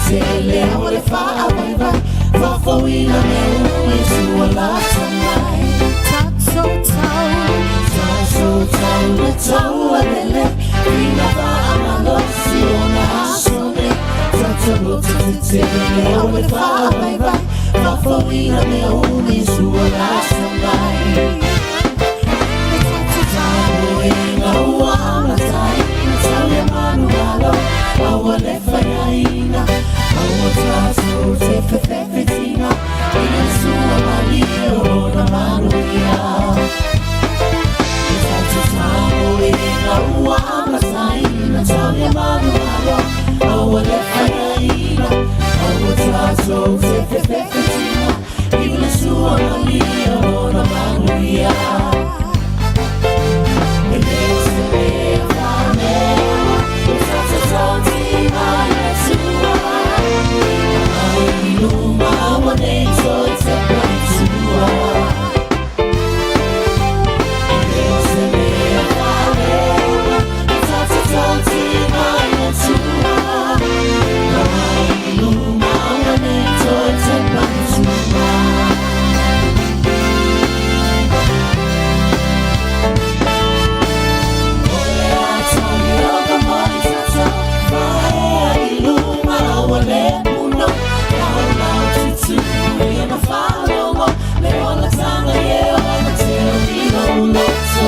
Tele aua le faavaivai Faafouina mea uma Iesu ua lata mai Tatou tau Tatou tau le taua lelei Fina faamalosi ona aso nei Tatou loto tetele aua le faavaivai Faafouina mea uma Iesu ua lata mai Le tatou tamoega ua amataina Tau ia manumalo aua le faiaina Aua tatou te fefefetina I le sua malie o ona manuia Le tatou tamoega ua amataina Tau ia manumalo aua le faiaina Aua tatou te fefefetina I le sua malie o ona manuia E le o se mea faamea Le tatou tautiva i le Atua Agai i luma aua ne i toe tepa i tua E le o se mea faamea Le tatou tautiva i le Atua Agai i luma aua ne i toe tepa i tua O le a tali o ka moni tata Faea i luma aua le puno Laulau tutu ia na faalogo Le olataga ie ona teo i lou loto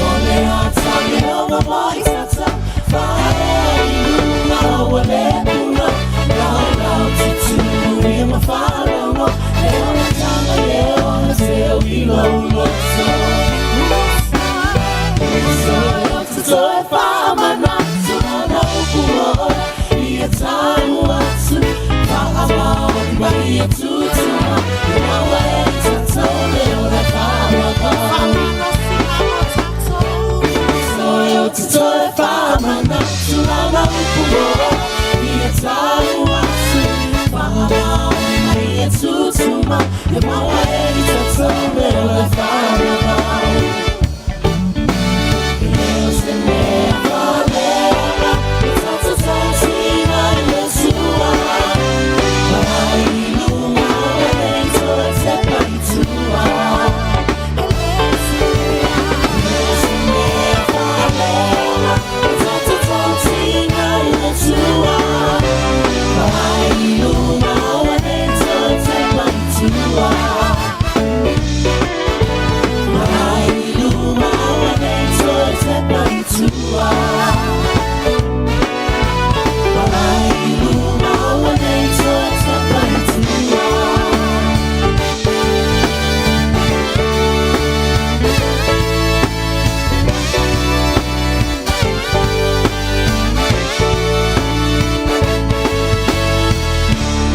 O le a tali o ka moni tata Faea i luma aua le puno Laulau tutu ia ma faalogo Le olataga ie ona teo i lou loto Toe faamanatu ona upu o oe Ia tau atu Faamaoni mai ia tutuma E maua e tatou le ola faavavau Toe o te toe faamanatu lana upu o oe Ia tau atu Faamaoni mai ia tutuma E maua e tatou le ola faavavau E le o se mea faaleaga Le tatou tautiva i le Atua Agai i luma aua ne i toe tepa i tua E le o se mea faaleaga Le tatou tautiva i le Atua Agai i luma aua ne i toe tepa i tua Agai i luma aua ne i toe tepa i tua Agai i luma aua ne i toe tepa i tua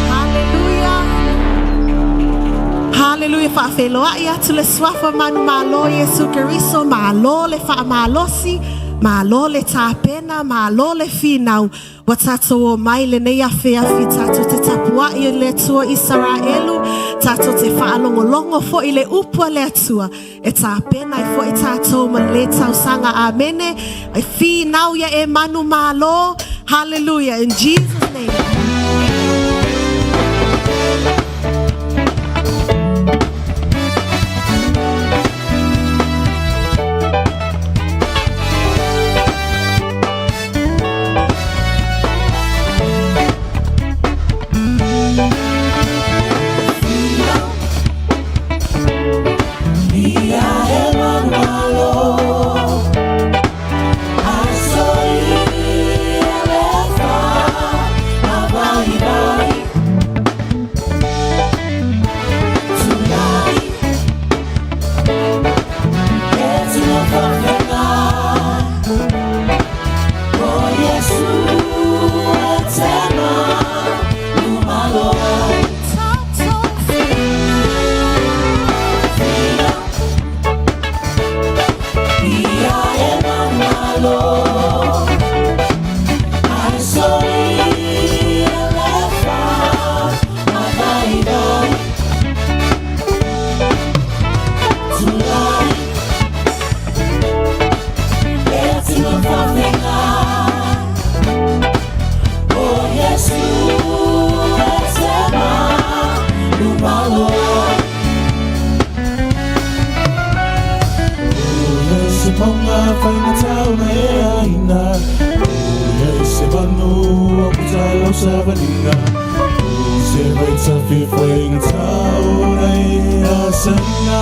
Haleluia. Haleluia. Faafeiloai atu le suafa manumalo Iesu Keriso, malo le faamalosi, malo le tapena, malo le finau. Ua tatou omai lenei afiafi tatou te tapuai i le Atua Isaraelu, tatou te faalogologo foi i le upu a le Atua e tapena ai foi tatou ma le tausaga. Amene. E finau ia e manumalo. Hallelujah. In Jesus' name. Ia e manumalo Aso ia le fa mauga faigata ona e aina. O iai se manu amuta i lau savaliga, O se vaitafe faigata ona e asaina.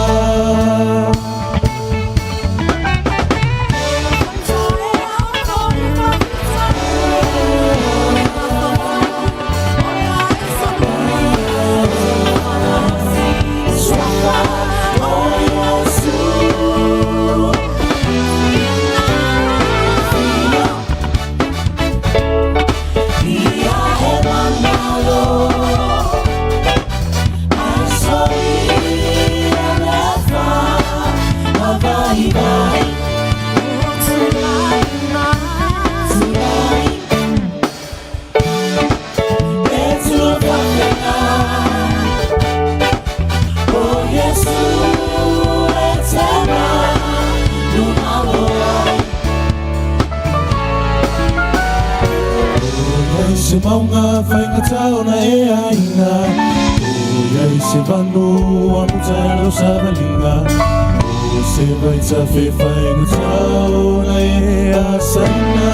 Se mauga faigata ona e aina, O iai se vanu amuta i lau savaliga, O se vaitafe faigata ona e asaina.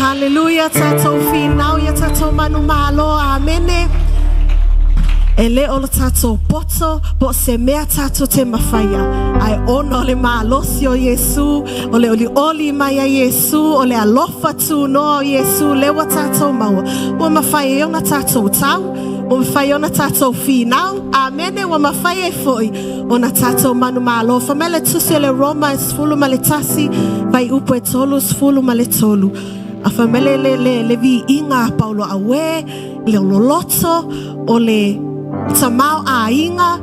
Haleluia tatou finau ia tatou manumalo. Amene. E le o le tatou poto po o se mea tatou te mafaia ae ona o le malosi o Iesu, o le olioli mai a Iesu, o le alofa tunoa o Iesu lea ua tatou maua. Ua mafai ai ona tatou tau, ua mafai ona tatou finau. Amene. Ua mafai ai foi ona tatou manumalo. Fai mai le tusi o le Roma e 11 fuaiupu e 33. A fai mai le, le, le, le viiga a Paulo auē le loloto o le tamaoaiga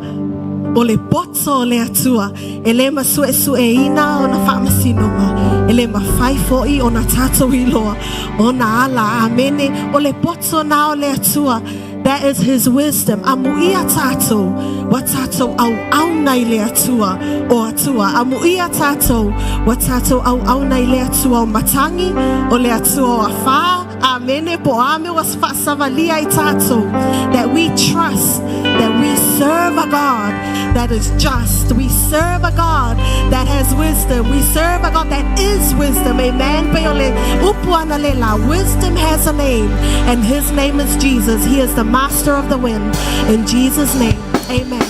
o le poto o le Atua e le masuesueina ona faamasinoga e le mafai foi ona tatou iloa ona ala. Amene. O le poto na o le Atua. That is his wisdom. Amuia tatou ua tatou auauna i le Atua o Atua. Amuia tatou ua tatou auauna i le Atua o matagi, o le Atua o afā. Amene. Po o a mea ua faasavalia i tatou. That we trust that we serve a God that is just. We serve a God that has wisdom. We serve a God that is wisdom. Amen. Pe o le upu ana le la. Wisdom has a name, and his name is Jesus. He is the master of the wind. In Jesus' name, amen.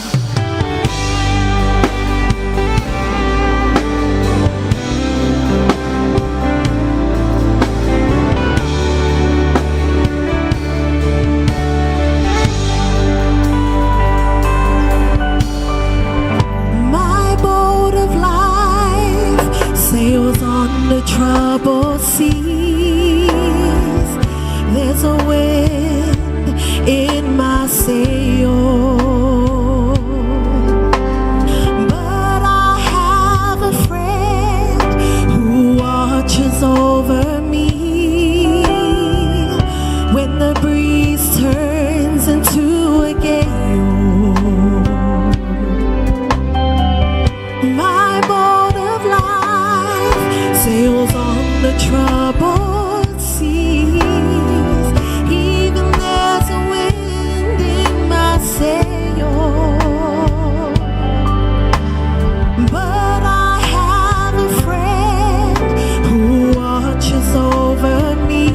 My boat of life sails on the troubled seas. There's a wind in my sail. But I have a friend who watches over me when the Sails on the troubled seas. Even there's a wind in my sail. But I have a friend who watches over me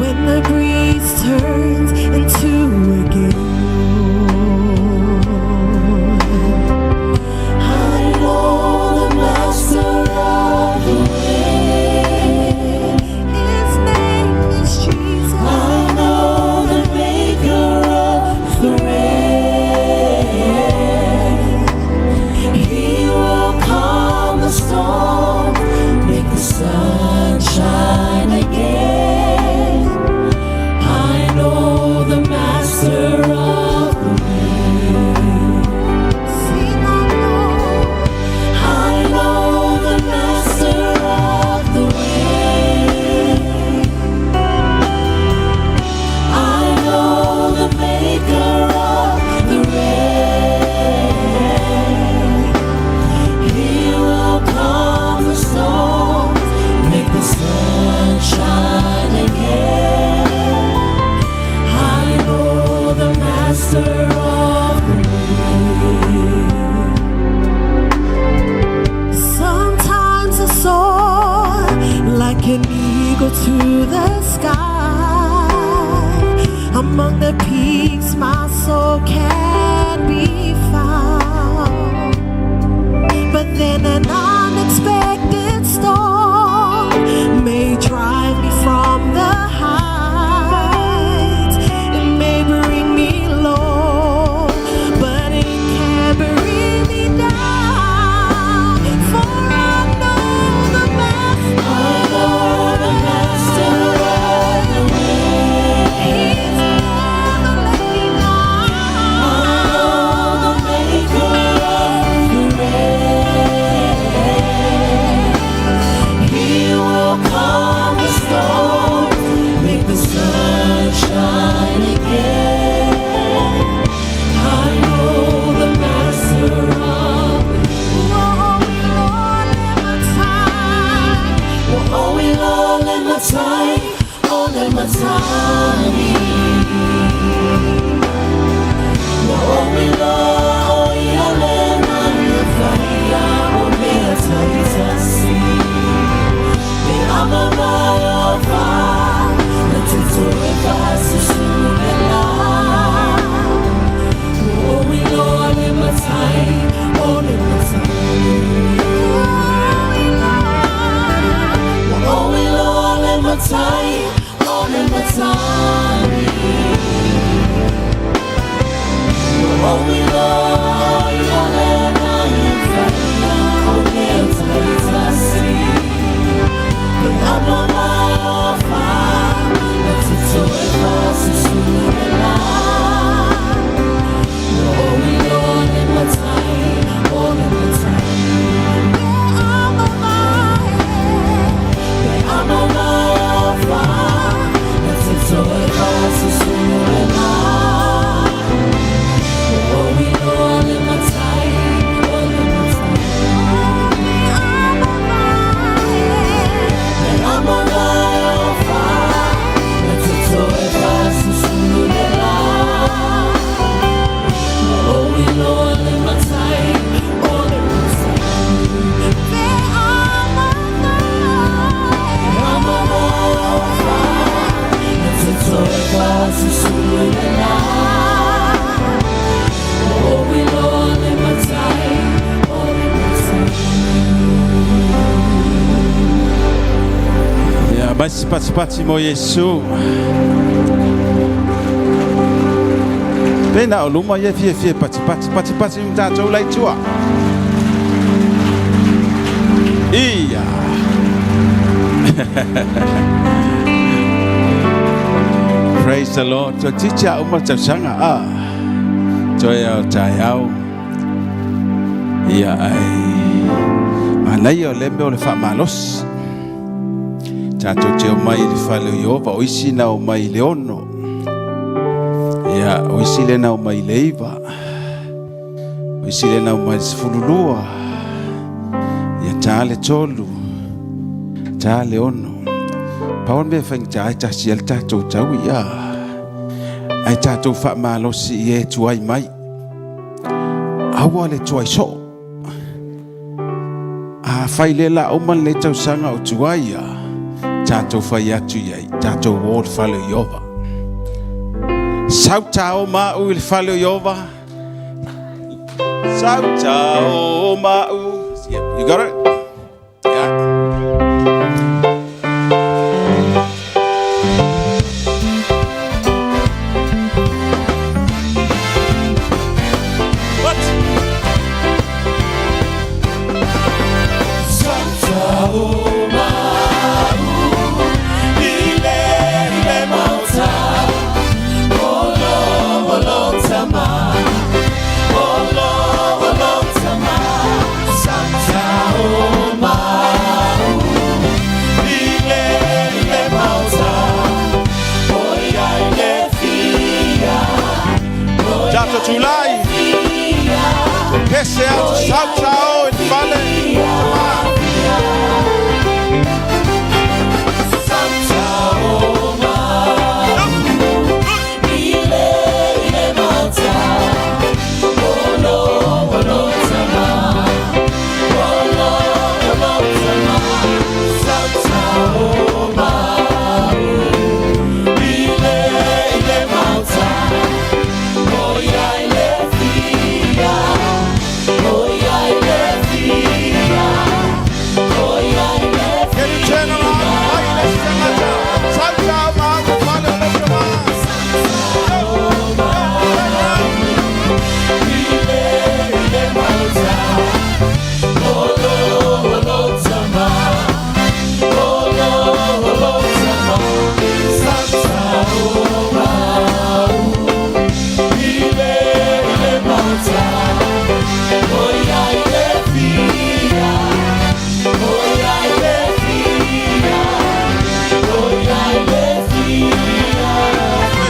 when the breeze turns into a gale. I know the master of the wind. His name is Jesus. I know the maker of the rain. He will calm the storm, make the sun shine again. I know the master of the wind. Sing, I know. I know the master of the wind. I know the maker of the rain. He will calm the storm, make the sun shine again. I know the master of the wind. Sometimes I soar like an eagle to the sky. Among the peaks, my soul can be found. But then an unexpected storm may drive me from the heights. It may bring me low, but it can't bring me down. For I know the master. I know the master of the wind. He's never let me down. I know the maker of the rain. He will calm the storm, make the sun shine again. I know the master of Ia, mai se patipati mo Iesu. Pe na o luma ia fiafia patipati, patipati ma tatou la i tua. Ia. Praise the Lord. Toe titia uma le tausaga a. Toe o taeao. Ia ai. Manaia o lea mea o le faamalosi. Tatou te omai i le fale o Ieova, o isi na omai i le 6. Ia, o isi lea na omai i le 9. O isi lea na omai i le 12. Ia Ta le tolu, ta le ono. Pau le mea e faigata ai tasi ai le tatou taui, a. Ae tatou faamalosi i e tuai mai. Aua le tuai soo. Afai le la uma lenei tausaga o tuai a, tatou fai atu i ai, tatou o i le fale o Ieova. Sau ta o maʻu i le fale o Ieova. Sau ta o maʻu. Yeah, you got it? Yeah. What? Tatou tulai. Pese atu sau tao i le fale. Tama. Can you turn around? Ai, le sangata. Sau tao ma u fale o le tama. Turn around.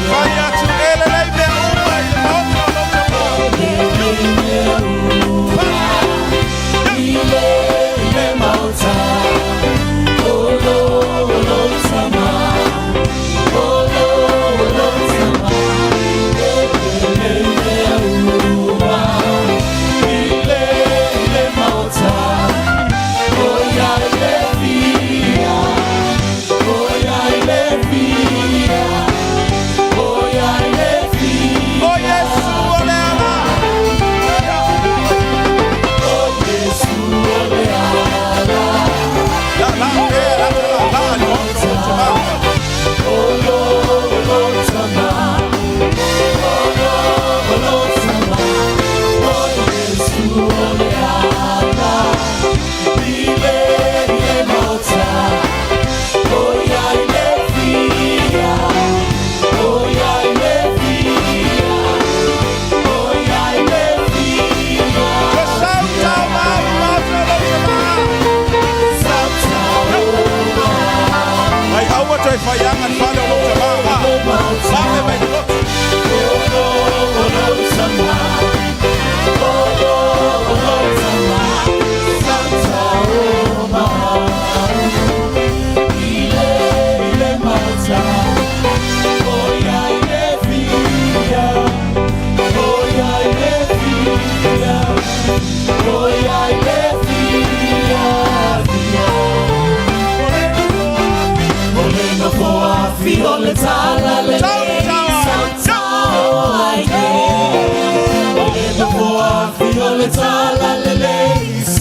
Fai atu ele lei mea uma i le maota o lou tama. O Iesu o le ala. La la e la la la le maota o lou tama. Sau tao ma u maota o lou tama. Ai aua toe faiaga le fale o lou tama. Vave mai le lotu.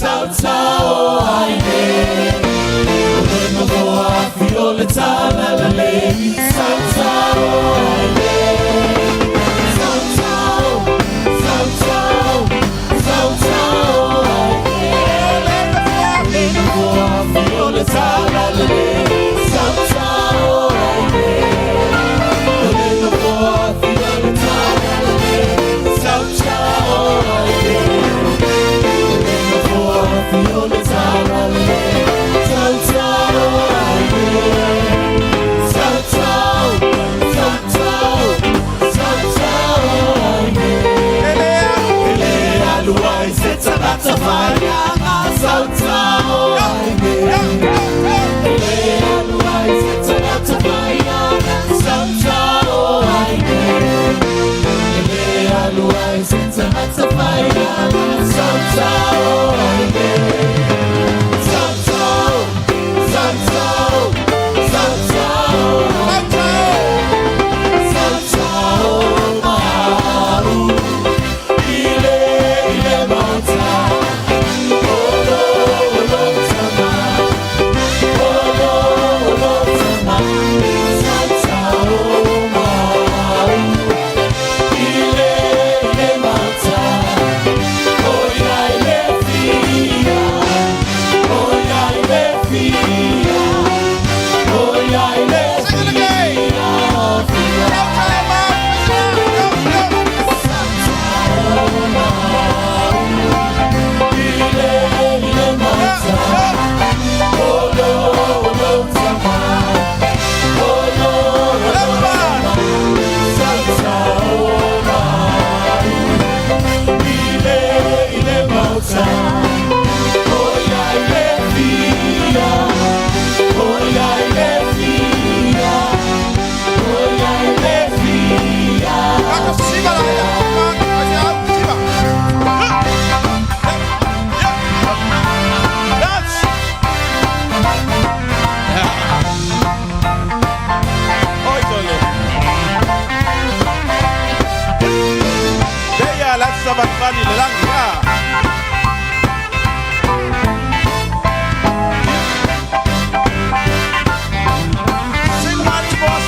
Sau tao. Ele alu. Sing it again. Sing once more,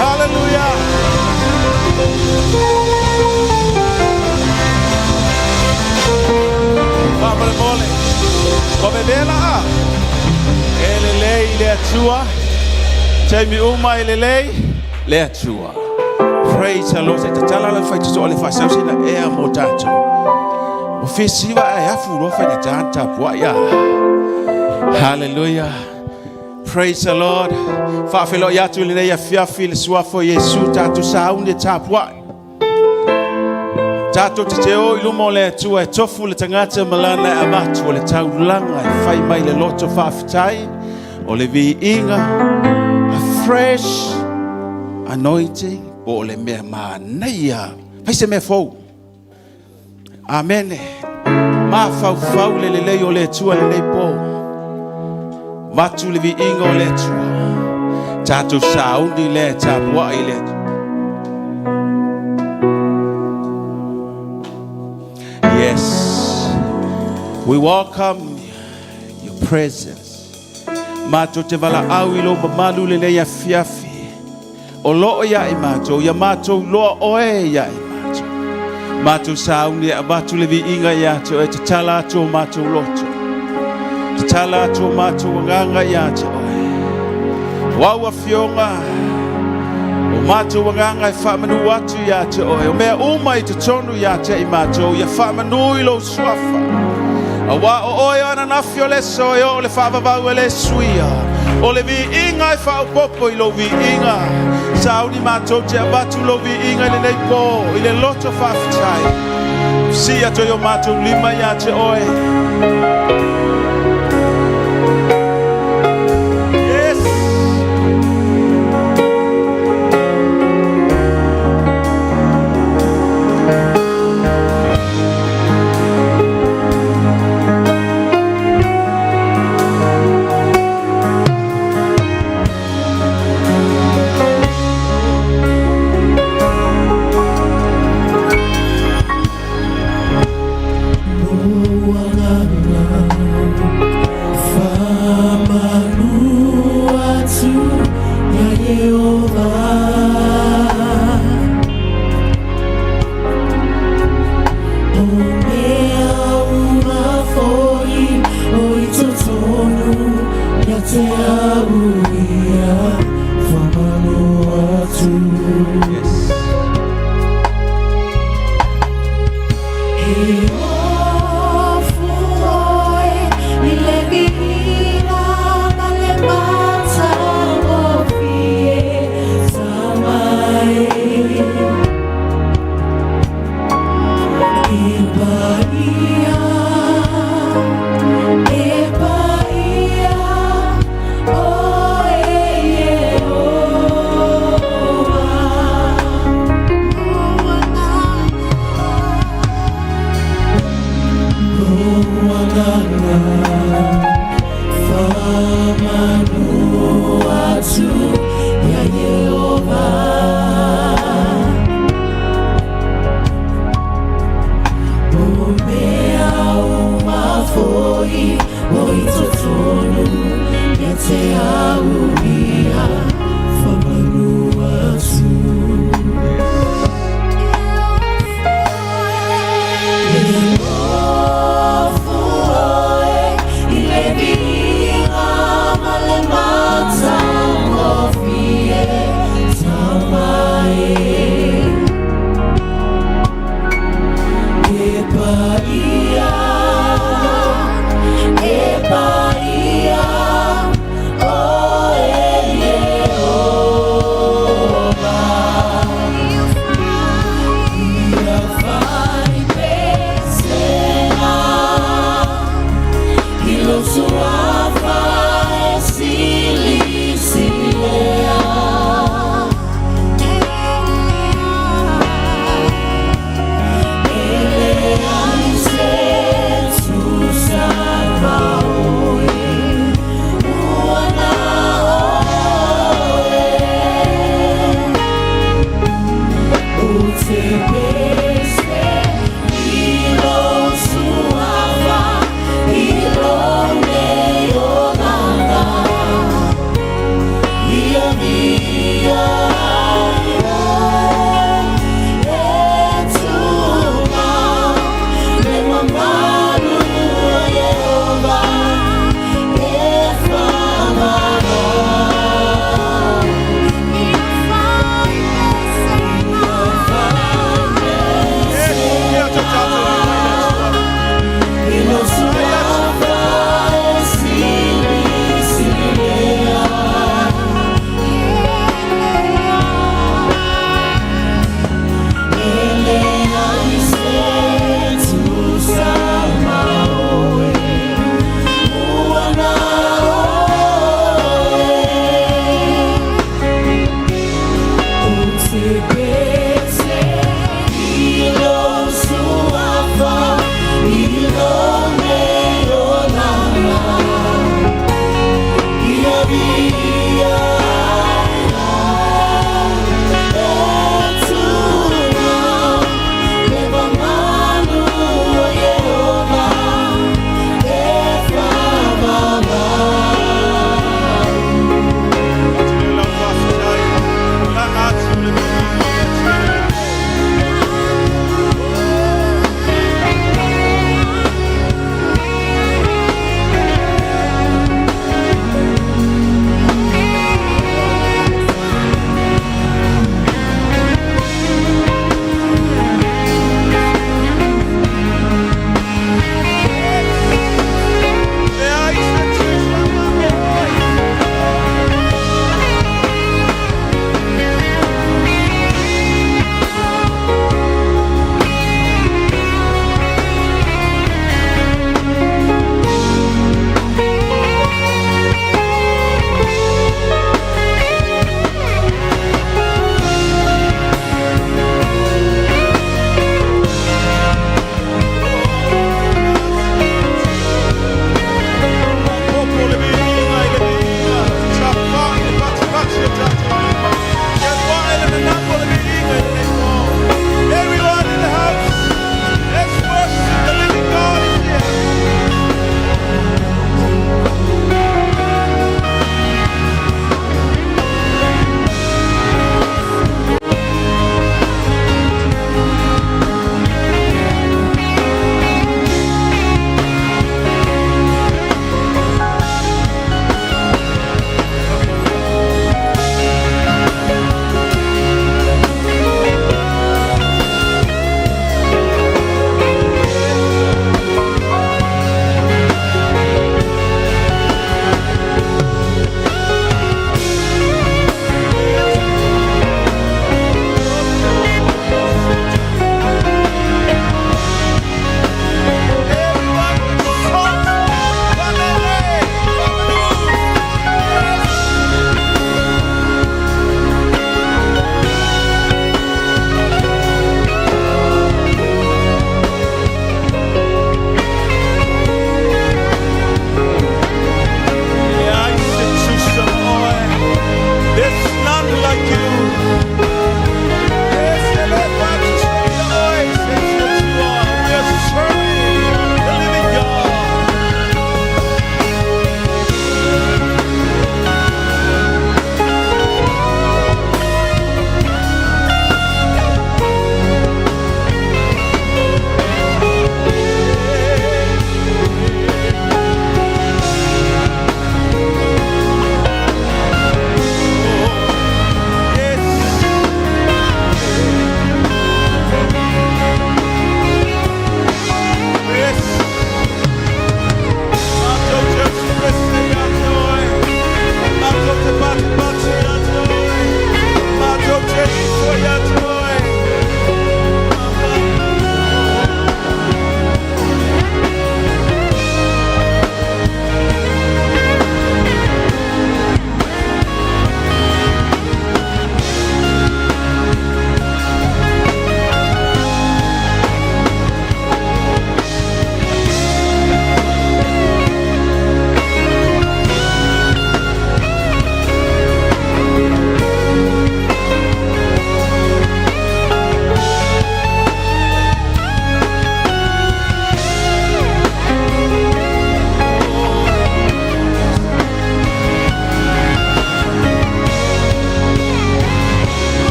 Hallelujah. Faamolemole. O vevela a. E lelei le Atua. Taimi uma e lelei le Atua. Praise the Lord. Se tatala le faitotoa le faasausina ea mo tatou. O fesiva e afu loa faigata ona tapuai a. Hallelujah. Praise the Lord. Faafeiloai atu i lenei afiafi i le suafa o Iesu tatou sauni e tapuai. Tatou te te o i luma o le Atua e tofu le tagata ma lana e avatu o le taulaga e fai mai le loto faafetai o le viiga a fresh anointing po o le mea manaia fai se mea fou. Amene. Mafaufau le lelei o le Atua lenei po. Vatu le viiga o le Atua. Tatou sauni lea e tapuai le Atua. Yes. We welcome your presence. Matou te valaau i lou mamalu lenei afiafi. O loo ia i matou, ia matou loa oe ia i matou. Matou sauni e avatu le viiga ia te oe, tatala atu o matou loto. Tatala atu o matou agaga ia te oe. O au afioga, o matou agaga e faamanu atu ia te oe. O mea uma i totonu ia te i matou, ia faamanu i lou suafa. Auā o oe o ananafi o le aso e oo le faavavau e le suia. O le viiga e faaopoopo i lou viiga. Sauni matou te avatu lou viiga i lenei pō, i le loto faafetai. Sii atu ai o matou lima ia te oe. Yes. Yes.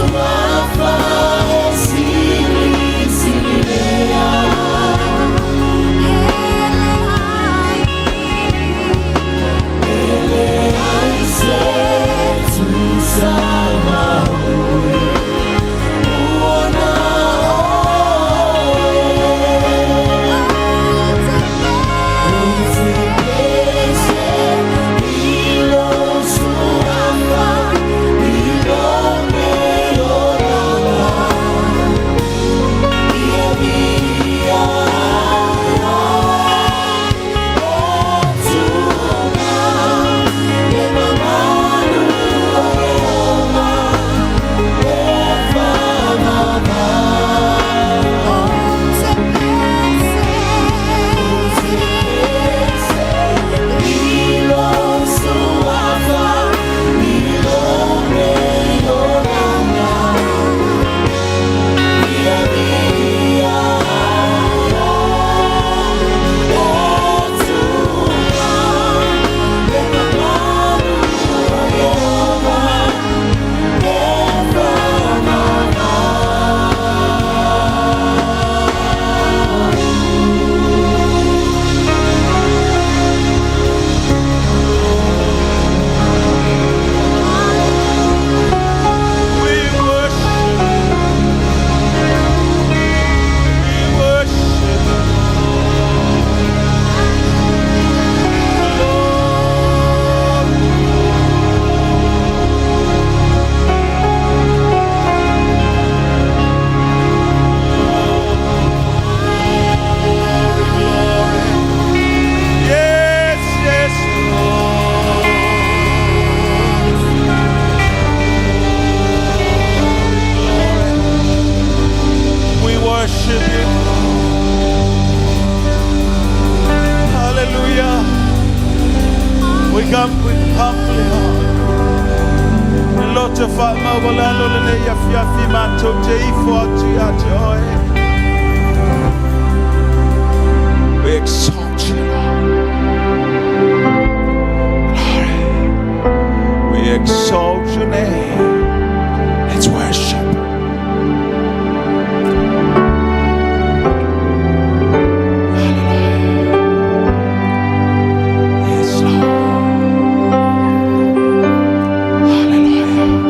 Suafa e sili sili lea Ele ai se tusa ma oe Uona We worship. We worship. Lord. Yes, yes, Lord. We worship you. Hallelujah. We come with humble heart. Loto fa mawalalo le ya fia fi ma to te ifo atu ya te oe. We exalt you, Lord. Glory. We exalt your name. Let's worship. Hallelujah. Yes, Lord. Hallelujah.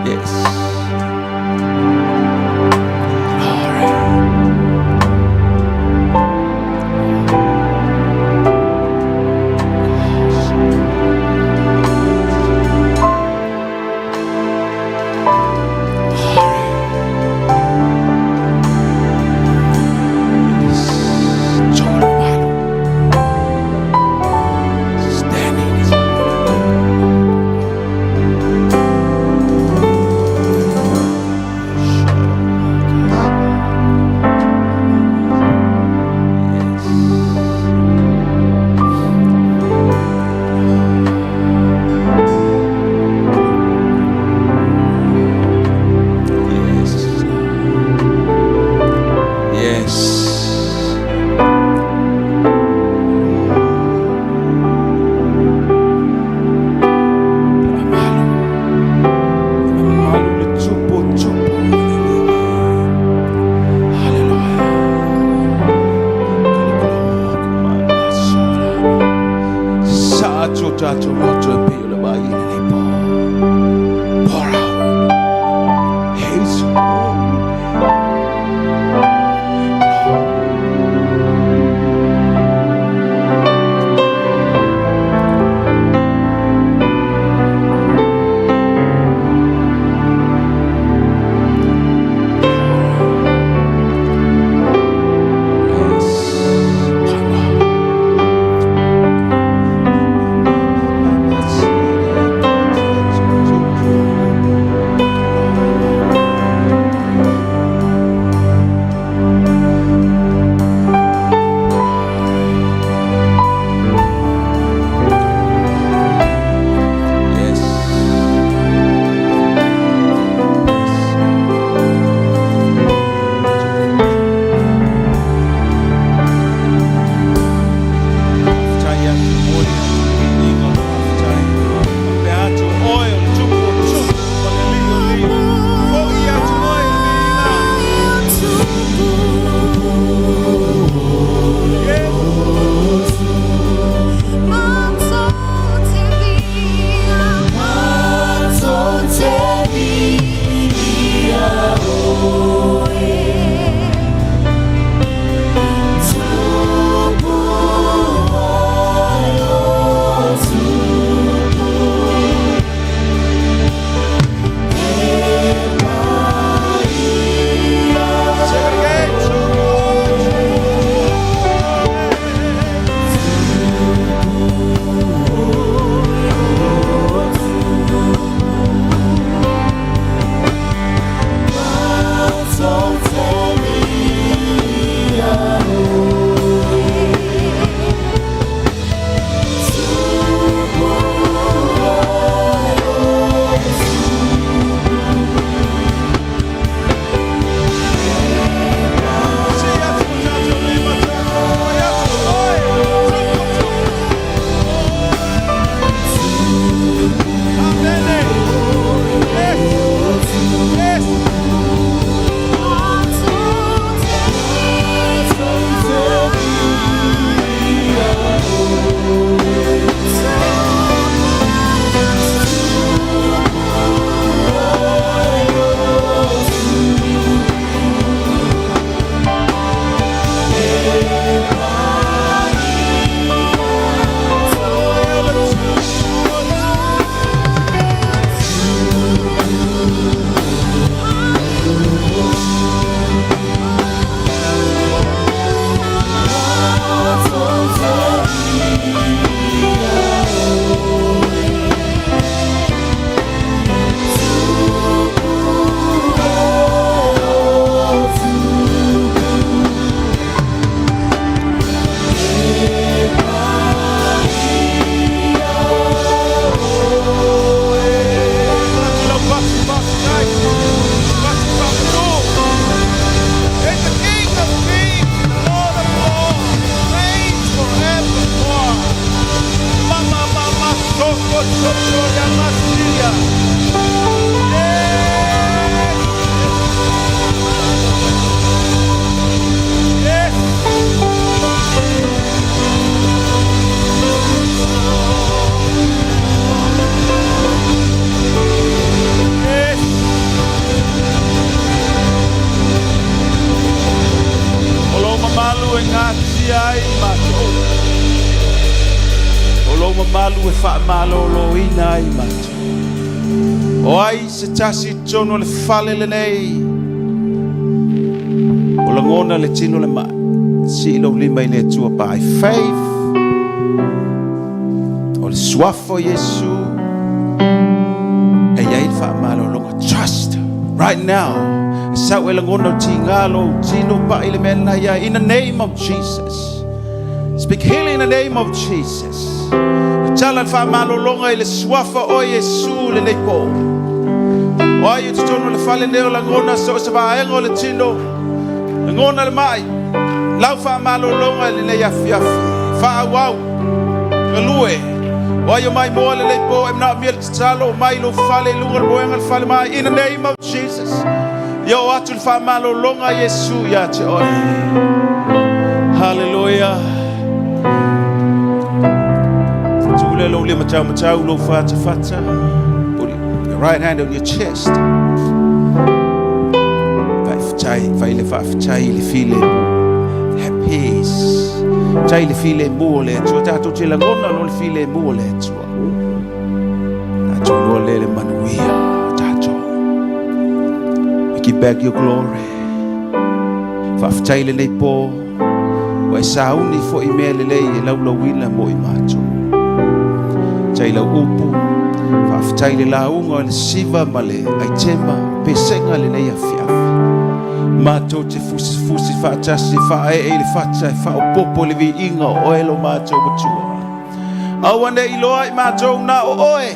Yes. Glory. Yes. Cholo malo. Standing. Yes. Yes. Amalo. Amalo le tsupo tsupo. Hallelujah. Sa chu cha chu lo chu pe le ba yi le po. Pour out His own. Yes. Yes. faamaloloina ai matou. O ai se tasi i totonu o le fale lenei o lagona le tino le mai, sii lou lima i le Atua by faith. O le suafa o Iesu e i ai le faamalologa. Trust right now. E sau e lagona o tiga lou tino pai le mea lena ia. In the name of Jesus. Speak healing in the name of Jesus. Tala le faamalologa i le suafa o Iesu lenei po. O ai i totonu o le fale nei o lagona so o se vaega o le tino, lagona le mai, lau faamalologa i lenei afiafi. Faaauau, galue. O ai o mai moa lenei po e manaomia le tatalo o mai lou fale i luga o le moega le fale mai. In the name of Jesus. Ia o atu le faamalologa a Iesu ia te oe. Hallelujah. Tuu lea lou lima taumatau lou fatafata. Put your right hand on your chest. Faafetai, fai le faafetai i le filemu. Have peace. Tai le filemu o le Atua. Tatou te lagona lo le filemu o le Atua. Tatou loa le le manuia. Tatou. We give back your glory. Faafetai lenei po. Ua e sauni foi mea lelei e laulauina mo i matou. Tai lau upu. Faafetai le lauga o le siva ma le aitema. Pesega lenei afiafi. Matou te fusifusi faatasi faaee i le fata e faaopoopo le viiga o oe lo matou Atua. Aua ne i iloa i matou na o oe.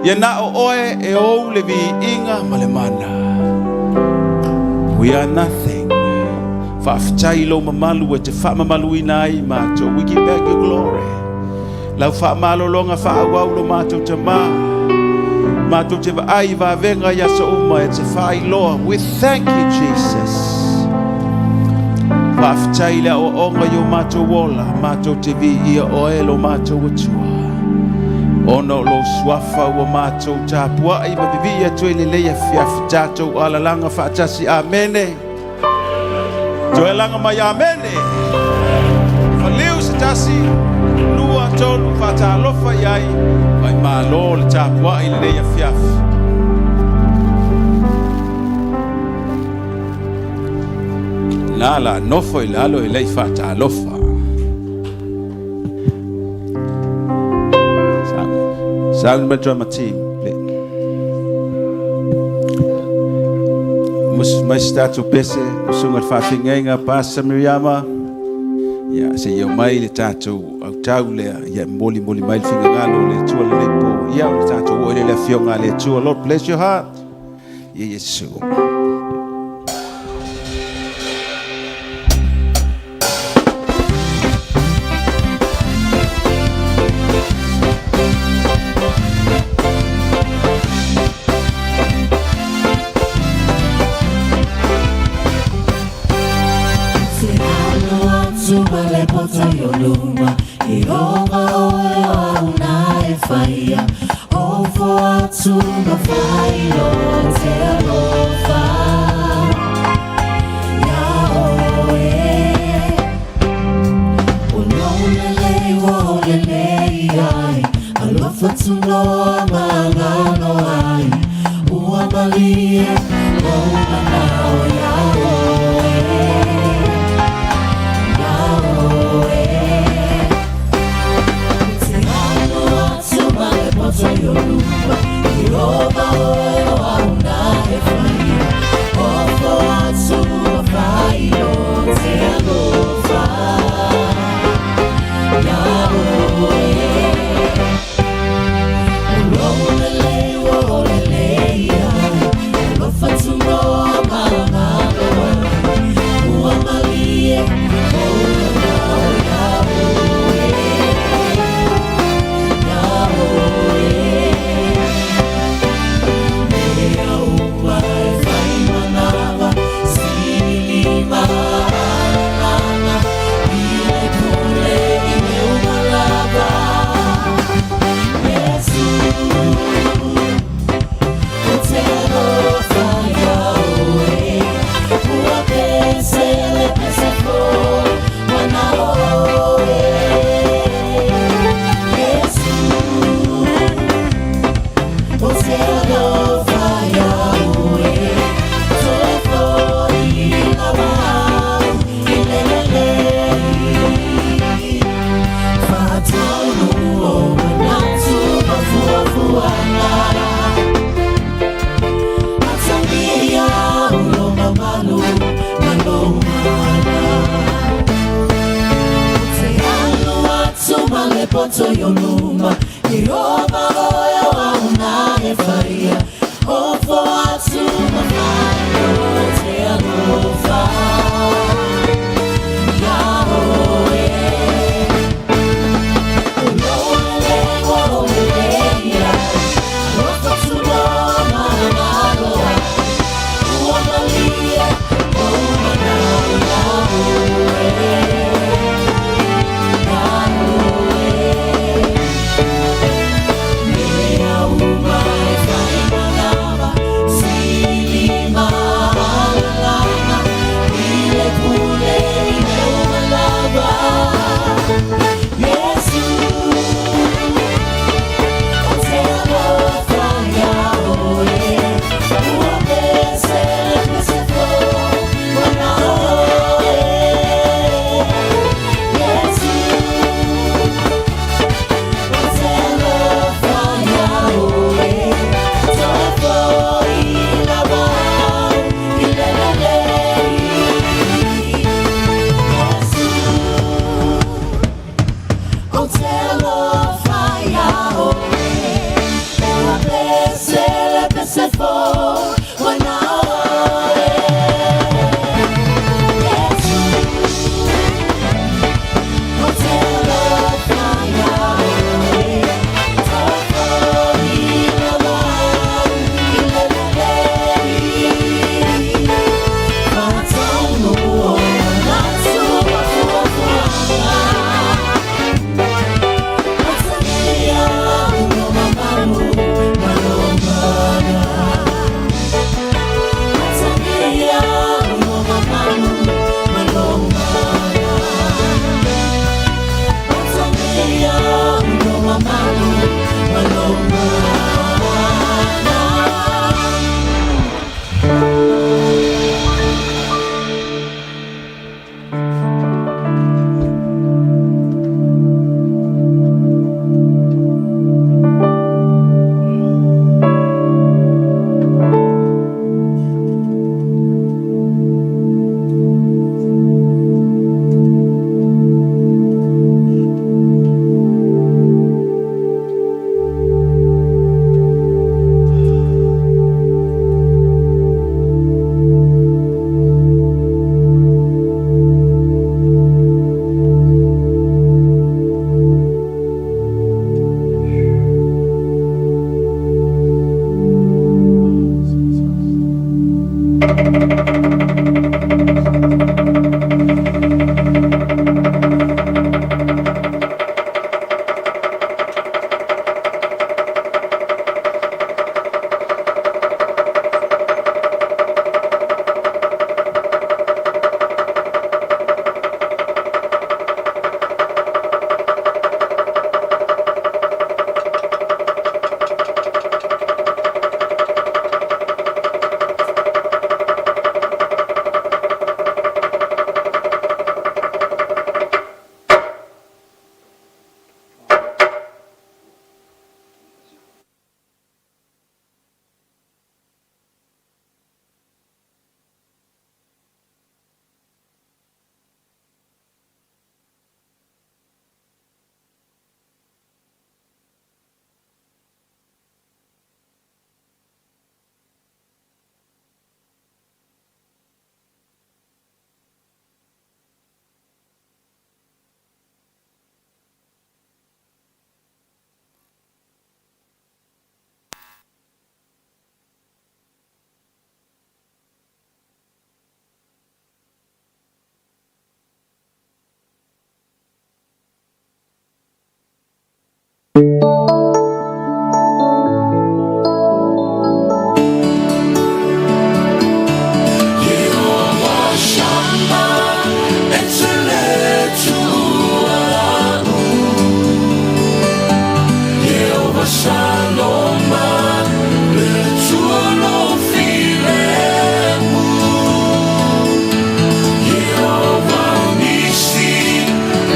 Ia na o oe e ou le viiga ma le mana. We are nothing. Faafetai lou mamalu e te faamamaluina ai matou. We give back your glory. Lau faamalologa faaauau lo matou tamā. Matou te vaai i vavega i aso uma e te faailoa. We thank you, Jesus. Faafetai le aoaoga i o matou ola, matou te viia oe lo matou Atua. Ona o lou suafa ua matou tapuai ma vivii atu ai lenei afiafi tatou alalaga faatasi. Amene. Toe laga mai amene. Faliu se tasi, lua, tolu, faatalofa i ai, fai malo le tapuai lenei afiafi. Na la nofo i lalo e lei faatalofa. Sound my drama team. Mai se tatou pese, usuga le faafeagaiga, Pastor Miriama. Ia, se i mai le tatou autau lea, ia molimoli mai le finagalo o le Atua lenei po. Ia, o le tatou oo i le afioga a le Atua. Lord bless your heart. Ia Iesu. Te alo atu ma le pota i o luma I ronga oe o au nā e whaia Ofo atu ma whailoa te alofa Ia oe O lou lelei ua o lelei ai Alofa tunoa ma agano ai Ua malie lou manao ia oe Ia oe Te alo atu ma le poto i o luma I ronga oe o au nā e whaia Ofo atu ma whailoa te alofa Ia oe O lou lelei ua o lelei ai Alofa tunoa ma agano.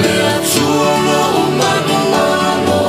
Le Atua lo manumalo.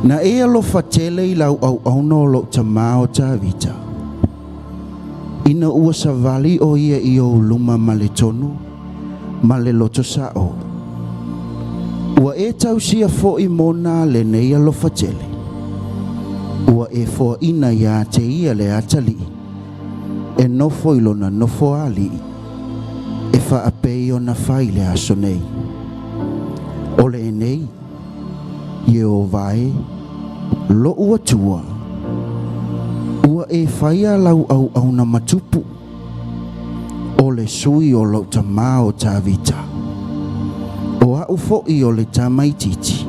Na e alofa tele i lau auauna o lo'u tamā o Tavita, ina ua savali o ia i ou luma ma le tonu ma le loto sa'o. Ua e tausia fo'i mona lenei alofa tele. Ua e foaina iā te ia le atalii e nofo i lona nofoaali'i e faapei ona fai i le aso nei. O lenei, Ieova e, lo'u Atua, ua e faia lau auauna ma tupu, o le sui o lo'u tamā o Tavita. O a'u fo'i o le tamaitiiti,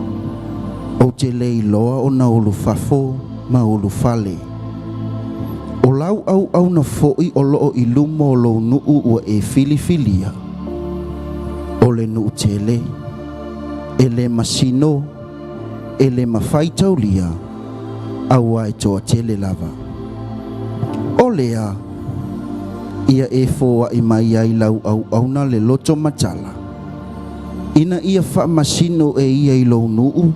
ou te le iloa ona ulufafo ma ulufale. O lau auauna fo'i o lo'o i luma o lou nu'u ua e filifilia, o le nu'u tele, e le masino, e le mafaitaulia, auā e toatele lava. O lea, ia e foaʻi mai ai lau auauna le loto matala, ina ia faamasino e ia i lou nuu,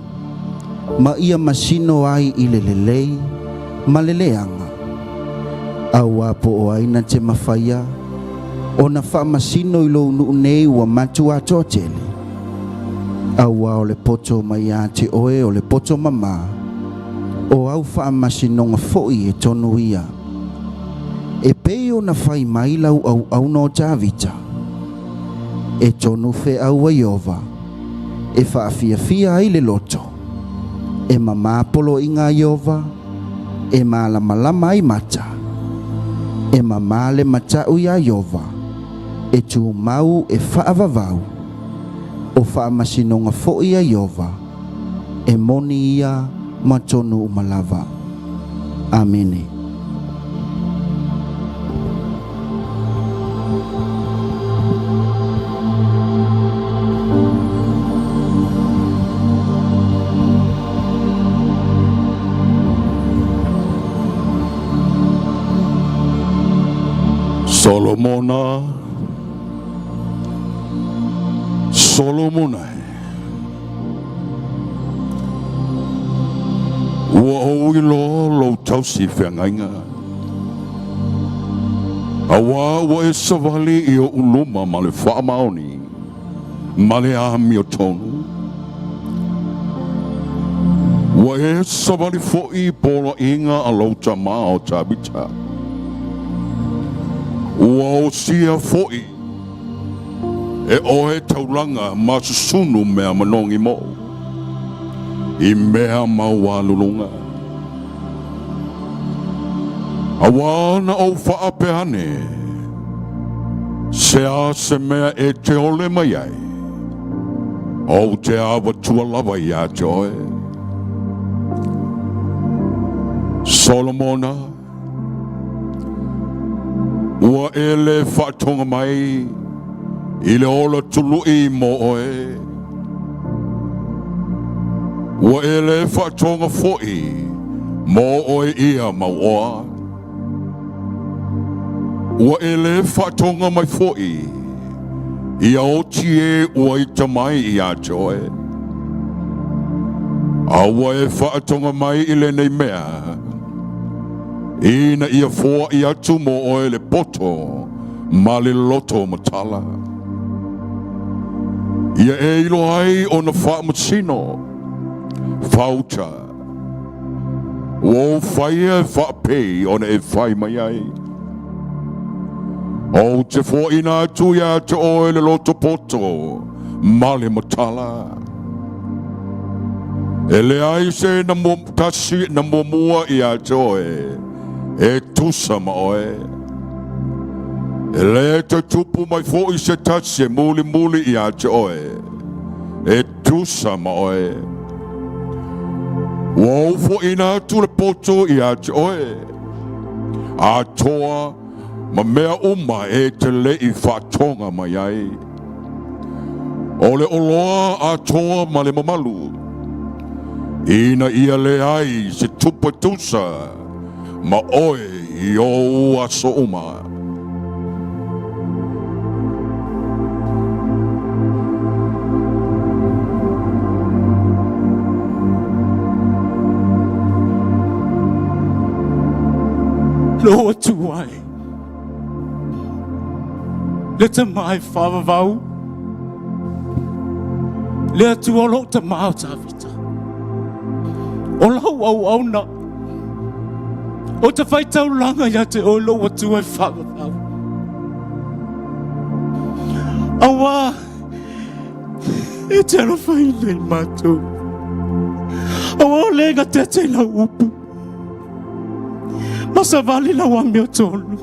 ma ia masino ai i le lelei ma le leaga, auā po o ai na te mafaia ona faamasino i lou nuu nei ua matuā toatele, auā o le poto mai iā te oe o le poto mamā, o au faamasinoga foʻi e tonu ia. E pei ona fai mai lau auauna o Tavita, E tonu feau a Ieova, e faafiafia ai le loto, e mamā poloaiga a Ieova, e malamalama ai mata, e mamā le mataʻu iā Ieova, e tumau e faavavau, o faamasinoga foʻi a Ieova, e moni ia ma tonu uma lava. Amene. Solomona, Solomona e. Ua ou iloa lou tausi feagaiga, auā ua e savali i oʻu luma ma le faamaoni ma le amiotonu. Ua e savali foʻi i poloaiga a lou tamā o Tavita. Ua osia foʻi e oe taulaga ma susunu mea manogi moʻu, i mea maualuluga. Auā na ou faapea ane, Se a se mea e te ole mai ai, ou te avatua lava iā te oe. Solomona, Ua e le faatoga mai i le ola tuluʻi mo oe. Ua e le faatoga foʻi mo oe ia mau oa. Ua e le faatoga mai foʻi ia oti e ua ita mai iā te oe. A ua e faatoga mai i lenei mea, ina ia foaʻi atu mo oe le poto ma le loto matala. Ia e iloa ai ona faamasino, fauta, ua ou faia e faapei ona e fai mai ai. Ou te foaʻina atu iā te oe le loto poto ma le matala. E leai se na tasi na muamua iā te oe e tusa ma oe. E le toe tupu mai foʻi se tasi e mulimuli iā te oe e tusa ma oe. Ua ou foaʻina atu le poto iā te oe, atoa ma mea uma e te leʻi faatoga mai ai. O le oloa atoa ma le mamalu, ina ia leai se tupe tusa ma oe i ou aso uma. Lou Atua e, le Tama e faavavau, le Atua o lou Tama o Tavita, o lau auauna, o te faitaulaga ia te oe lou Atua e faavavau. Auā, e te alofaina i matou. Auā o le gatete i lau upu. Ma savali lau amiotonu.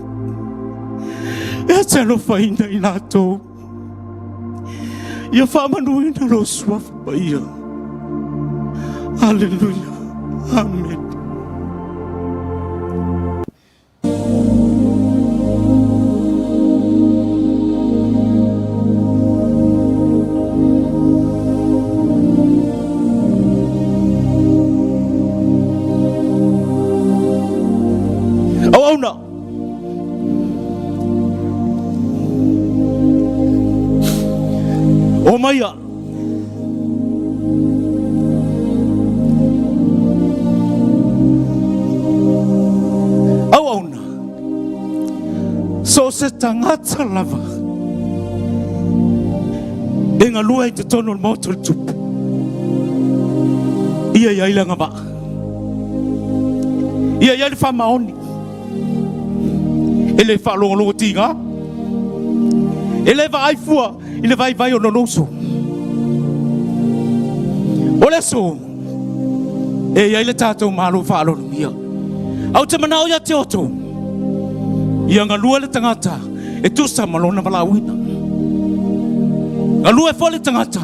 E te alofaina i latou. Ia faamanuina lou suafa paia. Aleluia. Amene. Auauna. O maia. Auauna. So se tagata lava e galue i totonu o le maota o le tupu. Ia i ai le agavaa. Ia i ai le faamaoni. E le faalogologo tiga. E le vaai fua i le vaivai o lona uso. O le aso, e i ai le tatou Malo faaaloalogia. Ae ou te manao ia te outou, ia galue le tagata e tusa ma lona valaauina. Galue foi le tagata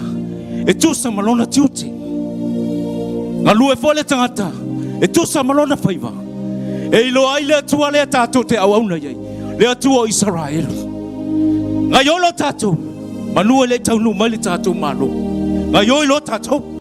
e tusa ma lona tiute. Galue foi le tagata e tusa ma lona faiva. E iloa ai le Atua lea tatou te auauna i ai, le Atua o Isaraelu. Gaioi loa tatou, manu e le i taunuu mai le tatou Malo. Gaioi loa tatou.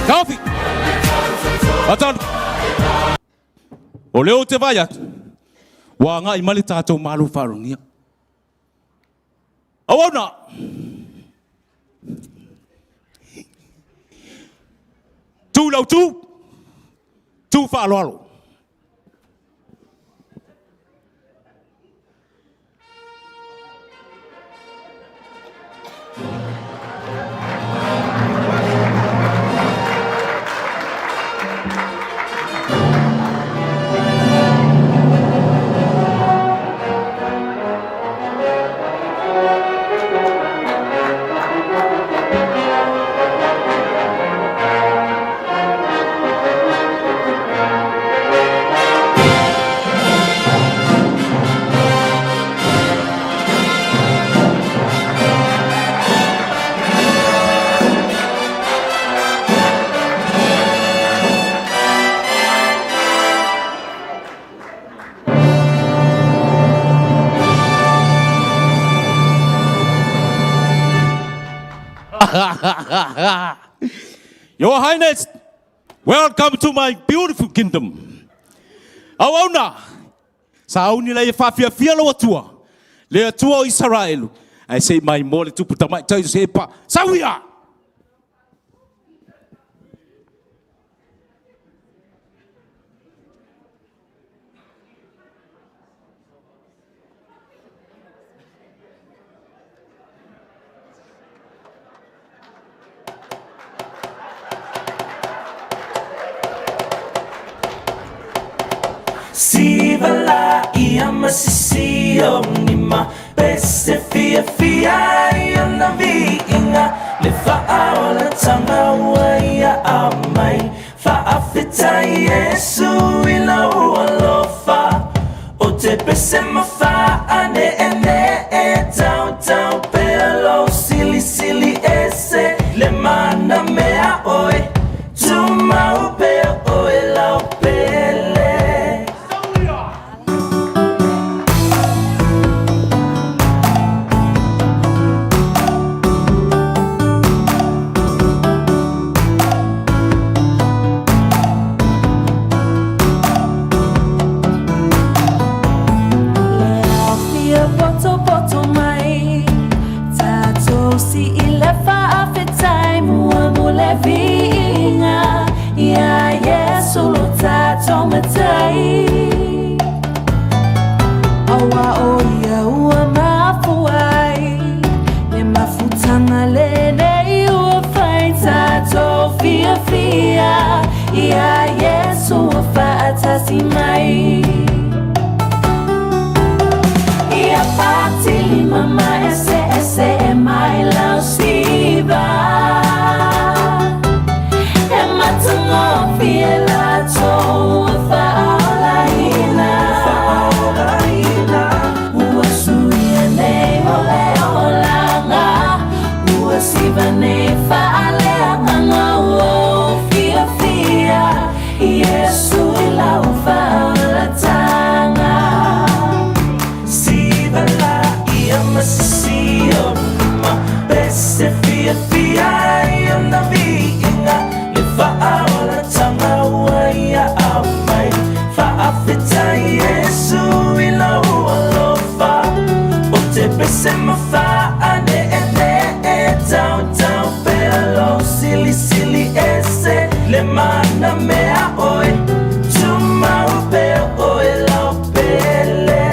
Taofi! Atanu! O lea ou te vaai atu, ua agai mai le tatou Malo faaaloalogia. Auauna! Tu lau tu, tu faaaloalo. Your Highness, welcome to my beautiful kingdom. Auauna, sauni lei e faafiafia lou Atua, le Atua o Isaraelu, ae se i maimoa le tupu tamaitai o Sepa. Sauia! Siva la ia masisi o nima Pese fia fia ia na viinga Le faaolatanga ua ia aumai Faafetai Iesu i lou alofa O te pese ma faaneenee Tautau pea lou silisili ese Le mana mea oe Tumau pea oe lau pele. Le aofia potopoto mai, tatou si i le faafetai mua mo le viiga iā Iesu lo tatou Matai. Aua o ia ua mafua ai le mafutanga lenei ua fai tatou fiafia iā Iesu ua faatasi mai. Ia patilima ma eseese e mai lau siva E matagofie latou ua faaolaina Ua suia nei mo le olaga Ua siva nei faaleagaga Ua ou fiafia Iesu i lau faaolataga. Siva la ia masisi o luma Pese fiafia ai ona viiga Le faaolatanga ua ia aumai Faafetai Iesu i lou alofa O te pese ma faaneenee Tautau pea lou silisili ese Le mana mea oe Tumau pea oe lau pele.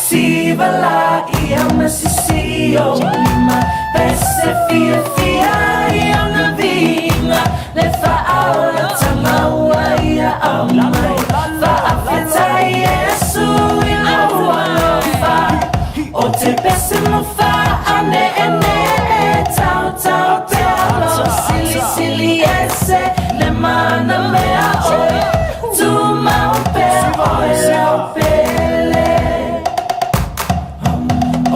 Siva la ia masisi o lima Pese fiafia ai ona viiga Le faaolatanga ua ia aumai Faafetai Iesu i lou alofa O te pese ma faaneenee Tautau pea lou silisili ese Le mana mea oe Tumau pea oe lau pele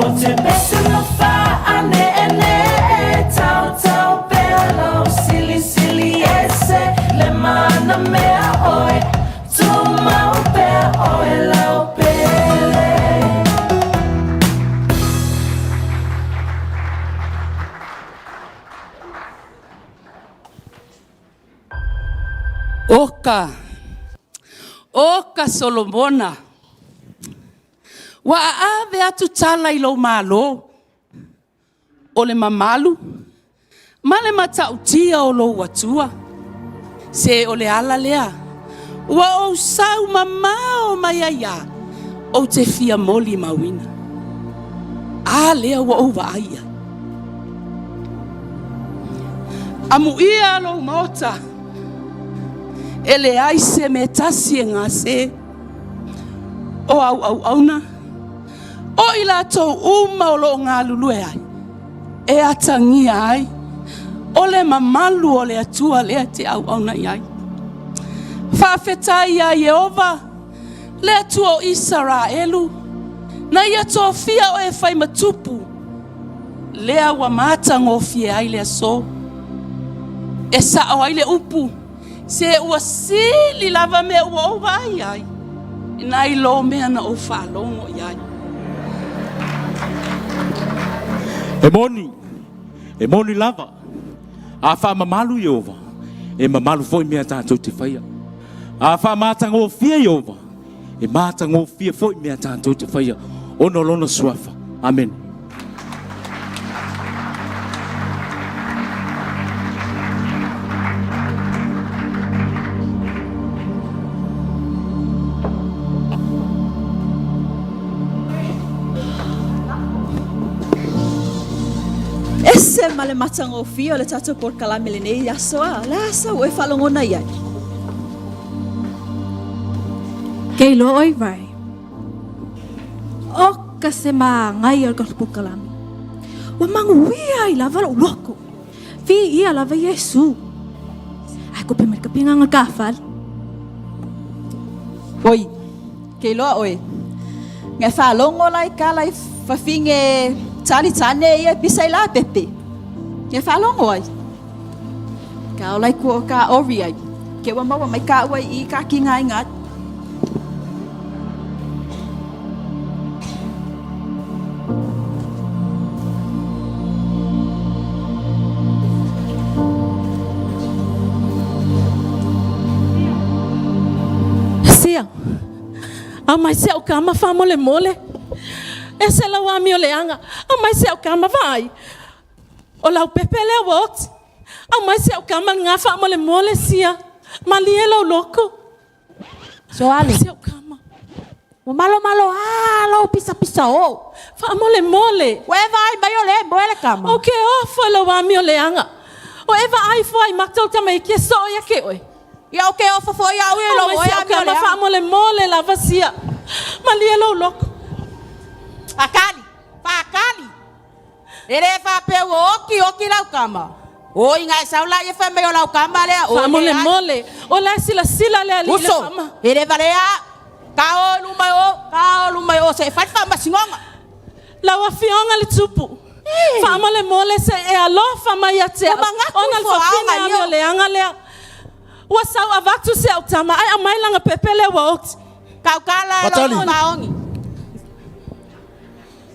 O te pese ma faaneenee Tautau pea lou silisili ese Le mana mea oe Tumau pea oe lau pele. Oka, oka Solomona, ua aave atu tala i lou malo, o le mamalu ma le matautia o lou Atua. Se o le ala lea ua ou sau mamao mai ai iā, ou te fia molimauina. A lea ua ou vaai i ai. Amuia lou maota, e leai se mea tasi e gase. O au auauna, o i latou uma o lo o galulue ai, e atagia ai o le mamalu o le Atua lea te auauna i ai. Faafetai iā Ieova, le Atua o Isaraelu, na ia tofia oe e fai ma tupu, lea ua matagofie ai le aso. E sao ai le upu, se ua sili lava mea ua ou vaai ai, nai lo mea na ou faalogo i ai. E moni, e moni lava, a faamamalu Ieova, e mamalu foi mea tatou te faia. A faamatagofie Ieova, e matagofie foi mea tatou te faia, ona o lona suafa. Amene. Ese ma le matagofie o le tatou polokalame lenei aso a. Le a sau e faalogona i ai? Ke iloa oi vai. O ka se māgai o le polokalame. Ua manuia ai lava lou loko. Viia lava Iesu. Ae kope mai ka pinga ka fale. Oi, ke iloa oe. Ngai whaalongo lai ka lai whawhinge tali tane ia pisa i la pepe. Ngai whaalongo ai. Ka o lai kua ka ori ai. Ke ua maua mai ka ua i ka ki ngai ngai. Sia, aumai si au kama faamolemole. E se lau amio leaga, aumai si au kama vaai. O lau pepe lea ua oti. Aumai si au kama lagā faamolemole sia. Malie lou loko. Soale. Si au kama. Ua malomalo a lou pisapisa o. Faamolemole. Ua e vaai mai o le moe le kama. O ke ofo i lau amio leaga. O e vaai foai i mata o tamaiti e soo ia te oe. Ia o ke ofo foi au i lou Aumai oe si au amio kama leaga. faamolemole lava sia. Malie lou loko. Fakali, fakali. E le faapea ua oki oki lau kama. O i ngai sau la ia fai mai o lau kama lea. O Faamolemole. O la e silasila le alii i le Uso, faama. e le valea. Ka o luma o, ka o luma o se fai faamasinoga. Lau afioga le tupu. Faamolemole se e alofa mai ia te au. Ua manatu Ona le ifo fafine aoga amio ia. leaga lea. Ua sau avatu si au tama ae aumai laga pepe lea ua oti. Kaukala e Fatali. lo maongi.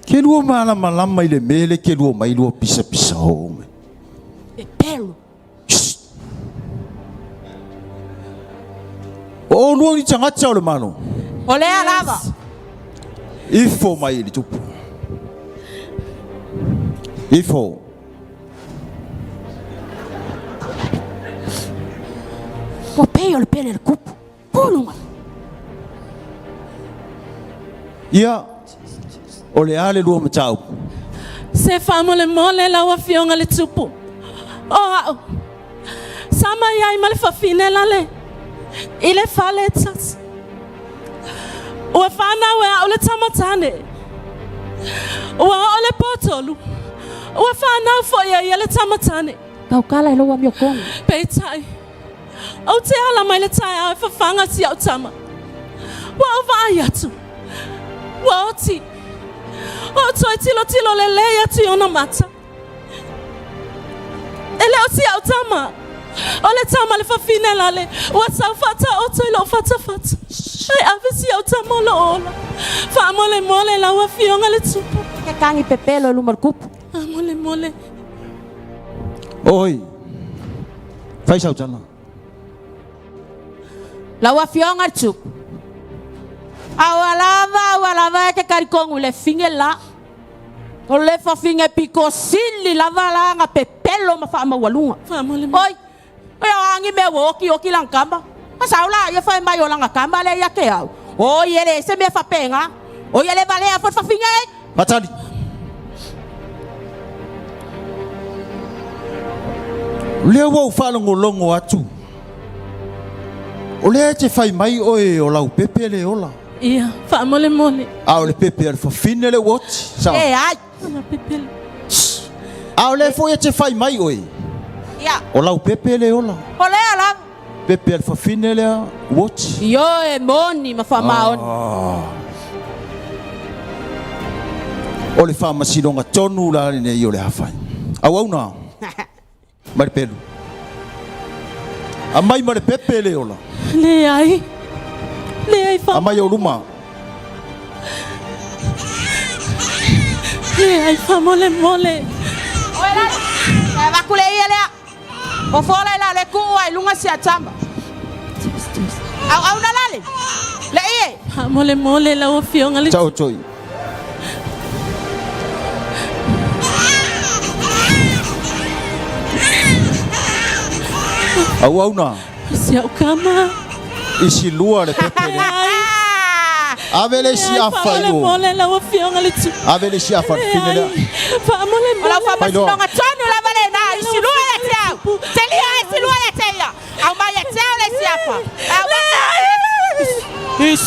Ke lua malamalama i le mea le ke lua mai lua pisapisa o mai. Pepelo. O lua ni tagata o le Malo. O lea lava. Ifo mai i le tupu. Ifo. Ua pei o le pele le kupu. Pulu mai. Ia, o le a le lua mataupu. Se faamolemole lau afioga le tupu. O au. Sa mai ai ma le fafine lale. I le fale e tasi. Ua whanau e au le tamatane. Ua oo le potolu. Ua whanau foi e ia le tamatane. Kaukala e lou amio kongo. Peitai. Ou te ala mai le taeao e fafaga si au tama. Ua ou vaai atu. Ua oti. Ua ou toe tilotilo lelei atu i ona mata. E le o si au tama. O le tama le fafine lale. Ua sau faataoto i lou fatafata. Ae ave si au tama o loo ola. Faamolemole lau afioga le tupu. Ke kangi pepelo e luma le kupu. Faamolemole. Oi, fai sau tala. Lau afioga le tupu. Aua lava, aua lava e ke karikongu le finge la. O le fafinge piko sili lava la nga pepelo ma faamaualuga. Faamolemole. Oi, oi o angi mea ua oki oki lang kama. A sau la ia fai mai o langa kama le ia ke au. Oi ele se mea fapenga. Oi ele valea fo fafinge e. Fatali. Lea ua ou faalogologo atu. O lea e te fai mai oe o lau pepe le ola. Ia, faamolemole. A o le pepe a le fafine le ua oti. Sao. E ai. Ona pepele. A o lea foi e te fai mai oe. Ia, O lau pepe le ola. o lea lava. Pepe a le fafine lea ua oti. Io e moni ma faamaoni. O le faamasinoga tonu la lenei o le a fai. Auauna, mai le pelu. Aumai ma le pepe le ola. Leai. Leai fa. Aumai ou luma. Leai faamolemole. Oi la. E vaku le ia lea. O fola i la le kuu ai lunga si atama. Au au na lale. Le ie. Faamolemole lau afioga le Tau toi. Auauna, Si au kama. isi lua le pepe le. Ave le isi afa i o. Faamolemole lau afioga le tupu. Ave le isi afa le fine lea. Faamolemole. O lau Failoa. faamasinoga tonu lava lena. Isi lua ia te au. Telia isi lua ia te ia. Au mai ia te au le isi afa. Au. Is.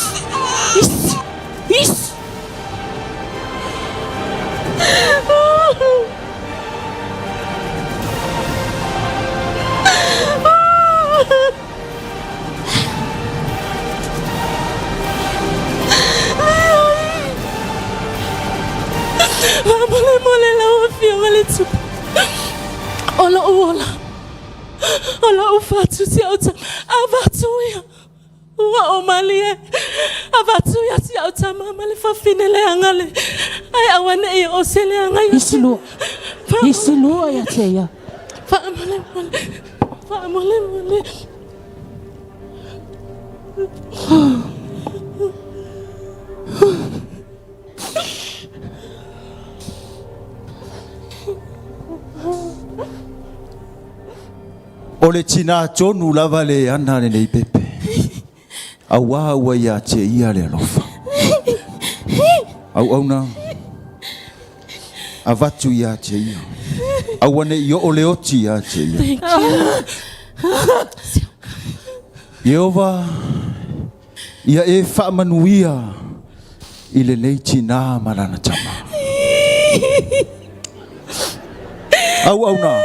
Avatu si au tama. Avatu ia. Ua o malie. Avatu ia si au tama ma le fafine le anga le. Ai aua ne i o se le anga ia. Isilua. Isilua ia te ia. Whaamole mole. Whaamole mole. O le tinā tonu lava le ana lenei pepe. Auā ua ia te ia le alofa. Auauna, avatu ia te ia. Aua ne i oo le oti ia te ia. Thank you. Ieova, ia e faamanuia i lenei tinā ma lana tama. Auauna,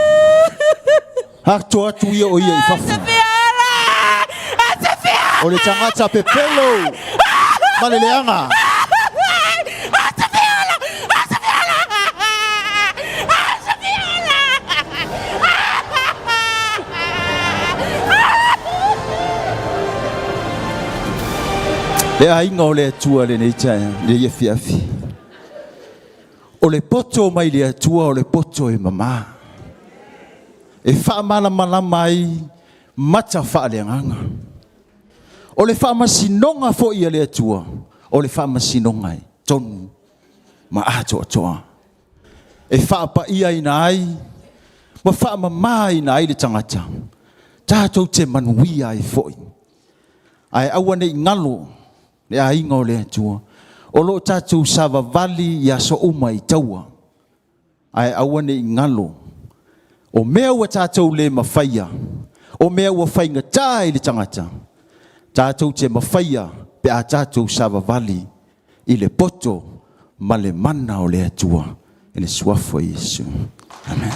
atoa atu ia o ia i fafo. O le tagata pepelo ma le leaga. Le aiga o le Atua lenei taeao, lenei afiafi. O le poto mai le Atua o le poto e mamā. E faamalamalama ai mata faaleagaga. O le faamasinoga foi a le Atua, o le faamasinoga e tonu ma atoatoa. E faapaiaina ai ma faamamāina ai le tagata, tatou te manuia ai foi. Ae aua ne i galo le aiga o le Atua, o lo o tatou savavali i aso uma i taua, ae aua ne i galo o mea ua tatou le mafaia, o mea ua faigata i le tagata, tatou te mafaia pe a tatou savavali i le poto ma le mana o le Atua i le suafa o Iesu. Amen.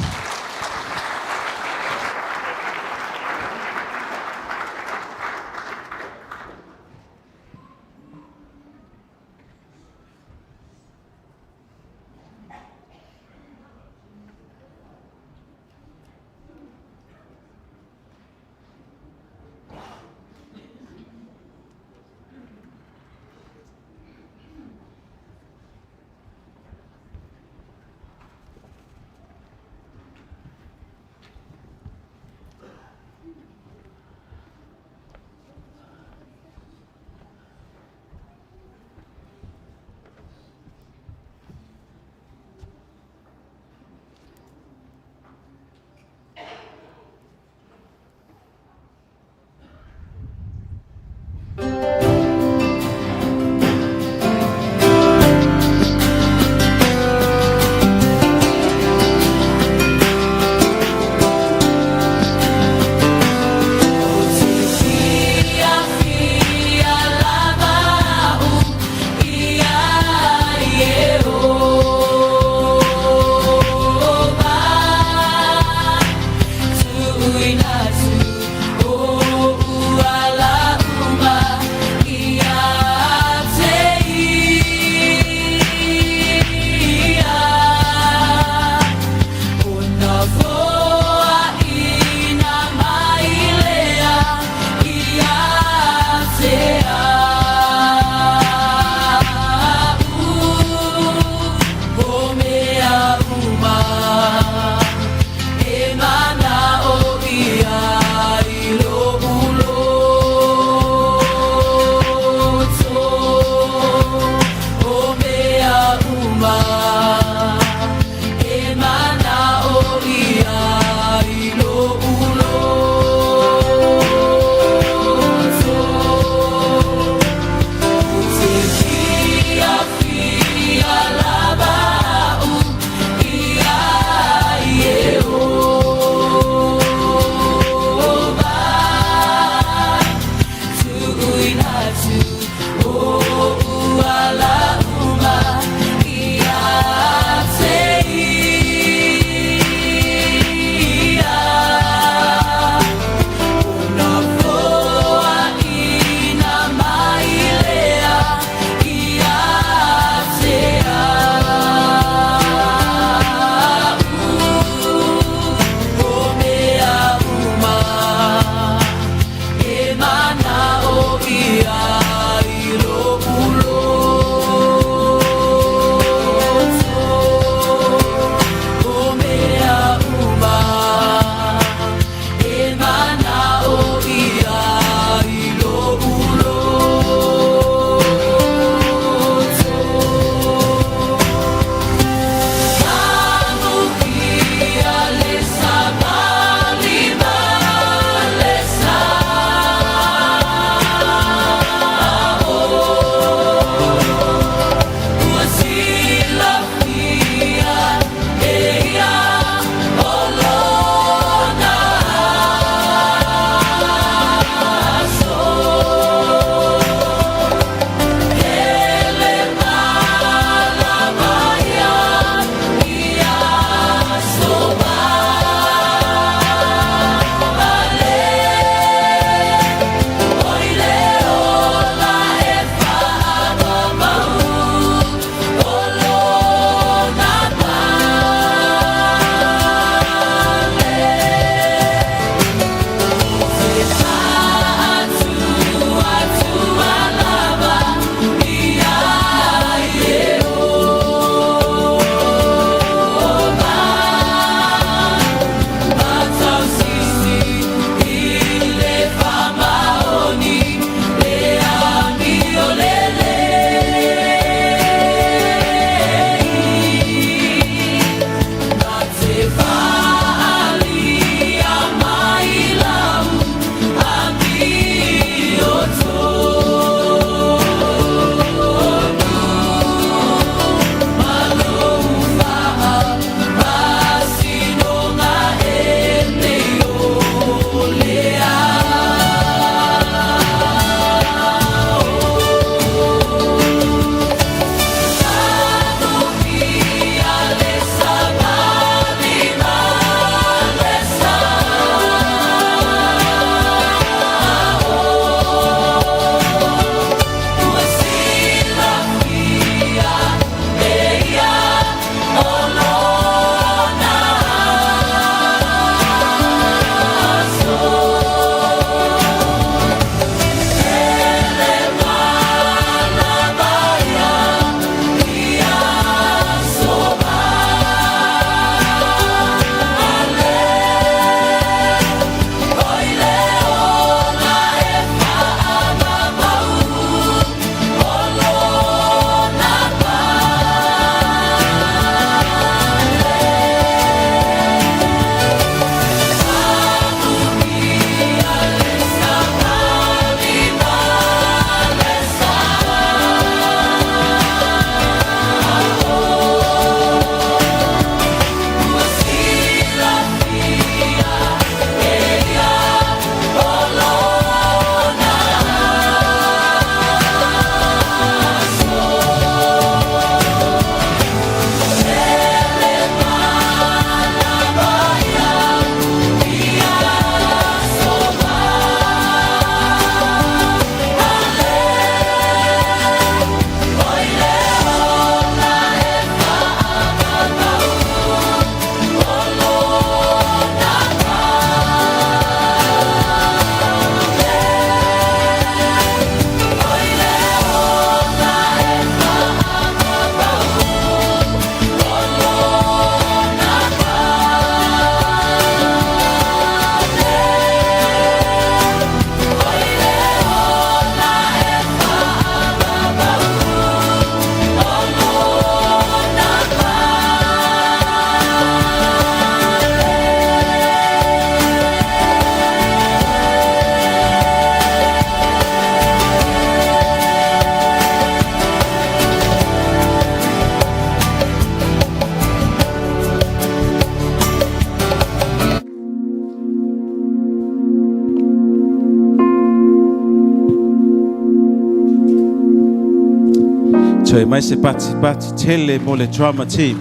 Toe mai se pati pati tele mo le drama team.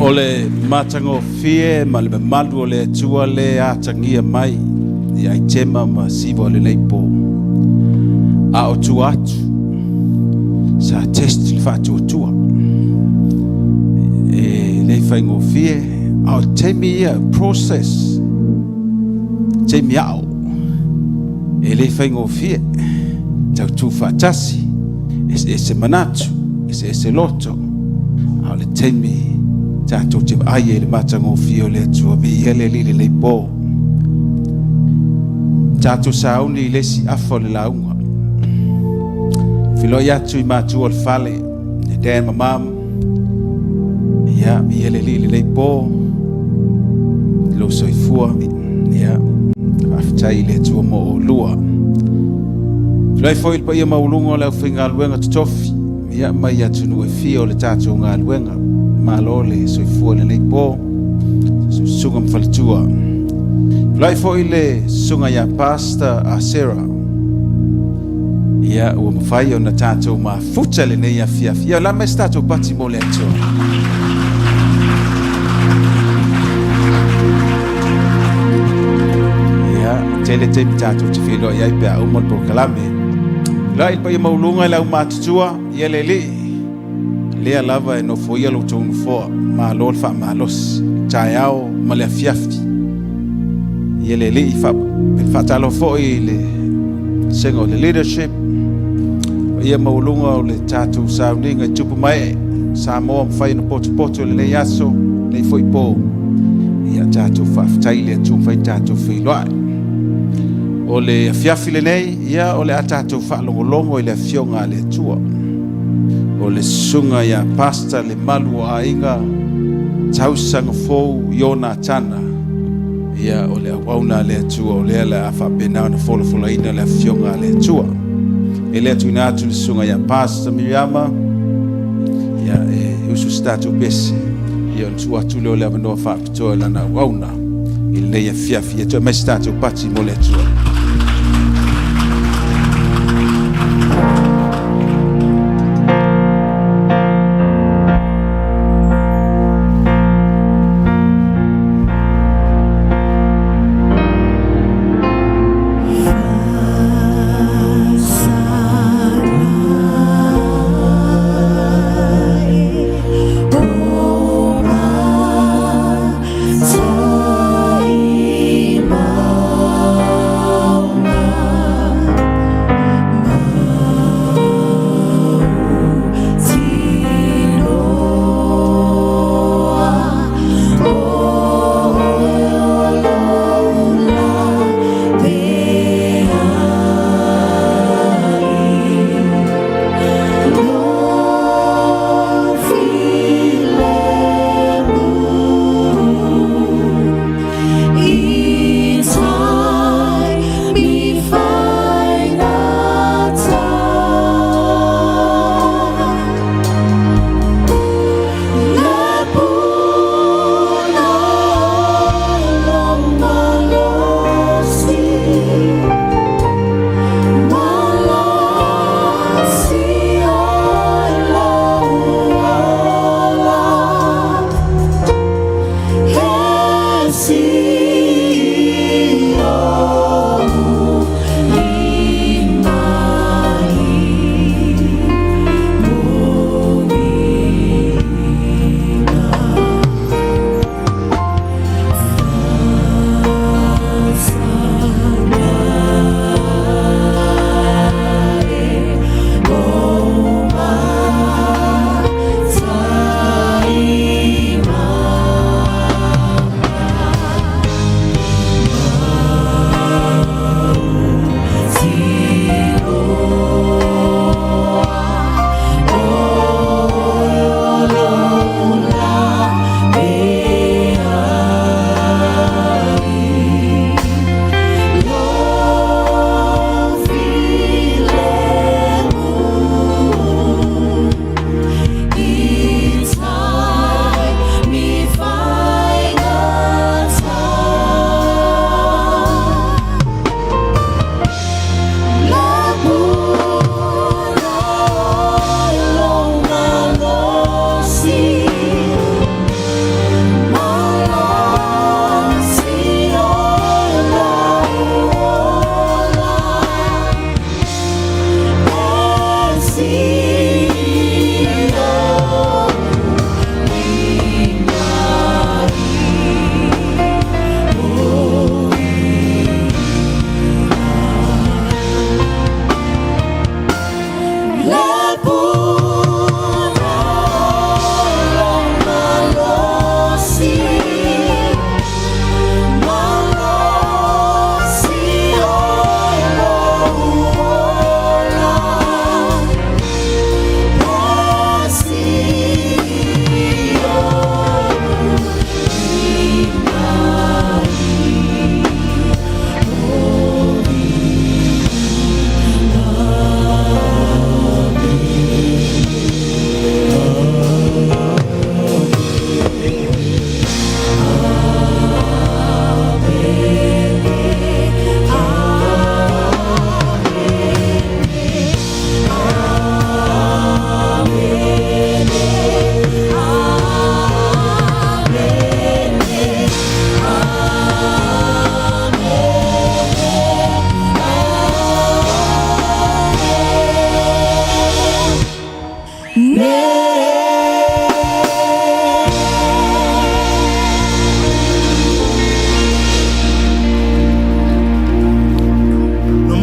O le matagofie ma le mamalu o le Atua le atagia mai i aitema ma siva o lenei po. A o tua atu, sa test le faatuatua. E le faigofie, a o taimi ia, process, taimi ao, e le faigofie, tautu faatasi, eseese manatu, eseese loto, a o le taimi tatou te vaai ai i le matagofie o le Atua, viia le Alii i lenei po. Tatou sauni i le isi afa o le lauga. Filoi atu i matua o le fale, e Dan ma Mam. Ia, viia le Alii i lenei po. Lou soifua, ia, faafetai i le Atua mo oulua. Filoi foi i le paia maualuga o le aufaigaluega totofi, ia, mai atunuu e fia o le tatou galuega. Malo le soifua i lenei po. Susuga ma faletua. Filoi foi le susuga ia Pastor Asera. Ia, ua mafai ona tatou mafuta lenei afiafi. Ia, la mai se tatou pati mo le Atua. Ia, tele taimi tatou te feiloai ai pe a uma le polokalame. Filoi le paia maualuga i le aumatutua, ia le alii. Lea lava e nofoia lo outou nofoa, malo le faamalosi, taeao ma le afiafi. Ia le Alii, faatalofa foi i le sega o le leadership, ia maualuga o le tatou sauniga i tupu mae, Samoa mafai ona potopoto i lenei aso, lenei foi po. Ia tatou faafetai i le Atua mafai tatou feiloai. O le afiafi lenei, ia o le a tatou faalogologo i le afioga a le Atua. O le susuga ia Pastor le malu o aiga tausaga fou Ionatana. Ia o le auauna a le Atua o lea le a faapena ona folafolaina le afioga a le Atua. E le atuina atu le susuga ia Pastor Miriama, ia e usu se tatou pese, ia ona tuu atu lea o le avanoa faapitoa i lana auauna i lenei afiafi. Ia toe mai se tatou pati mo le Atua.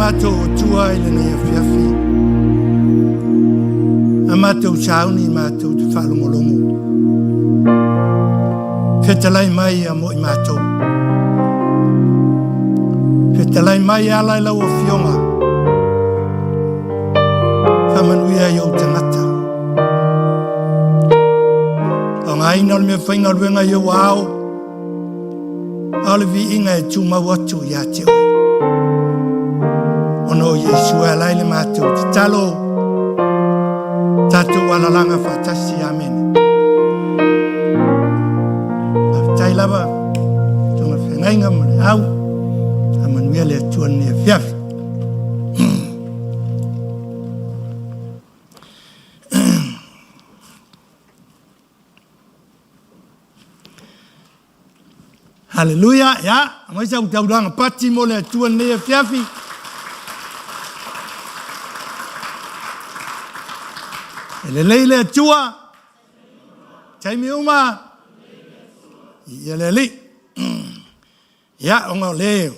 matou Atua i lenei afiafi. A matou sauni matou te faalogologo. Fetalai mai ia mo i matou. Fetalai mai e ala i lau afioga. Faamanuia i ou tagata. Faaaogaina o le mea faigaluega i ou ao. A o le viiga e tumau atu ia te oe. Ona o Iesu e ala ai le matou tatalo, tatou alalaga faatasi. Amene. Faafetai lava, tonga feagaiga ma le au, a manuia le Atua lenei afiafi. Haleluia, ia, aumai sau taulaga pati mo le Atua lenei afiafi. E lelei le Atua, taimi uma, ia le Alii. Ia, ona o le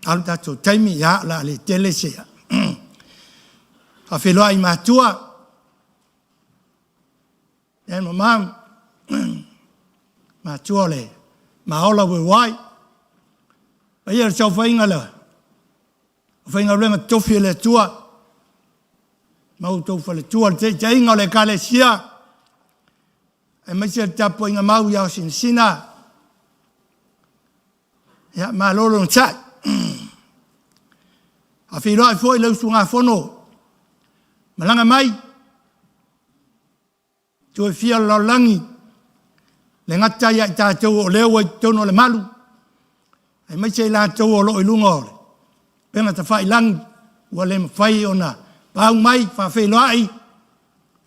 Alu tatou taimi, ia, o le a le tele se faafeiloai i matua. E ma mam, matua o le Maola Worldwide. Paia le saofaiga le faigaluega totofi a le Atua, ma outou faletua, le taitaiga o le Ekalesia, aemaise le tapuaiga mau i Aosinasina. Ia, malo le onosai. Faafeiloai foi le usugafono malaga mai toe fia o le lalolagi, le gata ia i tatou o lea ua i totonu o le malu, aemaise i latou o lo o i luga o le upega tafailagi ua le mafai ona paau mai, faafeiloai,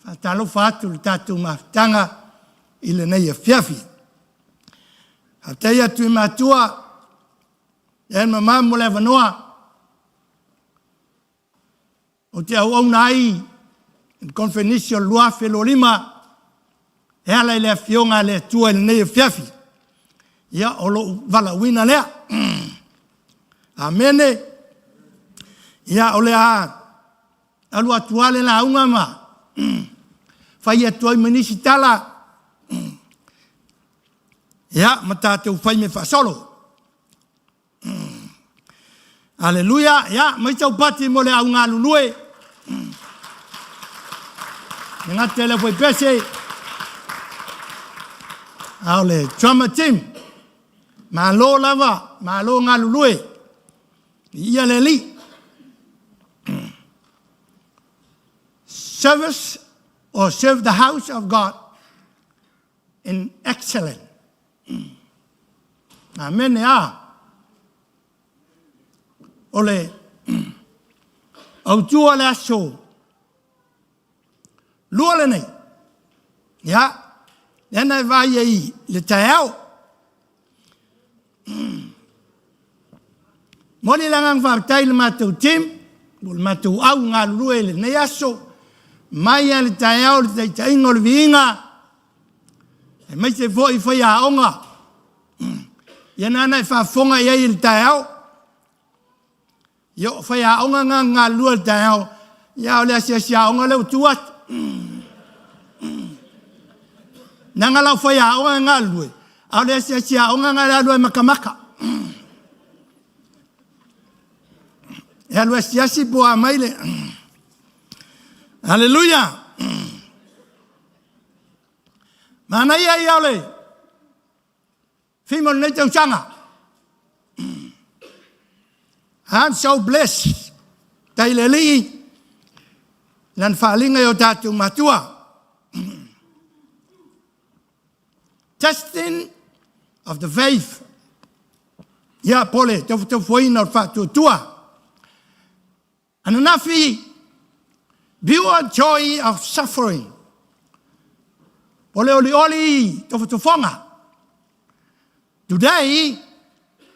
faatalofa atu i le tatou mafutaga i lenei afiafi. Faafetai atu i matua, e mama mo le avanoa. Ou te auauna ai i le konfenisi o le 2025 e ala i le afioga a le Atua i lenei afiafi. Ia, o lou valaauina lea. Amene. Ia, o le a alu atu lava le lauga ma fai atu ai ma nisi tala. Ia, ma tatou fai mea faasolo. Aleluia. Ia, mai sau pati mo le au galulue. Le gata le foi pese. A o le drama team. Malo lava, malo galulue. Ia le Alii. Service or serve the house of God in excellent. Amene a. O le autu o le aso lua lenei. Ia, lea na e vaai ai le taeao. Momoli le agaga faafetai i le matou team, o le matou au galulue i lenei aso, mai lava i le taeao le taitaiga o le viiga, aemaise foi faiaoga, ia na e faafofoga i ai i le taeao. Ia o faiaoga na galulue i le taeao, ia o le asiasi aoga lea ua tu atu. Leaga lau faiaoga e galulue, a o le asiasi aoga na e alu e matamata. E alu asiasi po o a mai le... Aleluia! Manaia ia o le theme o lenei tausaga. I'm so blessed. Tai le Alii, lana faaaliga i o tatou matua. Testing of the faith. Ia, po le tofutofuaina o le faatuatua. Ananafi, pure joy of suffering. O le olioli tofotofoga. Today,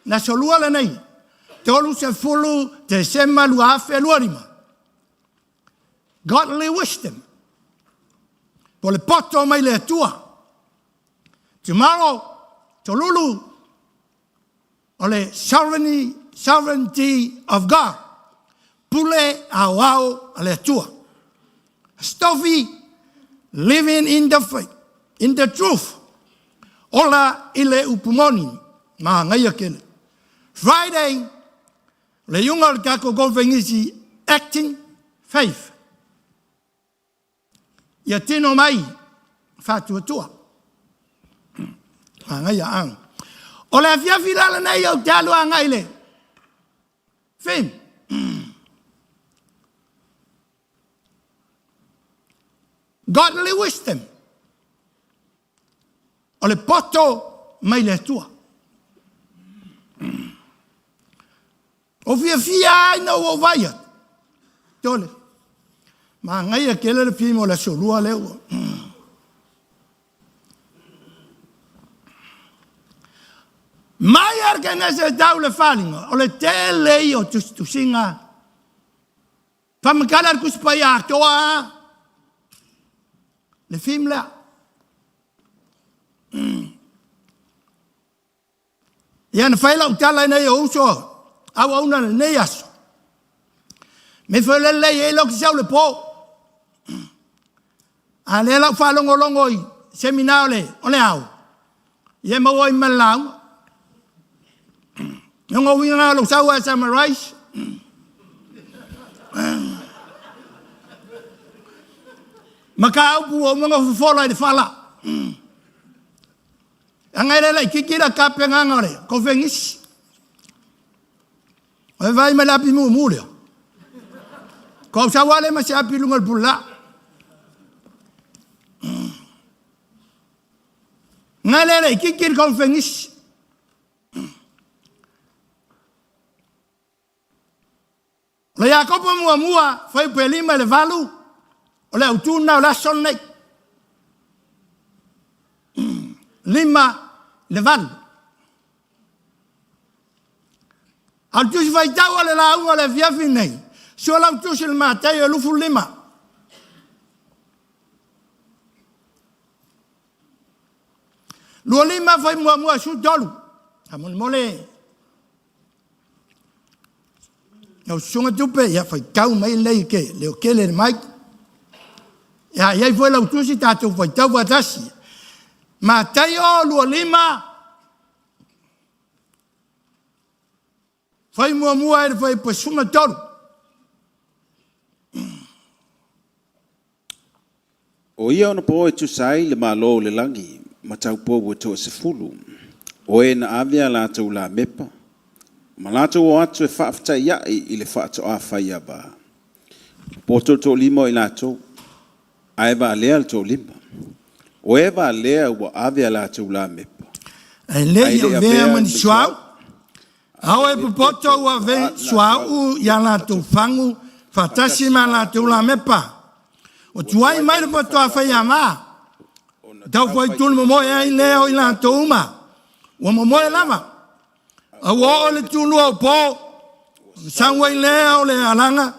le aso lua lenei, 30 Tesema 2025. Godly wisdom. Po le poto mai le Atua. Tomorrow, tolulu, o le sovereignty Sovereignty of God, Pule Aoao a le Atua. Aso Tofi, Living in the Faith, in the Truth, Ola i le Upu Moni, Manaia Tele. Friday, o le iuga o le tatou konferenisi Acting Faith. Ia tino mai faatuatua. Manaia a. O le afiafi la lenei ou te alu agai le theme. Godly wisdom. O le poto mai le Atua. O fiafia ai na ua ou vaai atu. Tole. Manaia tele le fimo o le aso lua lea ua. Mai a le Kenese e tau le faliga, o le tele ia o tusitusiga. Faamatala le Tusi Paia atoa le film lea. Ia na fai lau tala ina ia uso auauna lenei aso. Me foi le lelei e loki sau le po. A lea lau faalogologo i semina o le, o le ao. Ia maua ai ma le lauga. E ona uiga na o lou sau a summarize. Mataupu ua uma ona fofola i le fala. Leaga e le laitiiti la tapenaga o le kofenisi. O e vaai mai le api mumu lea. Ko au sau lea ma se api i luga o le pulaa. Nga le laitiiti le kofenisi. O le Iakopo muamua, fuaiupu e 5 i le 8, o le autu lena o le aso lenei. 5 i le 8. A o le tusi faitau a le lauga o le afiafi nei, sua lau tusi i le Mataio e 25. 25 fai muamua 13. Faamolemole Lau susuga Tupe, ia faitau mai lelei ke leo tele le mic. Ia i ai foi lau tusi tatou faitau faatasi. Mataio 25 fai muamua i le fuaiupu 13. O ia ona po e tusa ai le Malo o le lagi ma taupou e toasefulu, o e na ave a latou lamepa, ma latou o atu e faafetaiai i le faatoa faiava. Poto le toalima o i latou, ae valea le toalima. O e valea ua ave a latou lamepa, Ae le ae i le i avea avea ma ni ma ni suauu, suauu, Ao e popoto ua ave suauu i a latou fagu faatasi ma a latou lamepa. Ua tuai mai le faatoa faiava, tau faitulu momoe ai lea o i latou uma. Ua momoe lava. A ua oo i le tulua o po, ona sau ai lea o le alaga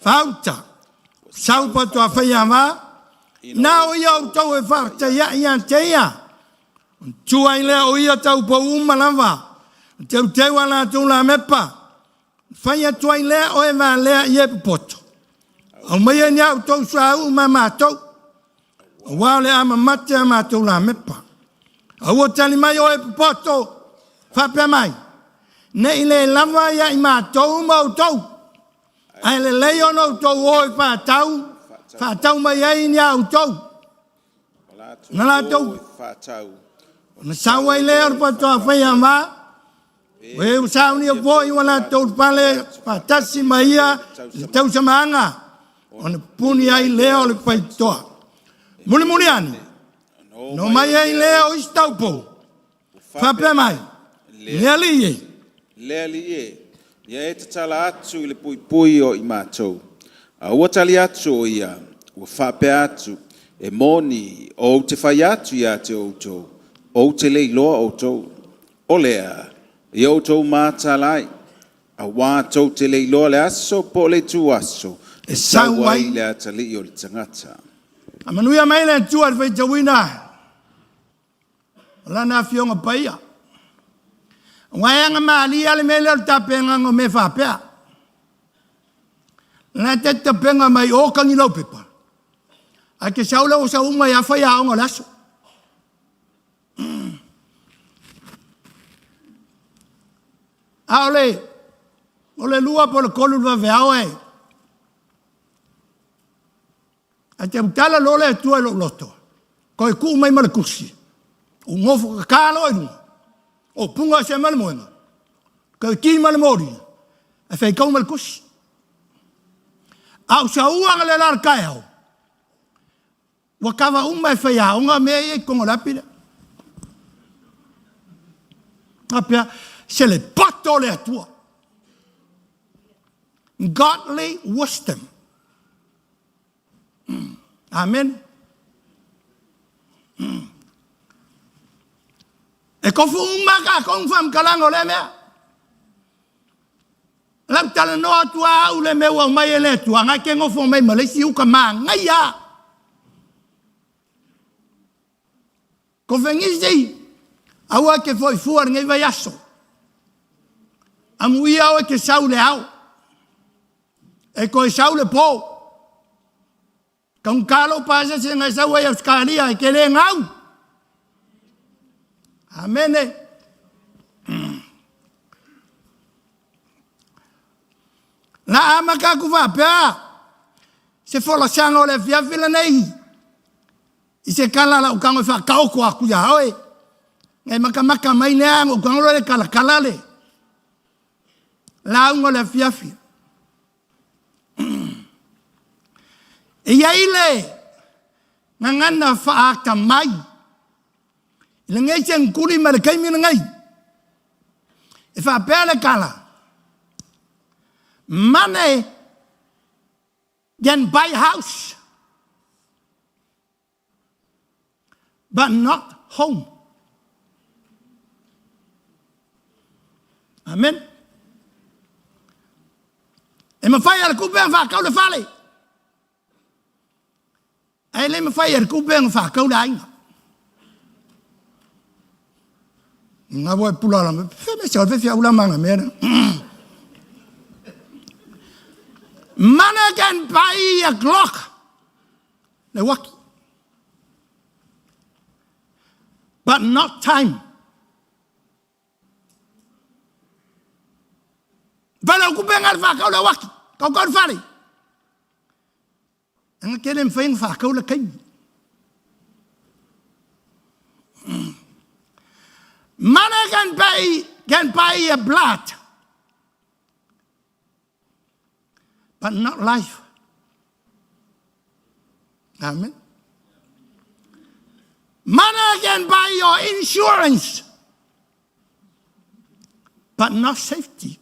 faauta. Sau faatoa faiava, na o ia outou e faafetaiai ia te ia. Ona tua ai lea o ia taupou uma lava, na teuteu a latou lamepa, ona fai atu ai lea o e valea i e popoto. Aumaia ni a outou suauu ma matou, aua o le a mamate a matou lamepa. A ua tali mai o e popoto, faapea mai, Ne i le lava ia i matou ma outou, ae lelei ona outou o e faatau, faatau mai ai ni a outou. Na latou ona sau ai lea o le faatoa faiava, o e ua saunia foi ua latou pale faatasi ma ia i le tausamaaga, ona pupuni ai lea o le faitotoa. Mulimuli ane, ona omai ai lea o isi taupou, faapea mai, Le alii e! Le alii e, ia e tatala atu i le puipui o i matou. A ua tali atu o ia, ua faapea atu, E moni, ou te fai atu ia te outou, ou te le iloa outou. O lea, ia outou mataala ai, auā tou te le iloa le aso po o le ituaso E e sau sau ai ai le atalii o le tagata. Faamanuia mai le Atua i le faitauina o Lana Afioga Paia. Aua e agamalie lava le mea lea o le tapenaga o mea faapea. O lena e te tapena mai o tagi lau pepa, ae te sau lea ua sau uma ai lava faiaoga o le aso. A o le, o le 2 po o le 3 i le vaveao e, ae tautala loa le Atua i lou loto, toe tuu mai ma le tusi, ou nofo tata loa i luga, o puna ese ma le moega, toe ki ma le moli, ae faitau ma le tusi. A o saua na le la le taeao, ua kava uma e faiaoga mea ia i totonu o le api lea. Faapea, se le poto o le Atua. Godly wisdom. Amen. E tofu uma tatou ma faamatalaga o lea mea. Lau talanoa atu a au le mea ua aumai e le Atua, na e te nofo mai ma le isi uta manaia. Kofenisi, aua e te foi fua lenei vaiaso. Amuia oe te sau i le ao. E toe sau le po. Taugata lou pasese na e sau ai Ausetalia e te le gau. Amene. Na amata atu faapea se folasaga o le afiafi lenei i se tala a lau tago e faataoto atu ia oe. Ngai matamata mai lea, na ou tago loa le talatala le lauga o le afiafi. E i ai le gagana faatamai i lenei seneturi ma le taimi lenei. E faapea le tala, money can buy house, but not home. Amen. E mafai e le tupe ona faatau le fale. Ae le mafai e le tupe ona faatau le aiga. Nga voi pula la me fe se fe fe ula manga me. Money can buy a clock. Le waki. But not time. Fale o kupe ngal whakau le waki. Kau kau fale. Anga kele mwhai nga whakau le kaimi. Money can buy a blood, but not life. Amen. Money can buy your insurance, but not safety.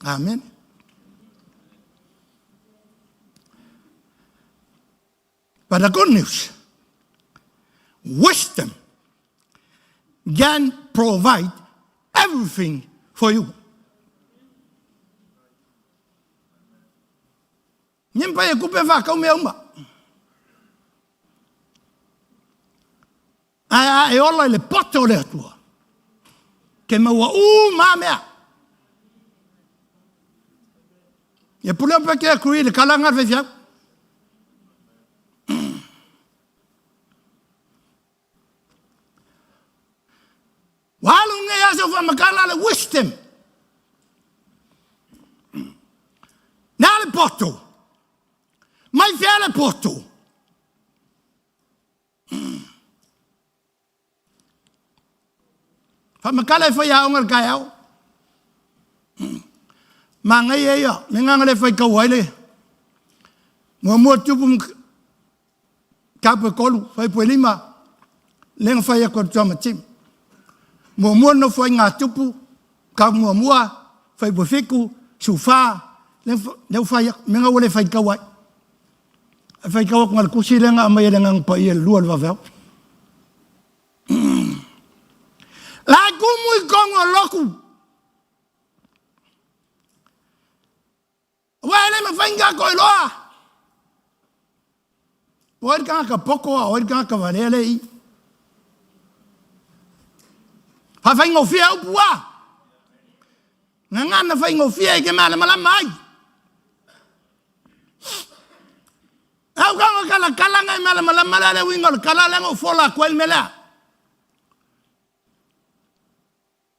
Amen. But the good news, wisdom can provide everything for you. Nye mpai e kupe whakau mea uma. Ae a e ola i le poto o le Atua. Ke maua u mā mea. Ia pule o peke aku i le kalanga le whaiwhiau. Ua alu nei aso whamakala le wisdom. Nā le poto. Mai fea le poto. Whamakala e whai aonga le kai au. Mā ngai e ia, me nganga le whai kau ai le. Mua mua tupu ka kolu, whai pue lima, lenga whai ako tua matim. Mua mua no whai ngā tupu, ka mua mua, whai pue fiku, sufa, leo whai ako, me ngā wale whai kau ai. E whai kau aku ngā le kusi lenga, a mai e lenga ngpa i e lua le waweau. La kumu i kongo loku. Ua e le mawhai ngā koe loa. O e kanga ka poko a o e kanga ka valea le i. Faafaigofie upu a. Gagana faigofie e ke malamalama ai. Au ka nga kala kala ngai malamalama le le uiga o le kala lea na ou fola atu ai le mea lea.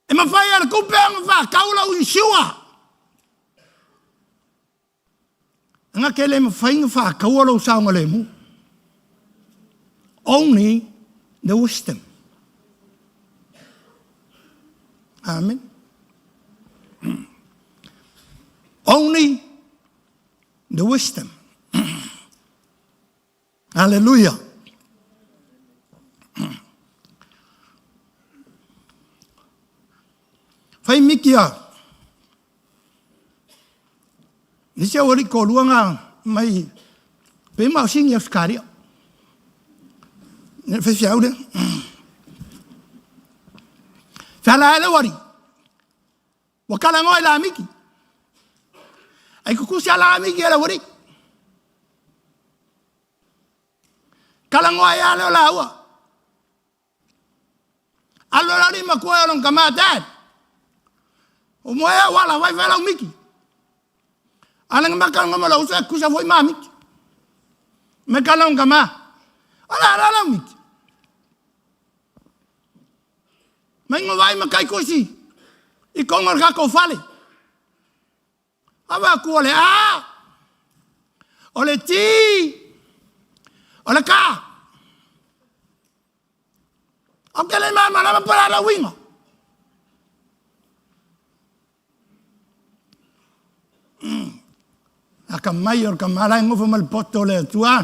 E mafai e le tupe ona faatau lau insure. Aga ke le mafai ona faataua lou saogalemu. Only the wisdom. Amen. Only the wisdom. Hallelujah. Fai miki a. Nisi au alii toalua na mai pe ma o sini Ausetalia. Ne faifeau lea. Feala ai le alii. Ua talanoa i Lamiki. Ai kukusi a Lamiki e le aualii. Talanoa ai a leo laua. Alu le alii matua e o lona tama, Dad, o moe au ala vai fai lau miki. Ale nga maka nga mala usa kusa foi ma miki. Me kala nga ma. Ala ala lau miki. Mai nga vai ma kai kusi. I konga le kako fale. Ave aku o le A, o le T, o le K. Au ke le malamalama po o le a le uiga. Akamai o le tama la e nofo ma le poto o le Atua.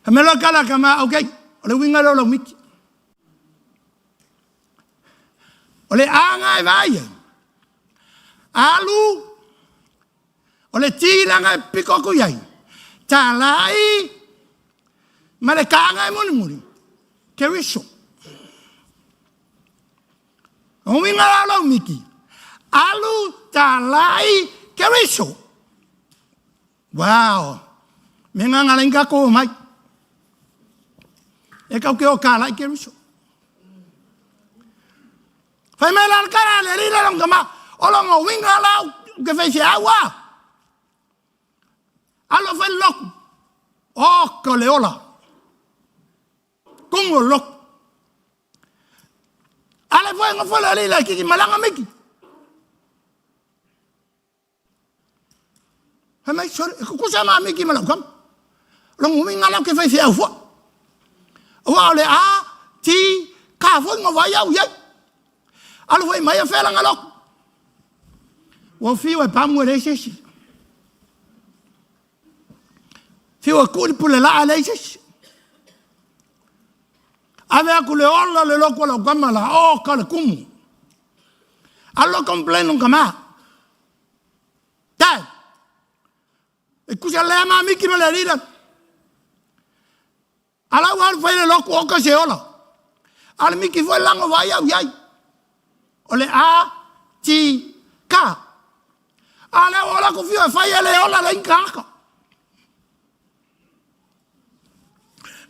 Fai mai loa tala a le tama, okay, o le uiga lea o lau miti. O le A na e vaai ai. Alu, o le T lana e piko atu i ai. Talai, ma le K na e mulimuli. Keriso. O uiga la o lau miki. Alu, talai, Keriso. Wow! Me ngā ngā lenga ko mai. E kau ke o ka lai ke ruso. Fai mai la kara le rira long kama. O longa winga lau ke fai se aua. Alo fai loku. O ko le ola. Kungo loku. Ale fai ngofo le rira kiki malanga miki. Fai mai, sorry, e kukusa ma miki ma lau kama. Longo mi ngā lau ke whai whiau fua. Ua o le A, T, ka fua ngā wai au iai. Alu whai mai a whela ngā loku. Ua whiu e pamu e le sesi. Whiu e kuli pule laa le sesi. Ave aku le ola le loku a lau kama la, o ka le kumu. Alo complain long kama. Dad, e kusa lea ma miki ma le alii Ala ua alu fai le loku oka se ola. Ale miki foi lango vai au iai. O le A, T, K. Ale o ola ku fio e fai ele ola le inka aka.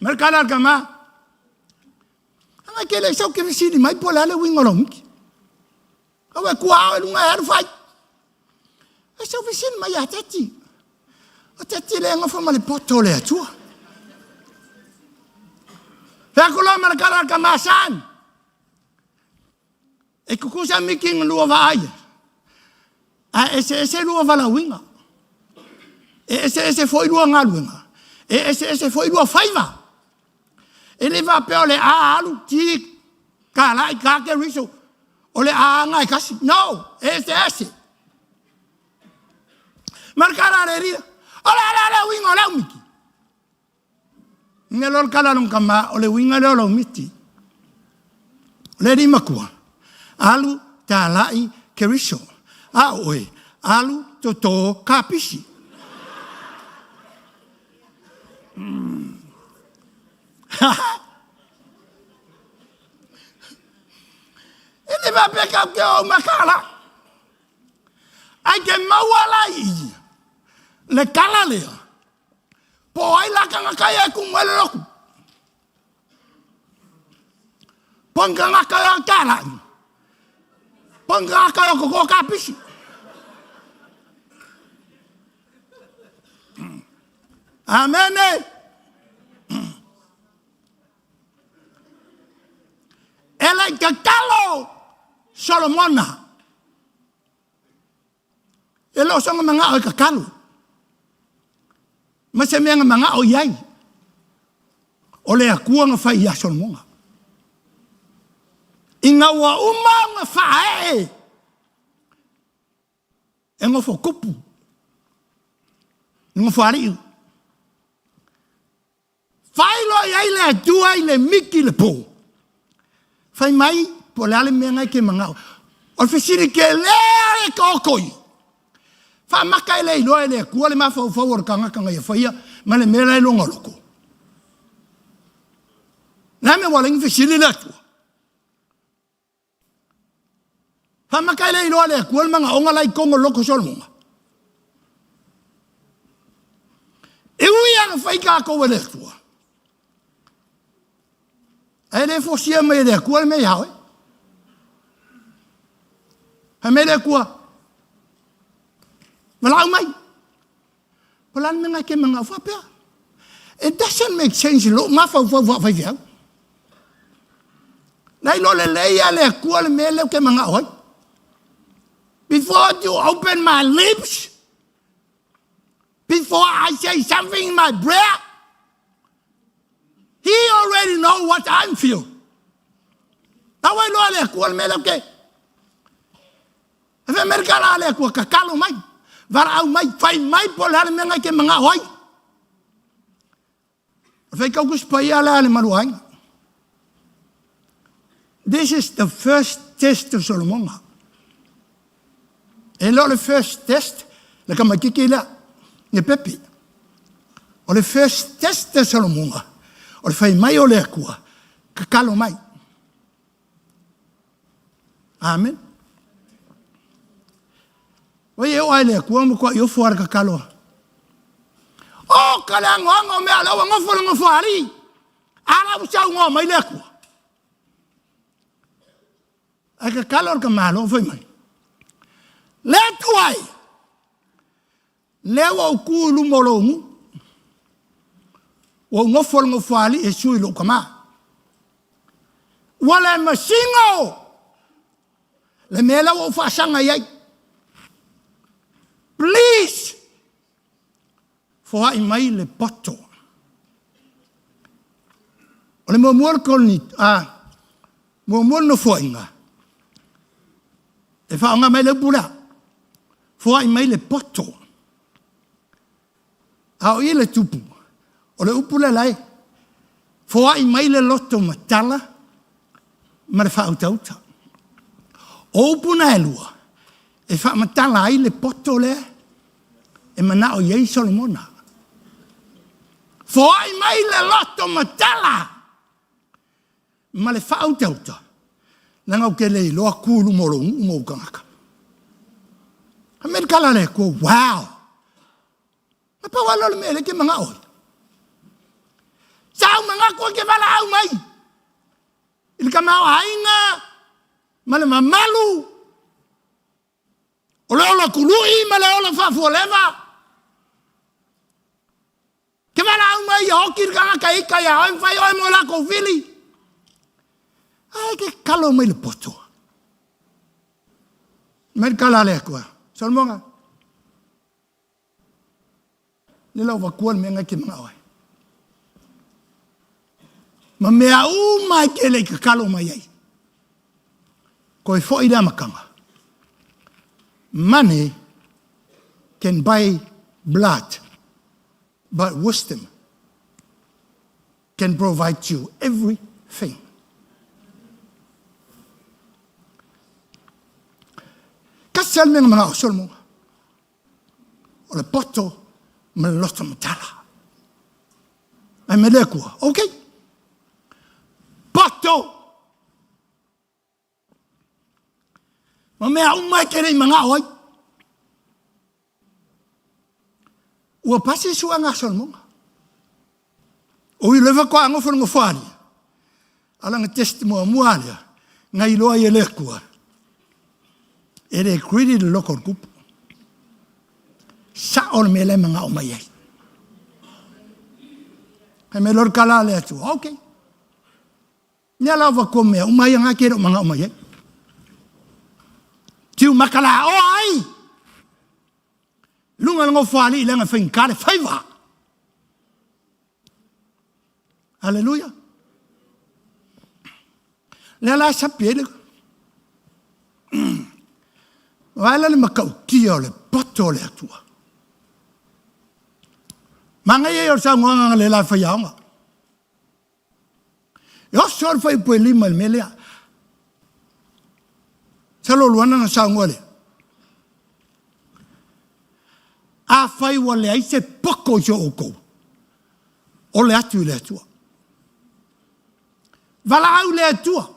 Merkala al kama. Anga ke le sau ke fisili mai po le ale wingo lo miki. Au e kua ao e lunga e alu fai. E sau fesili mai ia Teti. O Teti le ngofo ma le poto o le Atua. Fea ku loa ma le kala ka masan. E kukusa miki nga lua vaai. A ese ese lua valauinga. E ese ese foi lua galuega. E ese ese foi lua faiva. E le faapea o le a alu ti ka lai ka ke riso o le a anga e kasi. No, e ese ese. Markala le ria. O le ala le uiga o le aumiki. Nge lol kala long kama o le uiga le o le aumiti. O le rima kua. Alu talai keriso. A oe, alu toto kapisi. E le faapea kau ke o makala. Ai ke maua la i le kala lea. Po ai la kanga kai e kumu ele loku. Ponganga ka yo tala. Ponganga ka yo koko ka pisi. Amene. E le tatalo Solomona. E le o soga magao e kakalu. Ma se mea na magao i ai. O le Atua na fai ia Solomona. Ina ua uma ona faaee e nofo tupu, nofo alii. Fai loa i ai le Atua i le miti i le po. Fai mai, po o le a le mea na e te manao. O le fesili tele a le tootoi. Faamata e le iloa e le Atua le mafaufau o le tagata na ia faia ma le mea la e lona loto. Le a mea ua ala ai ona fesili le Atua? Faamata e le iloa le Atua le manaoga la i totonu o le loto Solomona. E ui lava na fai tatou e le Atua, ae le fosia mai e le Atua le mea ia oe. Fai mai le Atua, valaau mai. Po o le a le mea na e te manao faapea. It doesn't make sense i lou mafaufau faafaifeau. Na iloa lelei lava le Atua le mea lea ou te manao ai. Before you open my lips, before I say something in my prayer, He already know what I'm feel. Na ua iloa le Atua le mea lea ou te E fai mai le tala a le Atua, tatalo mai, valaau mai, fai mai po o le a le mea na e te manao ai. O le faitau Tusi Paia lea a le Maluaina. This is the first test of Solomona. E le o le first test le tamaititi lea, le pepe. O le first test a Solomona, o le fai mai o le Atua, tatalo mai. Amen. Oi e oa e le Atua ma toai ofo a le tatalo. O ka le agoago o mea lea ua nofo le nofoalii. A la ua saunoa mai le Atua. Ae tatalo le tamaloa fai mai. Le Atua e, lea ua ou tu i luma o lou nuu. Ua ou nofo i le nofoalii e sui lou tama. Ua le masina o le mea lea ua ou faasaga i ai. Please, foai mai le poto. O le muamua le koloni, a, muamua le nofoaiga, e faaaoga mai le upu lea, foai mai le poto. A o i le tupu, o le upu lea la e, foai mai le loto matala ma le faautauta. O upu na e lua, e faamatala ai le poto lea e manao i ai Solomona. Foai mai le loto matala ma le faautauta, leaga ou te le iloa tu i luma o lou nuu ma ou tagata. Fai mai le tala a le Atua, wow! Na pau lava lea o le mea lea e te manao ai. Sa ou manatu e te valaau mai i le tamaoaiga ma le mamalu o le ola tului ma le ola faafualeva. Ke valaau mai ia oti le tagata ika ia oe ma fai oe mo lakou fili. Ae ke kalo mai le poto. Mai le kala a le Atua. Solomona, le lau vatua le mea ngai ke manao ai. Ma mea uma e ke le i kakalo mai ai. Koe foi le amataga. Money can buy blood, but wisdom can provide you everything. Tasi lava le mea na manao Solomona, o le poto ma le loto matala. Ai me le Atua, okay. Poto! Ma mea uma e te le i manao ai. Ua pasi suaga a Solomona. O i lewa koa ngofo le ngofoali. A lana test muamua lea, na iloa ai e le Atua, e le greedy le loto o le tupu. Sa'o le mea lea e mana'o mai ai. Fai mai loa le tala a le Atua, okay. Mea la avatua mea uma ia na e te le o mana'o mai ai. Tiu makalaoa ai luga o le nofoalii leaga e faigata le faiva. Aleluia. Lea la sapi ai le Vaai la le matautia o le poto o le Atua. Manaia ia o le saunoaga na le la faiaoga. E oso le fuaiupu e lima i le mea lea. Masalo o Luana na saunoa lea. Afai ua leai se poto i so outou, ole atu i le Atua. Valaau i le Atua.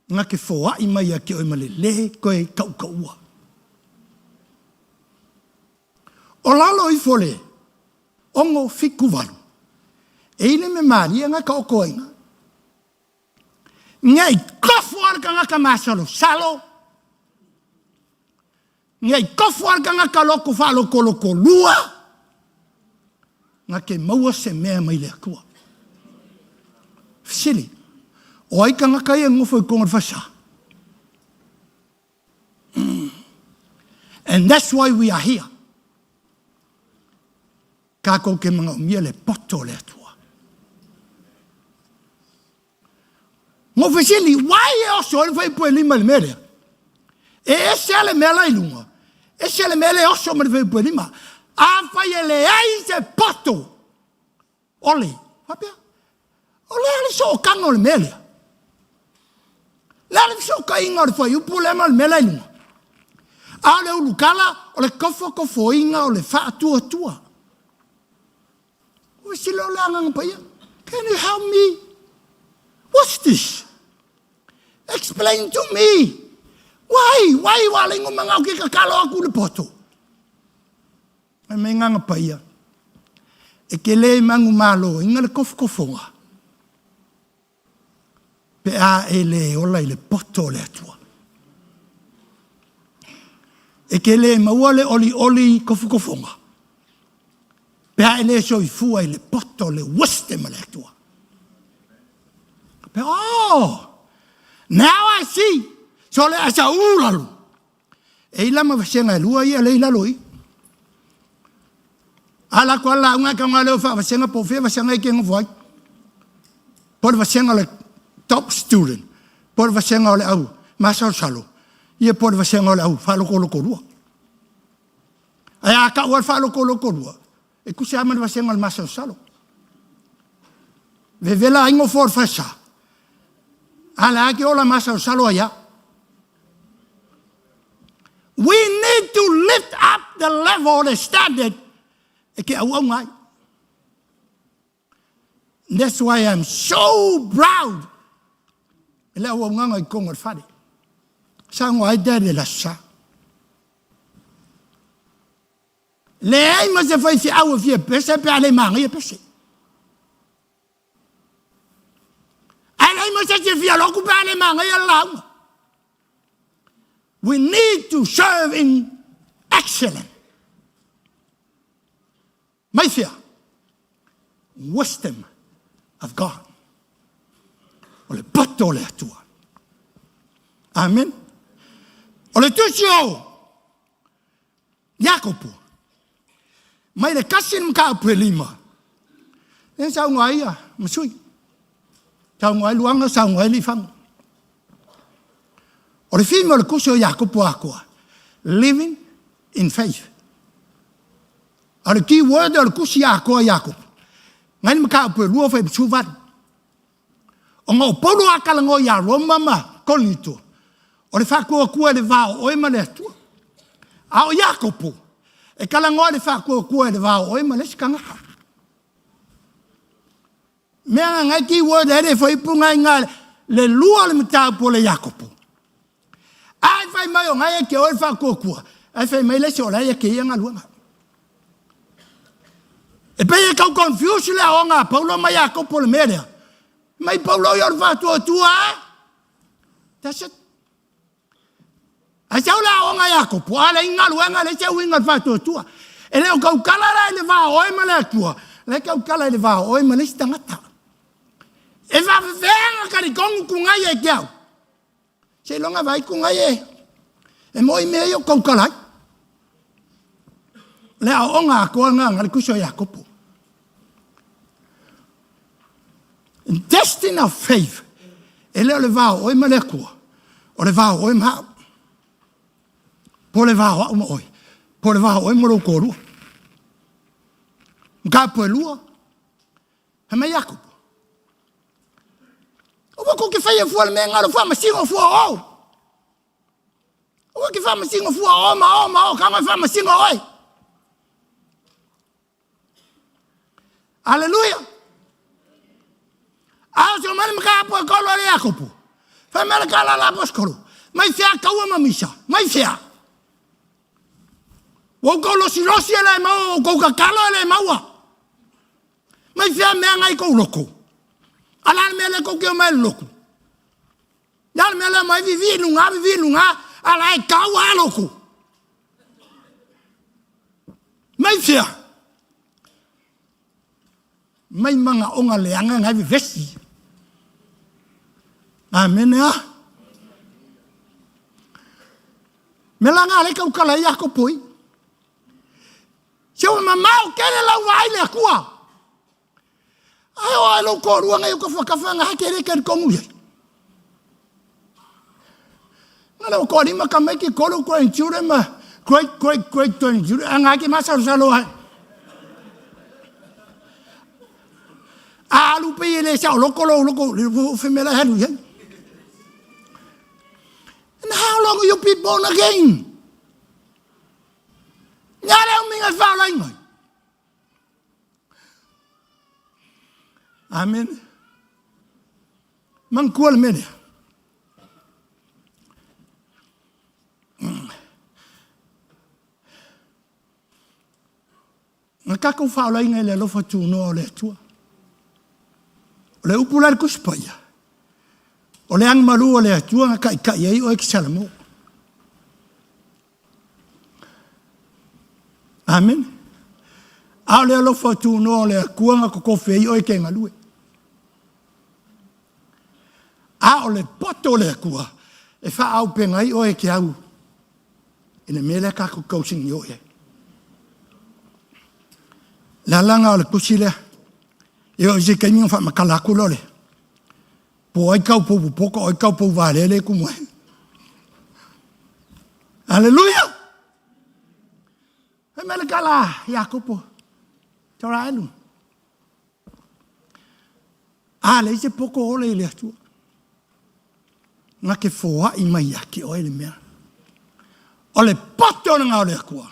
Na te foai mai ia te oe ma le lē toe tautaua. O lalo ifo le 6, 7, 8, e i le mea malie na taoto ai ina. Nei tofu lava le tagata masalosalo, nei tofu lava le tagata loto faalotolotolua, na te maua se mea mai le Atua. Fesili, o ai tagata ia e nonofo i totonu o le falesa? And that's why we are here. Tatou te manaomia le poto o le Atua. Mo fesili, why e oso ai le fuaiupu e lima i le mea lea? E ese lava le mea la i luga, ese le mea lea e oso ma le fuaiupu e lima. Afai e leai se poto o le, faapea, o le a le sootaga o le mea lea? Le a le fesootaiga o le fuaiupu lea ma le mea la i luga? A o le ulukala, o le tofotofoina o le faatuatua. Ua sili o le Agaga Paia. Can you help me? What's this? Explain to me. Why? Why ua ala ingo mangao ke kakalo aku le poto? Mai mai Agaga Paia. E ke le mangu malo inga le kofokofoga. Pe a e le ola i le poto o le Atua. E ke le maua le olioli kofokofoga. Pe a e le soifua i le poto le wisdom o le Atua. Pe, oh, now I see. So le asa ulalu. E i lama vasenga e lua ia le i lalo i. A la ko la unga ka ngale o fa vasenga po fe vasenga i ke ngofo ai. Po le vasenga le top student. Po le vasenga o le au masalosalo. Ia po le vasenga o le au faalokoloko lua. Ai a ka ua faalokoloko lua. E kusi a ma le vasenga o le masalosalo. Vevela ai ngofo o le fasa. A la ke ola masalosalo ai a. We need to lift up the level, the standard e ke auaunga ai. That's why I'm so proud e le auaunaga i totonu o le fale. Saunoa ai Daddy le Aso Sa. Leai ma se faifeau e fia pese pe a le manaia pese. Ae leai ma se isi e fia lotu pe a le manaia le lauga. We need to serve in excellence. Mai fea? Wisdom of God. O le poto o le Atua. Amen. O le tusi o Iakopo, mai le kasi le mataupu e lima, lea saunoa ai ia ma sui. Saunoa ai Luaga, saunoa ai Lifaga. O le theme o le tusi o Iakopo atoa, living in faith. A o le key word o le tusi atoa Iakopo, ngai le mataupu e lua fai 18. Ona o Paulo a talanoa ia Roma ma Korinito, o le faatuatua i le va o oe ma le Atua. A o Iakopo, e talanoa i le faatuatua i le va o oe ma le isi tagata. Mea na ngai key word e le fuaiupu ngai nga le lua o le mataupu o le Iakopo. A e fai mai o ngai e ke oe le faatuatua, ae fai mai le isi o la e ke ia galuega. E pei e tau confuse le aoga a Paulo ma Iakopo le mea lea. Mai paulo i o le faatuatua e. That's it. Ai sau le aoga ia kopo, a le galuega le se uiga o le faatuatua. E le o kaukala la i le va o oe ma le Atua, la e kaukala i le va o oe ma le isi tagata. E faafefea talitonu kugai e te au. Seiloga vaai kugai e e moi mea ia o kaukala ai. Le aoga atoa lena na le tusi o Iakopo. Testing of faith, e le o le va o oe ma le Atua, o le va o oe ma au. Po o le va o au ma oe, po o le va o oe ma lou toalua. Mataupu e lua, fai mai Iakopo, Aua kou te faia fua le mea ngalo faamasino fua o. Aua ke faamasino fua o ma o ma o, kaga faamasino oe. Aleluia. A o se mani maka apo e kolo le Iakopo. Fai mai le kala la apostolo. Mai fea kaua ma misa. Mai fea. Ua outou losilosi e le maua, ua outou tatalo e le maua. Mai fea mea ngai kou loko. A la le mea lea kou te omai le loku. Le a le mea lea mai vivi i luga, vivi i luga, a la e kau a loku. Mai fea. Mai manaoga leaga ngai vevesi. Amene a. Me la nga le kaukala i Iakopo i. Se ua mamao tele lau vaai le Atua. Ai o ai lou toalua ngai o kafakafa nga ke le talitonu i ai. Nga le o toalima ka mai ki kolu grandchildren ma great great great grandchildren a nga ke masalosalo ai. A alu pei e le sa o loko lou loko le fe mea la e alu i ai. And how long will you be born again? Nga le uminga e whaolainga. Amen. Manatua le mea lea. Na tatou faaolaina i le alofa tunoa o le Atua. O le upu la i le Tusi Paia, o le agamalu o le Atua na taitai ai oe ki Salamo. Amen. A o le alofa tunoa o le Atua na totofi ai oe ke galue. A o le poto o le Atua e faaauupega ai oe ke au i le mea lea tatou tausigi o i ai. Le alaga o le tusi lea, e oo i se taimi ona faamatala atu lea o le po o ai tau pou popoto, o ai tau pou valea lea e tumu ai. Aleluia! Fai mai le tala a Iakopo, Taraelu. A leai se poto ole i le Atua. Na te foai mai ia te oe le mea. O le poto lena o le Atua.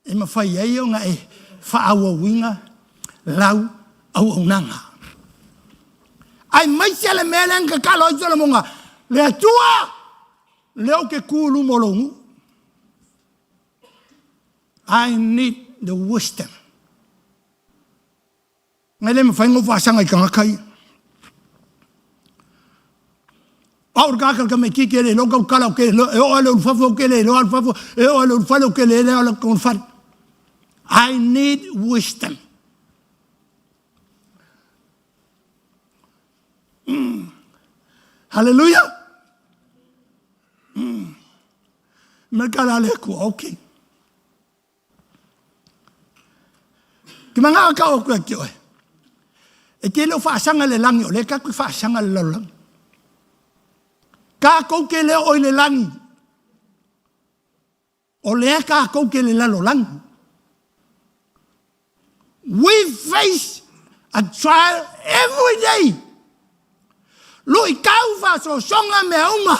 E mafai ai ona e faaauauina lau auaunaga. Aemaise le mea lea na tatalo ai Solomona, le Atua, lea ou te tu i luma o lou nuu. I need the wisdom. Ngai le mafai ona ou faasaga i tagata ia. Au le tagata ka mai ke le lo kau kala ke lo e o le ulufafo ke le lo alufafo e o le ulufale ke le le o le ulufale. I need wisdom. Hallelujah. Me kala le ku okay. Ke mangao ka o koe ki oe. E te leo whaasaga le langi, o le kaku whaasaga le lalolagi. Ka kou ke leo oi le langi, o lea ka kou ke le lalolagi. We face a trial every day. Luitau faasoasoga mea uma.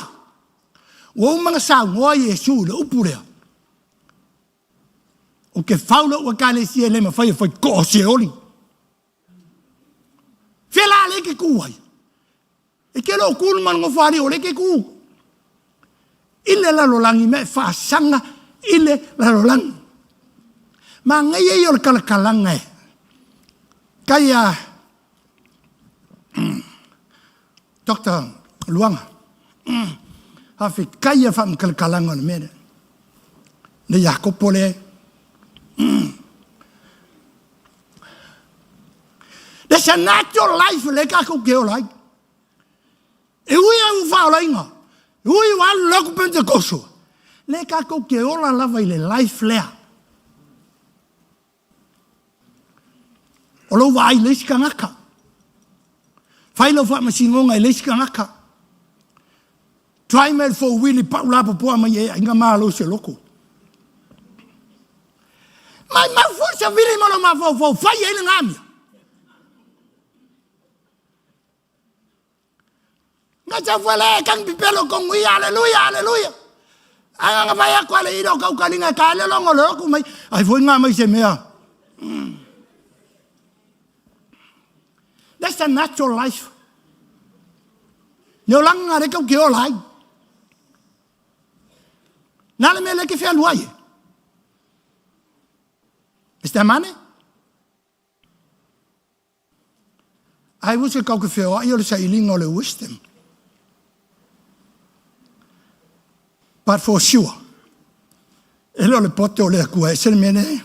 Ua uma ona saunoa Iesu i le upu lea. Ou te fau lou ekalesia e le mafai e fai toa o Seoli. Fea la le ke ku ai? E ke lo ku ma le ngofo ali o le ke ku. I le lalolagi me faasaga i le lalolagi. Manaia ia o le kalakalaga e. Kai a. Doctor Luaga. Faafetai ia faamatalaga o le mea lea. Le Iakopo lea. There's a natural life le tatou te ola ai. E ui ai ua faaolaina, e ui ua alu le ku Pentekoso, le tatou te ola lava i le life lea. O lou vaai i le isi tagata. Fai lau faamasinoga i le isi tagata. Try mai le fouwili pau lapopoa mai e aiga malo se loko. Mai mau foi se vili ma lo mafaufau fai ai le gamia. Nga tau foi le kang pipelo kongu ia, aleluia, aleluia. Ai nga vai aku ale ilo kau kalinga ka le longo le oku mai. Ai foi nga mai se mea. That's a natural life. Ne olanga nga le kau ke ola ai. Nā le mea le ke whialu ai e. Is there money? Ai ua se kau ke feoai o le sailiga o le wisdom. But for sure, e le o le poto o le Atua e ese le mea lea.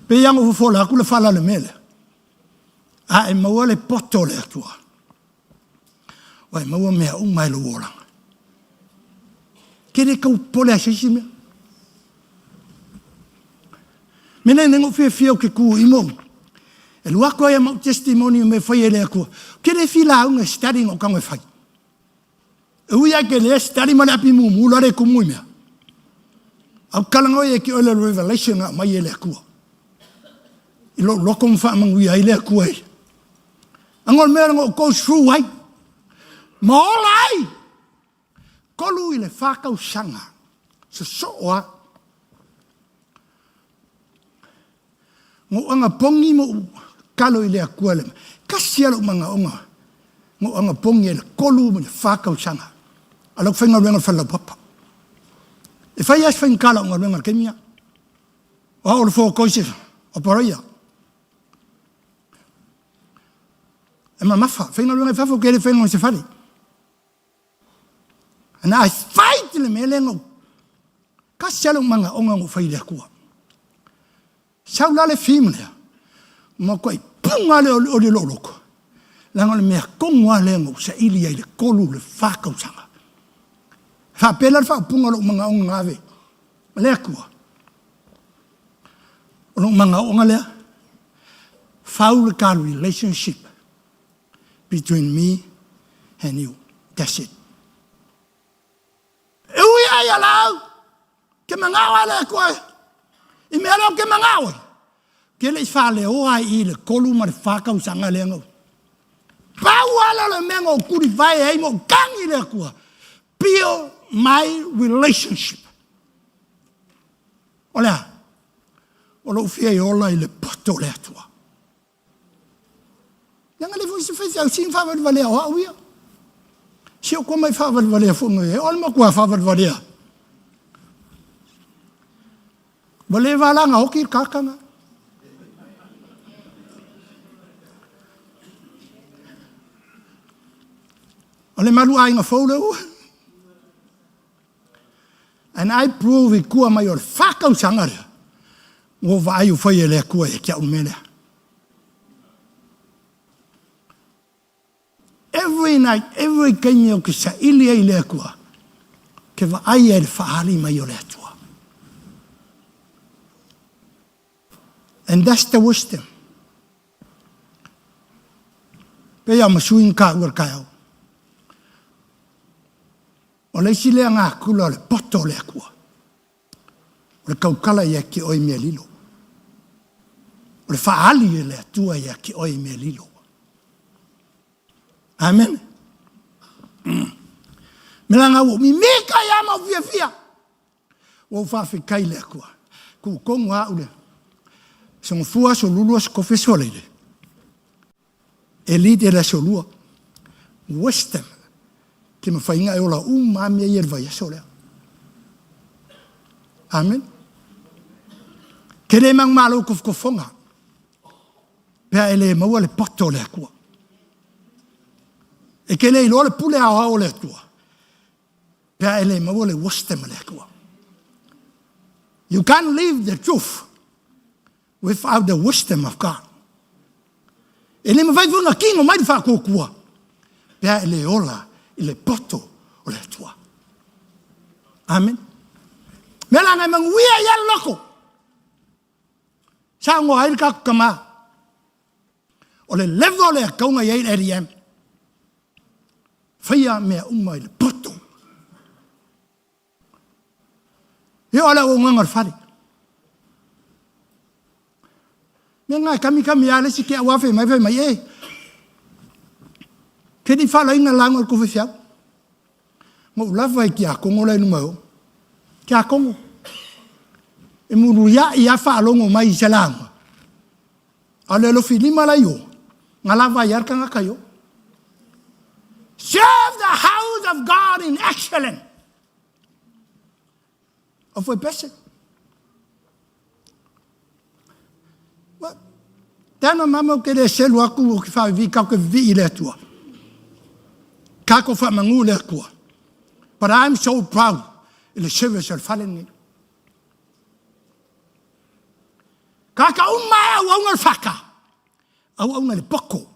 Pei lava ona ou fofola atu le fala o le mea lea. A e maua le poto o le Atua, ua e maua mea uma i lou olaga. Ke le tau popole ai se isi mea. Me nei nei fiafia o ke ku i mo. E lua atu ai a mau testimony o me fai e le Atua. Ke le fi lauga e study ngau kau e fai. E ui ai ke le study ma le api mumu la le kumu i mea. Au kala ngoi e ki oe le revelation nga mai e le Atua. I lo loko mwha ai le Atua e. Angol mea ngau go through ai. Ma ola ai. 3 i le 4 tausaga sosoo a. Ngou aga pogi ma ou kalo i le Atua le kasi a lou magaoga ngou aga pogi ai le 3 ma le 4 tausaga a lau faigaluega o le fale laupapa. E fai lava si faigata lau galuega i le taimi lea. O au o le fokoise operaia. E mamafa, faigaluega i fafo ke le faigaluega i se fale. And I fight le mea lea na ou kasi lava lou manaoga na ou fai i le Atua. Sau la le film lea, matuai puga le olioli o lou loto, leaga o le mea tonu lava lea na ou saili ai i le 3 i le 4 tausaga. E faapea la le faaupuga o lou manaoga na ave i le Atua. O lou manaoga lea, fau le ta relationship between me and you. That's it. E ui ai a lau, ke mangao a le Atua i mea lea o ke mangao ai. Ke le i faaleoa ai i le 3 ma le 4 tausaga lea na pau ala o le mea na ou tulivae ai ma ou tagi i le Atua. Build my relationship. O le a? O lou fia i ola i le poto o le Atua. Leaga le foi se faifeau sina faavalevalea o au ia. Si o kua mai faavalevalea foi ngai e o le matua faavalevalea. Ua le valaga oki le kakanga. O le malu aiga fou le ua. And I prove i kua mai o le whakausaga lea. Ua vaai o fai e le Atua e ke au mea lea. Every night, every taimi o ke saili ai i le Atua, ke vaai ai le faali mai o le Atua. And that's the wisdom. Pei a masui nga ka ua le kaeao. O le isi lea gakula o le poto o le Atua. O le tautala ia te oe i mea lilo. O le faaali e le Atua ia te oe i mea lilo. Amen. Me la ngau mi mi ka ia mau fia fia. Ua ou faafetai i le Atua. Tuutonu lava au le Aso Gafua, Aso Lulu, Aso Tofi, Aso Faraile. E lead e le Aso Lua. Wisdom. Ke mafai ona e ola uma lava mea ia i le vaiaso lea. Amen. Ke le manumalo i kofokofoga, pe a e le maua le poto o le Atua. E te le iloa le pule aoao o le Atua, pe a e le maua le wisdom a le Atua. You can't live the truth without the wisdom of God. E le mafai foi ona kino mai le faatuatua pe a e le ola i le poto o le Atua. Amen. Mea la ngai manuia ia le loko. Saunoa ai le tatou tama. O le level lea tau na i ai le LEM. Faia mea uma i le poto. E o le auaunaga o le fale. Mea na e kami kami a le isi ke au afe mai fai mai e. Ke ni whala ina langa o le kofi fiau. Na ou lava i tiakono la i luma o. Tiakono. E muluia'i a faalogo mai i se lauga. A o le alofilima la i o, na lava ai lava le tagata i o. Serve the house of God in excellence. O foi pese. Tana mama o ke le selu aku o ke whawiwi kau ke vivi i le Atua. Ka ko whamangu le Atua. But I'm so proud i le service o le fale nei. Ka ka uma e auaunga le whaka. Auaunga le poko.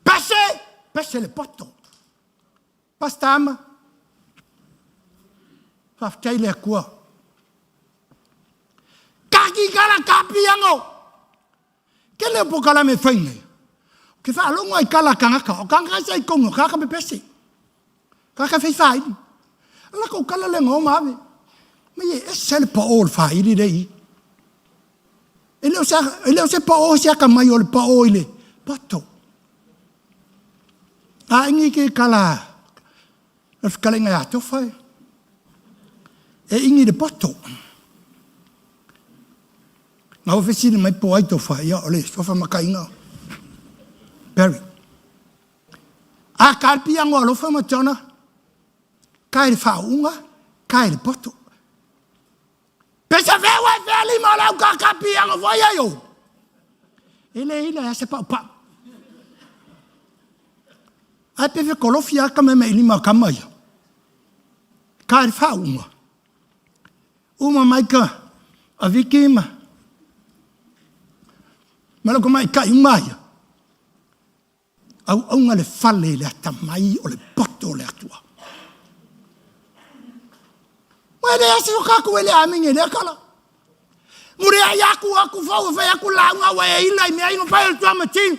Pese, pese le poto. Pastor Ama, faafetai le Atua. Kaki kala kapi ango. Ke leo po kala me fai nei. Ke whaalongo ai kala kangaka. O kangaka sa i kongo, kaka me pese. Kaka fei whaili. Ala ko kala le ngō maave. Me ye ese le pa o le whaili le i. E leo se, e leo se pa o se aka mai o le pa o i le pato. A ingi ke kala le whakalenga ia tofa e. E ingi le poto. Ngā ofesili mai po ai tofa ia o le sofa makainga. Perry. A ka pia ngoa alofa ma tona. Ka e le whaunga, ka e le poto. Pesa fea wai fea lima o lau kakapi anga foi ai o. E le ila e se pau pau. Ai pe fe kolofi a ka me me lima kama ia. Ka e fa uma. Uma mai ka a viki ma. Ma loko mai ka uma ia. Auauna le fale i le atamai o le poto o le Atua. Ua le asi o kaku e le amine le kala. Muri ai aku aku fau fai aku launga ua e ila i mea ino fai o tua mati.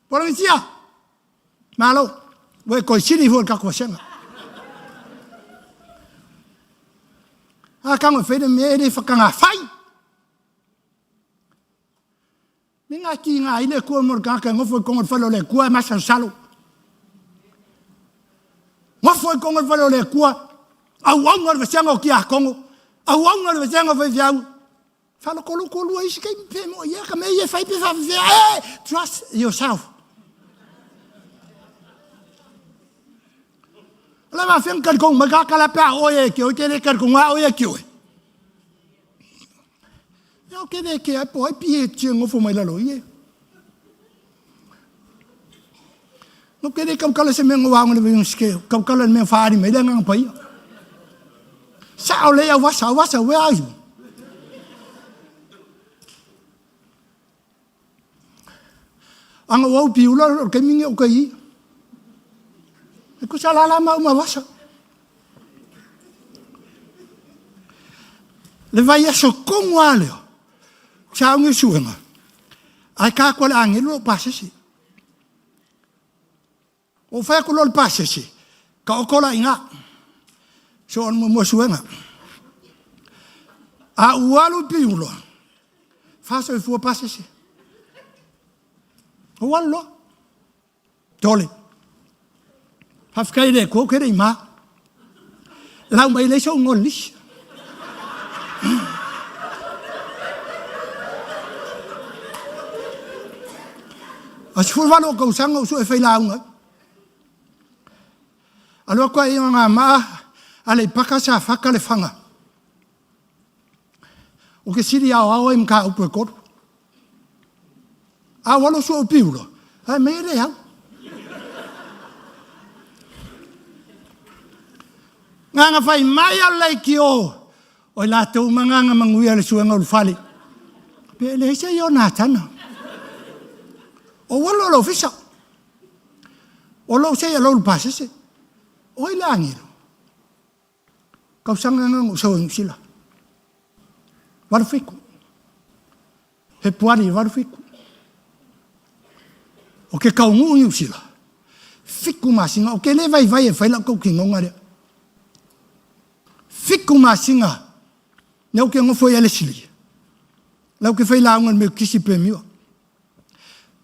Polomisia, malo, ua e koi sili fua kaku wasenga. A kango e whaire mea e le whakanga whai. Me ngā ki ngā ile kua mo ka ka ngofo kongo falo le kua ma salo. Ngofo kongo falo le kua au au ngor vesengo ki a kongo. Au au ngor vesengo fe fiau. Falo kolu kolu ai sike pe mo ia ka me ia fai pe fa fe eh trust yourself. La va fen kal kong ma ka kala pa o ye ki o ke le kal kong o ye ki o. Ia o ke le ke ai po ai pi e tia ngofo mai lalo ie. No ke le kau kala se mea ngoa ngole vei ske, kau kala le mea whaari mai le nganga pai. Sa o le au wasa, wasa, where are you? Anga wau pi ula o ke mingi o ke i. E kusa la la ma uma wasa. Le vai aso kongo a leo. Sa ungi suenga. Ai ka koa le angelu o pasese. O whai aku lo le pasese. Ka okola inga. So on mo suenga. A ualu pi ulo. Faso i fua pasese. O alu loa. Tole. Faafetai i le Atua ou te le i ma. Lau mai leai sou igoa lisi. A 18 o tausaga ou sue failauga ai. Alu atu ai i ngā maa a le ipaka sa whaka le whanga. O ke siri ao ao ai mka upu e koru. A ua alu sue o piula, ae mei e le au. Nganga fai mai o leitio, o i latou ma nganga manuia le suega o le fale. Pe le se i o nā tana. O ua lo lo fisa. O lo se i lo pasese. O i le angelo. Tausaga lena na ou sau ai i Niu Sila. 87. Fepuari 87. O ke taunuu i Niu Sila, fitu masina, ou te le vaivai e fai lau tautinoga lea. Fitu masina, lea ou te nofo i Elesili, la ou te fai lauga i le Metotisi Peremiua.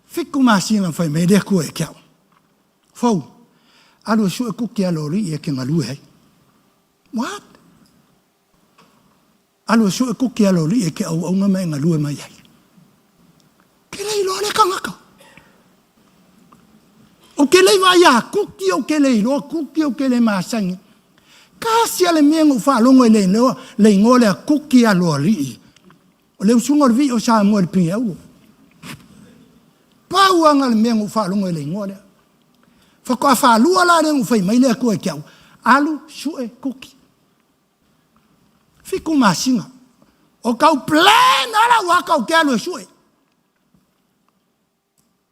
Fitu masina na fai mai ai le Atua ia te au. Fou, alu e sue kuki a loli e ke galue ai. What? Alu e sue kuki a loli e ke auaunga ma e galue mai ai. Ke le iloa le kangaka. O ke le vai a kuki o ke le iloa kuki o ke le masangi. Kasi a le mea ngou faalogo e le iloa le igoa lea kuki a loalii. O le usuga o le vii o Samoa i le pigaulo. Pau lava le mea na ou faalogo ai i le igoa lea. Faatoa faalua la lea na ou fai mai le Atua ia te au, alu sue kuki. Fitu masina. O kau plan ala ua kau ke alu e sue.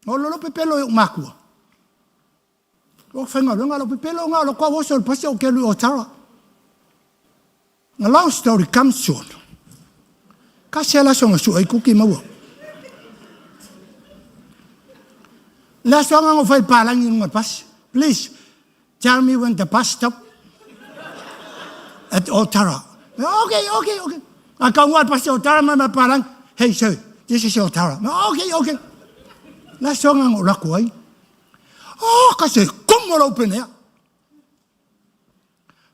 O lolo pepelo i ou makua. O faigaluega lau pepelo nga o lau oso o le pasi o ke alu i Otara. The long story comes short. Ka se la songa su ai kuki maua. Le aso anga ngo fai palangi nunga pasi. Please, tell me when the bus stop at Otara. Okay, okay, okay. A ka ua pasi Otara ma ma palangi. Hey sir, this is Otara. Okay, okay. La songa ngo lako ai. Oh, ka se komo lau penea.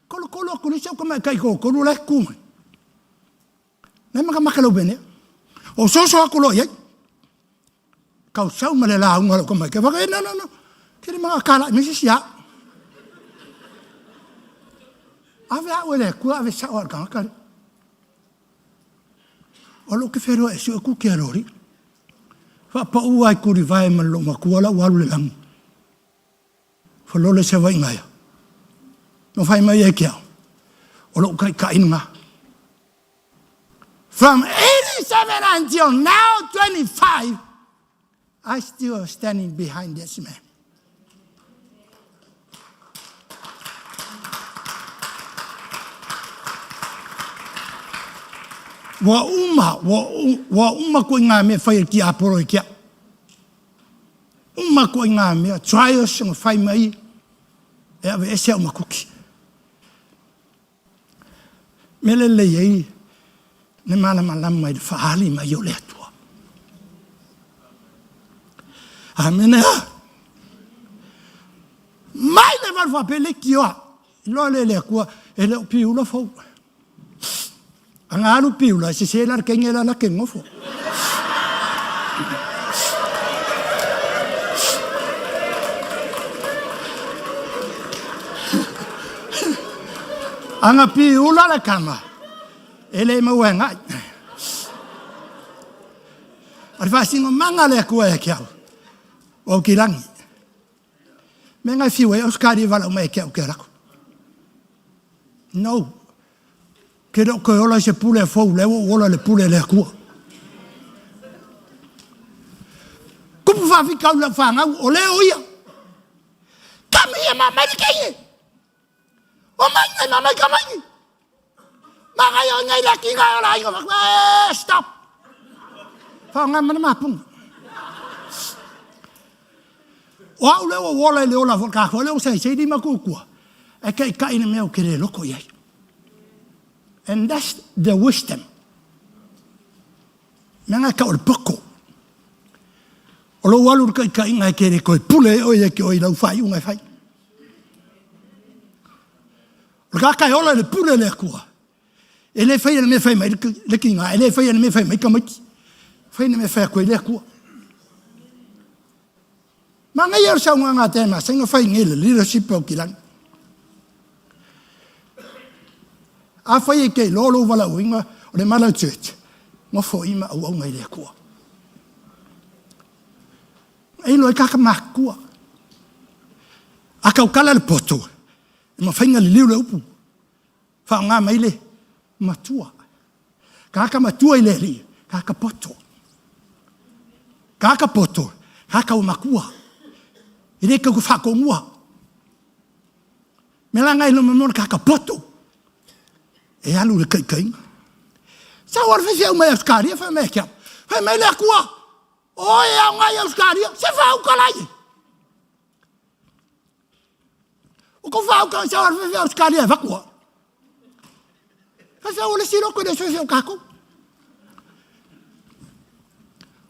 Kolokolo aku le isi au tamaitai totolu la e tutu mai. La e makamaka lau mea nei. O soso aku loa i ai. Kausau ma le lauga a lau tamaitai. Fai atu, no, no, no. Ke le maga mai se isi au. Ave au e le Atua, ave sao au e le tagata lea. O lou ke feloai e sue kuki a loli. Faapau ai kulivae ma lou matua la ua alu le lagi. Falole Savaii gaia. No fai mai ai ke au. O lou taitai lena. From 87 until now 25, I still standing behind this man. Ua uma, ua, ua uma koe ngā mea whai e ki Aporo i kia. Uma koe ngā mea, trials nga whai mai e awe ese au makuki. Me le lei ei, ne malamalama i le faali mai o le Atua. Amene a. Mai le valu whape le kioa. Iloa le le Atua, e le o piula fou. Anga alu piula, e sese la le kenge la la ke ngofo. Anga piula le kama, e le maua e ngai. O le faasinomaga le Atua ia te au, o ki langi. Me ngai fiu e Oscar i walau mai e ke au ke alako. No. Ke leo koe ola i se pule e fou, leo o ola le pule le Atua. Kupu whawhikau lau whangau, o leo ia. Come here, ma mai ke O mai ngai ma mai ka mai. Ma ngai o ngai laki ngai o lai o eh, stop. Wha ngai mana mapunga. O au leo o ola i le ola whakākoa leo sai sei lima kukua. E kai kai na mea o kere loko iai. And that's the wisdom. Mea ngai ka o le poko. O lou alu le kai kai ngai kere koe pule e oe e ke oi lau whai ungai whai. O le kākā e ola i le pule le Atua. E le whai ana mea whai mai le ki ngā, e le whai ana mea whai mai tamaiti. Whai ana mea whai aku e le Atua. Ma ngai au sau ngā ngā tēnā, senga whai ngai le leadership au ki langi. A whai e kei lolo wala uinga o le Malo Church, ngofo ima au au ngai le Atua. E iloa ai kaka makua. A kaukala le poto, e mafai liliu le upu. Faaaoga mai le matua. Kaka matua i le alii, kaka poto. Kaka poto, kaka ua makua. E le kau faatogua. Me la ngai loma mo kaka poto. E alu le kaikaiga. Sa ua le mai Australia fai mai kia. Fai mai le akua. Oi au ngai Australia, se fa ukalai. O ko fa ukalai sa ua le Australia e vakua. Fai fai o le silo ko le fai o kako.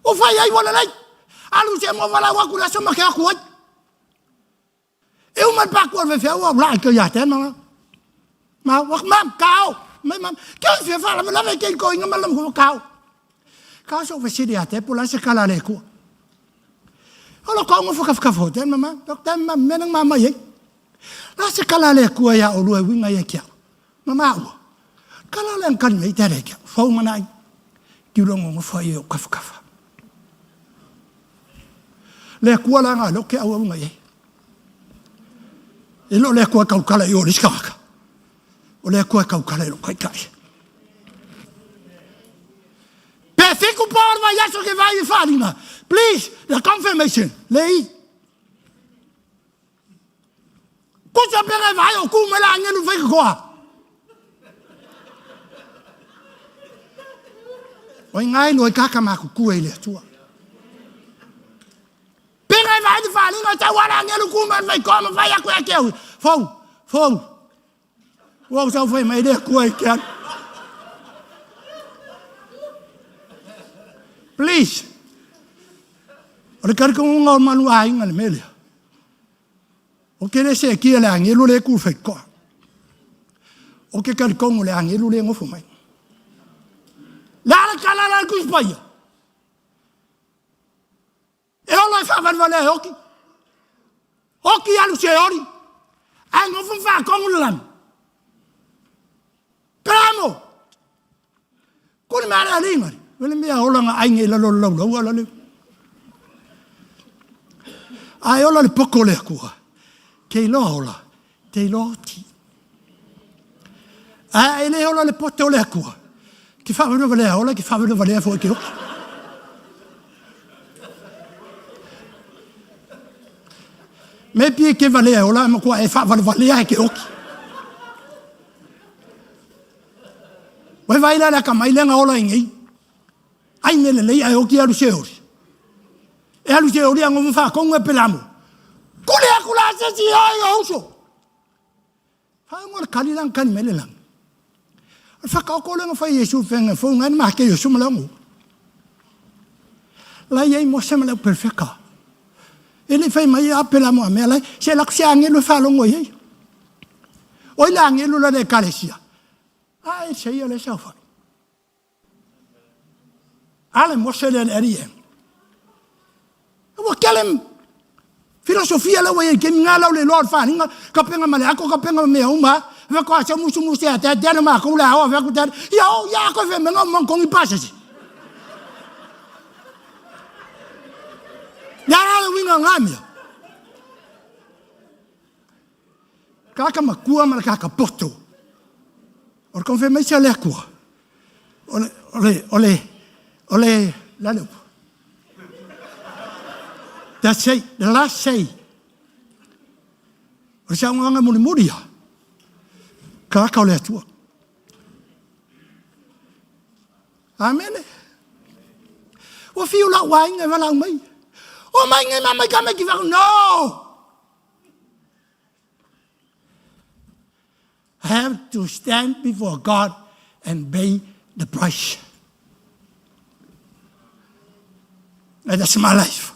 O fai ai wala lai. Alu se mo wala wa kula so ma ke aku ai. E uma le paku o le faifeau au laa i ke ia te ma. Ma wak mam kao. Mai mam. Ke o fia fala lava ke ko inga malam ko kao. Kao so fesili ia te pula se kala le ku. Olo ko ngo fuka fuka fo te mama. Dok te mam menang mama ye. La se kala le ku ia o lue winga ye kia. Mama ua. Kala le kan mei te le kia. Fau mana ai. Ki rongo ngo fa ye o kafa kafa. Le kua la nga lo ke au au ngai ai. E lo le kua kaukala i o le skaka. O le kua kaukala i lo kai kai. Pe fiku pa o vai aso ke vai i wharinga. Please, the confirmation. Le i. Kusa pega vai o ku mai la angelu whai koa. O i ngai lo i kaka maku kue i le atua. Pega i vai te wharinga tau ala angelu ku mai whai koa ma whai aku e ke au. Fau, fau. Ua sau whai mai le kue i ke alu. Please. O le karika ngunga o manu ainga le melea. O ke le se kia le angelu le ku whai koa. O ke karikongo le angelu le ngofo mai. Le ala kala la ku paia. E ola e whawharewale e oki. Oki alu se ori. Ai ngofo whakongo le lani. Peramo! Kuni mea le alingari. Wele mea ola nga ainge i lalo lau lau ala leu. Ai ola le poko le akua. Ke iloa ola, te iloa oti. Ai le ola le pote o le akua. Ke whawherewa lea ola, ke whawherewa lea fo i ke oki. Me pie ke valea ola, ma kua e whawherewa ke oki. Wai vai la ka mai lenga ola ingi. Ai mele lei ai oki alu se ori. E alu se ori ango mfa konga pelamu. Kule aku la se si ai o uso. Fa ngo le kali lang kali mele lang. Fa ka ko lenga fa Yesu fenga fo ngan ma ke Yesu malangu. La ye mo se mala perfecta. Ele fai mai a pelamu a mele se la se angelo fa longo ye. Oi la angelo la le kalesia. A e se ia le sau fai. Ale mo se le eri e. Ua kele filosofia la ua ke nga lau le lord fa ninga ka penga male ako ka penga me uma ve ko asa musu musu ya te te ma ko la o ve ko te ya o ya ko ve me ngo mon kongi pasa si. Ya la winga ngamia. Kaka makua ma le kaka poto. O le confirmation le akua. O le, o le, o le, o le, la le upu. The say, the last say. O le saunga muli muli ia. Kaka o le atua. Amene. Ua fiu lau wainga e walau mai. O mai ngai mamai ka mai ki whaku. No! I have to stand before God and pay the price. And that's my life.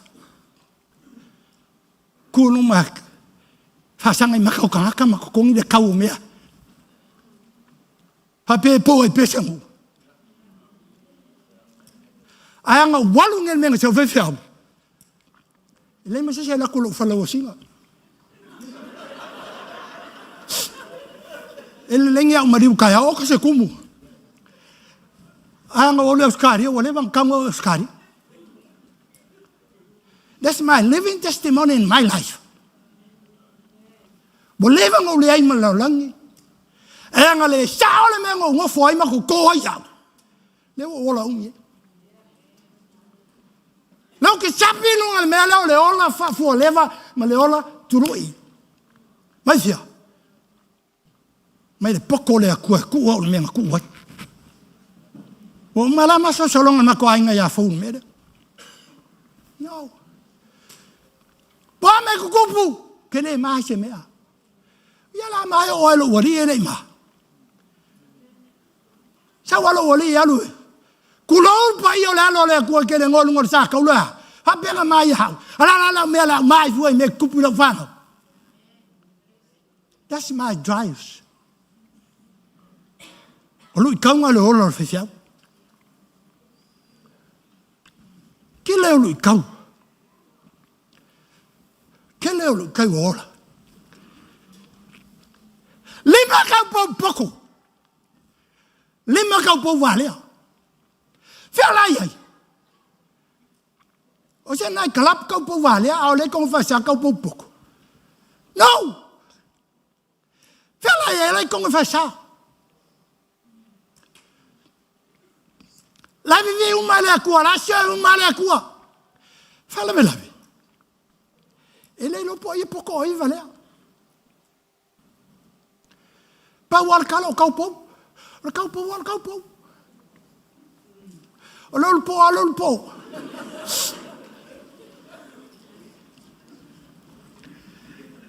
Kunu ma whasanga i maka o kangaka ma kokongi le kau o mea. Ha pe po ai pese ngu. Ai anga walu ngel menga seu fewhea. E le ma se se la kulo whalau o singa. E le lengi au mariu kai au o se kumu. Ai anga ole o skari, o le wang kango o skari. That's my living testimony in my life. Ua leva ona ou leai ma le lalolagi. E aga le sao le mea na ou nofo ai ma toto ai au. Lea ua ou ola umi ai. Lea ou te sapi i luga o le mea lea o le ola faafualeva ma le ola tului. Mai fia? Mai le poto o le Atua e tuu au i le mea na tuu ai. Ua uma la masalosaloga o le matou aiga ia fou i le mea lea. No. Po a mea tutupu, ke le ma se mea. Ia la mai o ai lou alii e le i ma. Sau a lou alii alu e. Kulou pa ia o le alo o le Atua ke le ngoa lunga o le sa kaula. Faapea ma ia hau. Ala la la mea la mai fua i mea tutupu i lau whanau. That's my drives. O luʻikauga le ola o le faifeau. Kele o luʻikau. Kele o luʻikau o ola. Lima kau pou poko. Lima kau pou valea. Fea la iai. O se nai kalap kau pou valea, a o le konga faisa kau pou poko. No! Fea la iai lai konga faisa. La vivi uma le akua, la se uma le akua. Fa lave lave. E le iloa po o ia poko o ai valea. Pau lava le kala o kaupou. O le kaupou lava o le kaupou. O le ulupo lava o le ulupo.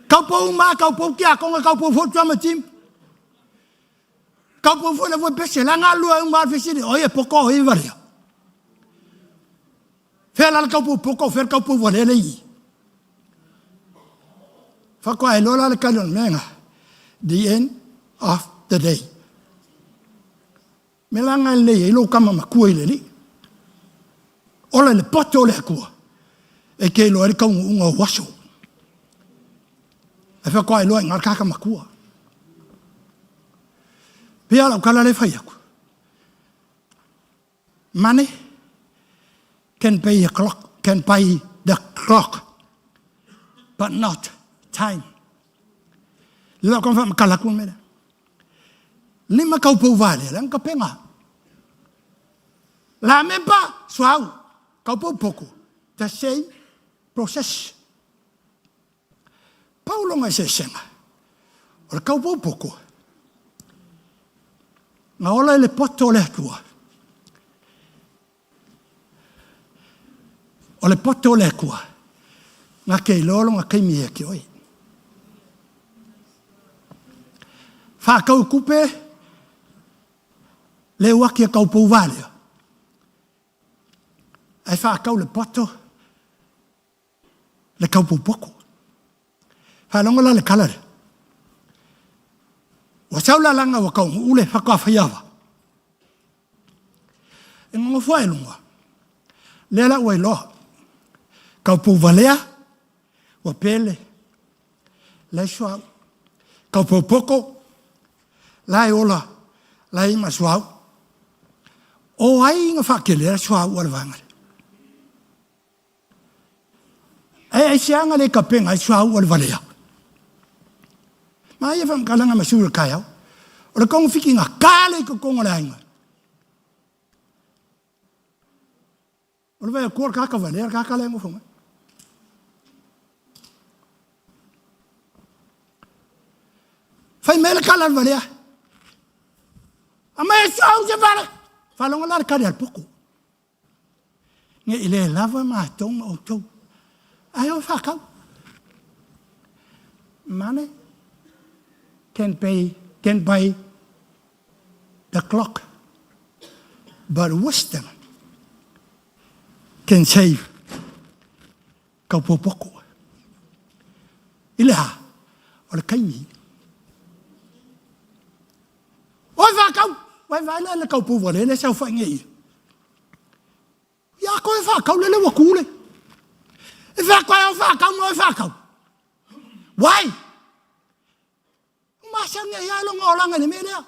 Kaupou uma, kaupou tiakono, kaupou foi drama team. Kaupou foi le foi pese, la galue uma le fesili, o ia poko o ia valea. Fea la le kaupou poko, fea le kaupou valea le i. Faatoa iloa la le kali o le mea lena. The end of the day. Mea la lena e lelei ai lou tama matua i le Alii. Ola i le poto o le Atua e te iloa ai le taunuuga o ou aso. Ae faatoa iloa i ina le tagata matua. Pei lava o lau tala lea e fai atu. Money can pay a clock, can buy the clock, but not time. Le lau kama whamakala ku mele. Lima kau pou vale, le ka penga. La mempa, suau, kau pou poko. The same process. Pau longa i eseesega, o le kaupoupoko, na ola i le poto o le Atua. O le poto o le Atua, na te iloa lona taimi ia te oe. Whākau kupe, le uaki a kaupou valea. Ai whākau le poto, le kaupopoko. Faalogo la le kala lea. Ua sau la laga ua kauguu le faatoa faiava. E nonofo ai luga. Lea la ua iloa. Kaupouvalea, ua pele, lai suauu. Kaupopoko, la e ola, la e ima suauu. O ai na faakelea suauu a le vaega lea? Ae aisiaga le kapega ai suauu o le valea. Ma ia whamakalaga ma sui o le taeao. O le kongofiki nga kale i totonu o le aiga. O le vai atua le kaka valea, le kaka le nofo mai. Fai mai le kala le valea. A mai e suauu se vale. Whalonga la le kale al poko. Ne i le lava matou ma outou. Ae o whakau. Money can pay, can buy the clock, but wisdom can save kaupopoko. I le a, o le kaimi. Oi whakau, wai vai le le kaupu wale le sau whainge i. Ia koe whakau le le ua kule. E whakau au whakau mo e whakau. Wai! Masangi ai ai longa olanga le mea lea.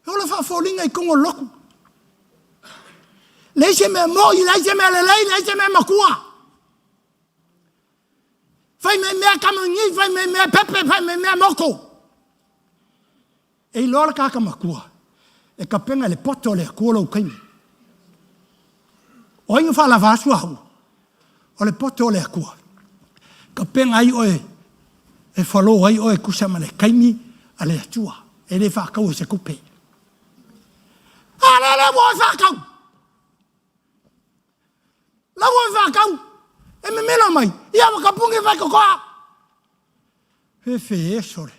E ola whaafolinga i kongo loku. Leai se mea moi, leai se mea lelei, leai se mea makua. Fai mai mea kamaugi, fai mai mea pepe, fai mai mea moko. E iloa le kaka makua, e kapena le poto o le Atua lou taimi. O ai na faalava asu au? O le poto o le Atua. Kapena ai oe e falo ai oe tusa ma le taimi a le Atua. E le faataua se tupe. A lea lea ua oe faatau. La ua oe faatau. E memelo mai. Ia ua kapungi fai kokoa. Fefe e sole.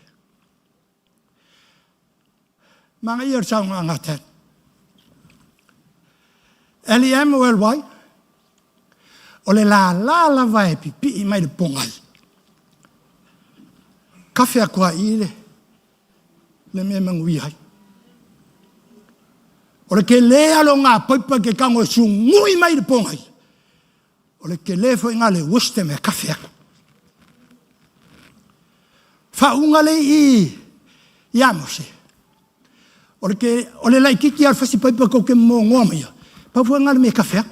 Manaia le saunoaga a Ted. L-E-M-O-L-Y, o le lala lava e pipii mai le pogai. Kafe atu a i le, le mea e manuia ai. O le tele alo ngā paipa ke tango e sugui mai le pogai. O le tele foi ngā le wisdom e kafe atu. Faauga le i ia Mose. O le, ke, o le laititi al fasi paipa kou ke mongoa mai. Pau foi ngā le me kafe atu.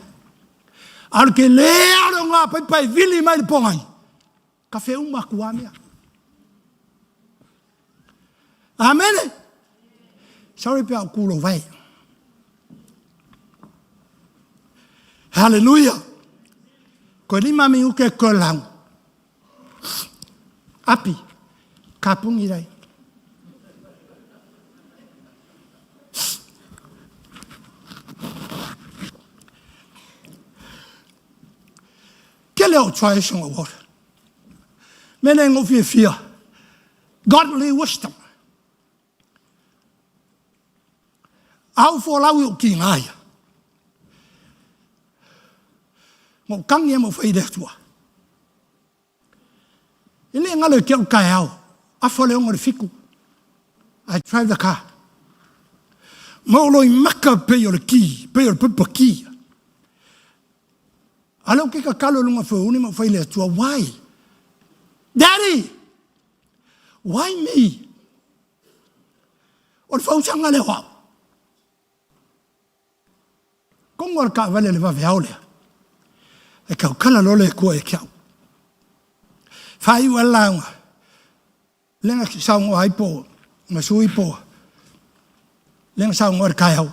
A o le tele alo ngā paipa e vili mai le pogai. Kafe uma atu a mea. Amene. Sorry pe au kulo vai. Hallelujah. Koe lima mi uke koe lau. Api. Ka pungi rai. Kele o try songa water. Mele ngo fia fia. Godly wisdom. Au fo lau i o ki ngā ia. Ngo kangi e mo whai le atua. I le ngalo i ke au kai au. Afa le ongo le fiku. I drive the car. Ma o loi maka pei o le ki, pei o le papa ki. A leo ke kakalo lunga fo uni ma whai le atua. Why? Daddy! Why me? O le fausanga le wau. Kongo al ka vale le vave ao lea. E kau kala lole e kua e kiau. Whai ua launga. Lenga ki saungo ai po. Ma sui po. Lenga saungo ar kai au.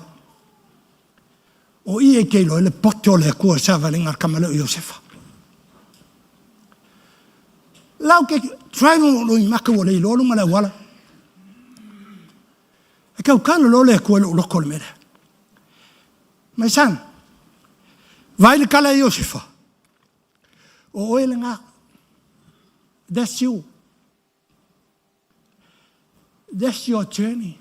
O i e keilo le poto le kua sa valenga kamale o Iosefa. Lau ke try mo lo i maka o le ilo lunga le wala. E kau kalo lo le kua lo loko le mele. Mai san, vai le kala Iosefa. O oe le ngā. That's you. That's your journey.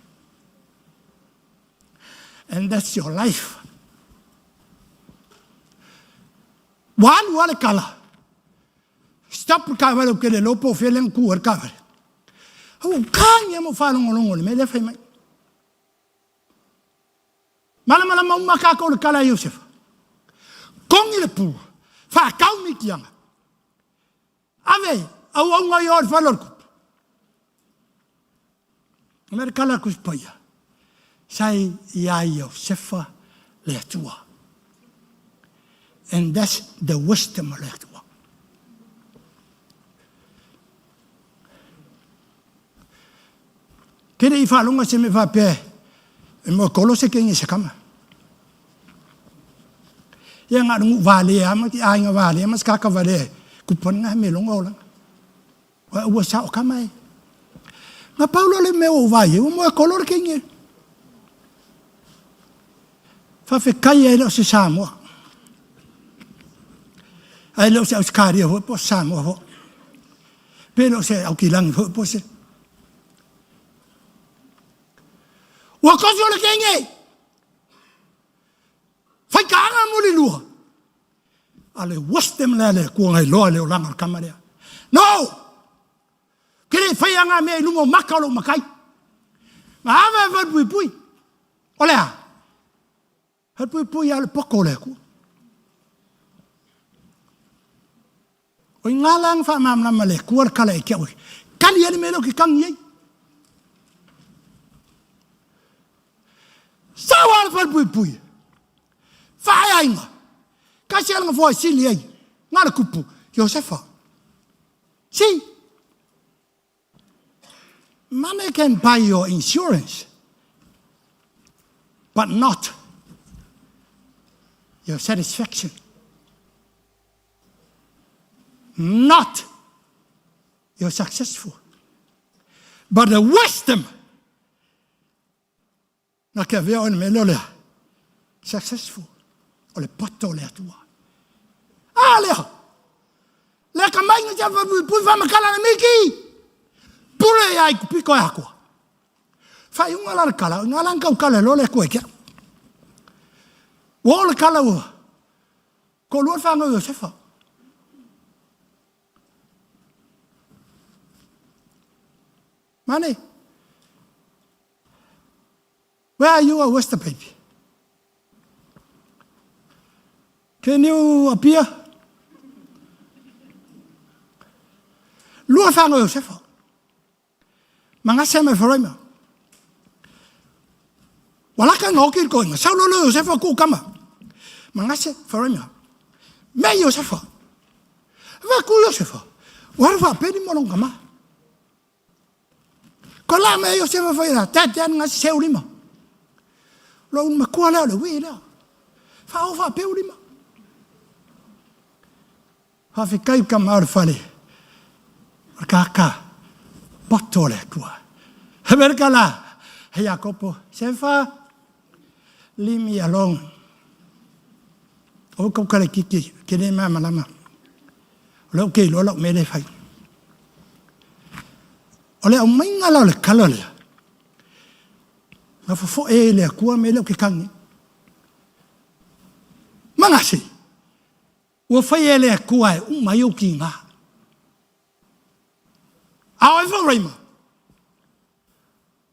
And that's your life. Ua alu a le kala. Stop le kavale o kele lopo o fele ku le kavale. Au kangi mo whalongolongo le mele fai mai. Malamalama uma kākou le kala a Iosefa. Kongi le pua. Whakau mitianga. Ave, auaunga i o le fale o le kupu. Mea le kala kusi paia. Sai ia Iosefa le Atua. And that's the wisdom o le Atua. Kere i whalonga se me whapea e mo kolo se kenge se kama. Ia ngā rungu vale ama ki ainga vale ama skaka vale kupon ngā me longa olanga. Ua ua sa o kama e. Ngā paulo le mea o vai e ua mo e kolo le kenge. Whawhekai ai leo se Samoa. Ai leo se Australia ho po Samoa ho. Pe leo se Aukilangi ho po se. Ua kosi o le kenge. Whai kaanga mo le lua. A le wisdom lea le kua ngai loa le olanga o le kama lea. No! Ke le whai anga mea i lumo maka o lo makai. Ma ava e whai pui pui. O lea. Hei pui pui a le poko le ku. O i ngā langa whaamamlama le kua le kala e kia ue. Kali ele me leo ki kangi ei. Sawa le whai pui pui. Whae aiga, tasi lava le gafoa e sili ai, na o le kupu, Iosefa. See? Money can buy your insurance, but not your satisfaction. Not your successful. But the wisdom na ke avea oe i le mea lea o le successful, o le poto o le Atua. A lea, le akamai na tia pui whamakala na miki, pule ia i kupiko e akoa. Whaiunga la le kala, ngā lan kau kala lo le koe kia. Ua o le kala ua, ko lua whangau Iosefa. Mane, where are you, where's the baby? Can you appear? Lua whangau Iosefa. Manase ma Eferaima. Ua laka ina oki le toeaina, sau loa lea o Iosefa tuu tama. Manase, Eferaima. Mea Iosefa. Vaai atu Iosefa, ua alu faapeni ma lona tama. Ko la mea Iosefa fai la, tate ane gasi seu lima. Lo un makua lea o le ui lea. Whaao whaapeu lima. Faafetai tama o le fale o le kaka poto o le Atua. He mea la, he Iakopo, Sefa, leave me alone. O kau kale kiki, ke le malamalama. O lea ou te iloa lau mea lea e fai. O le aumaiga la o le kala lea, na fofoe ai e le Atua mea lea ou te tagi ai. Manase, Ua fai e le Atua e uma ai ou tiga. A o Eferaima,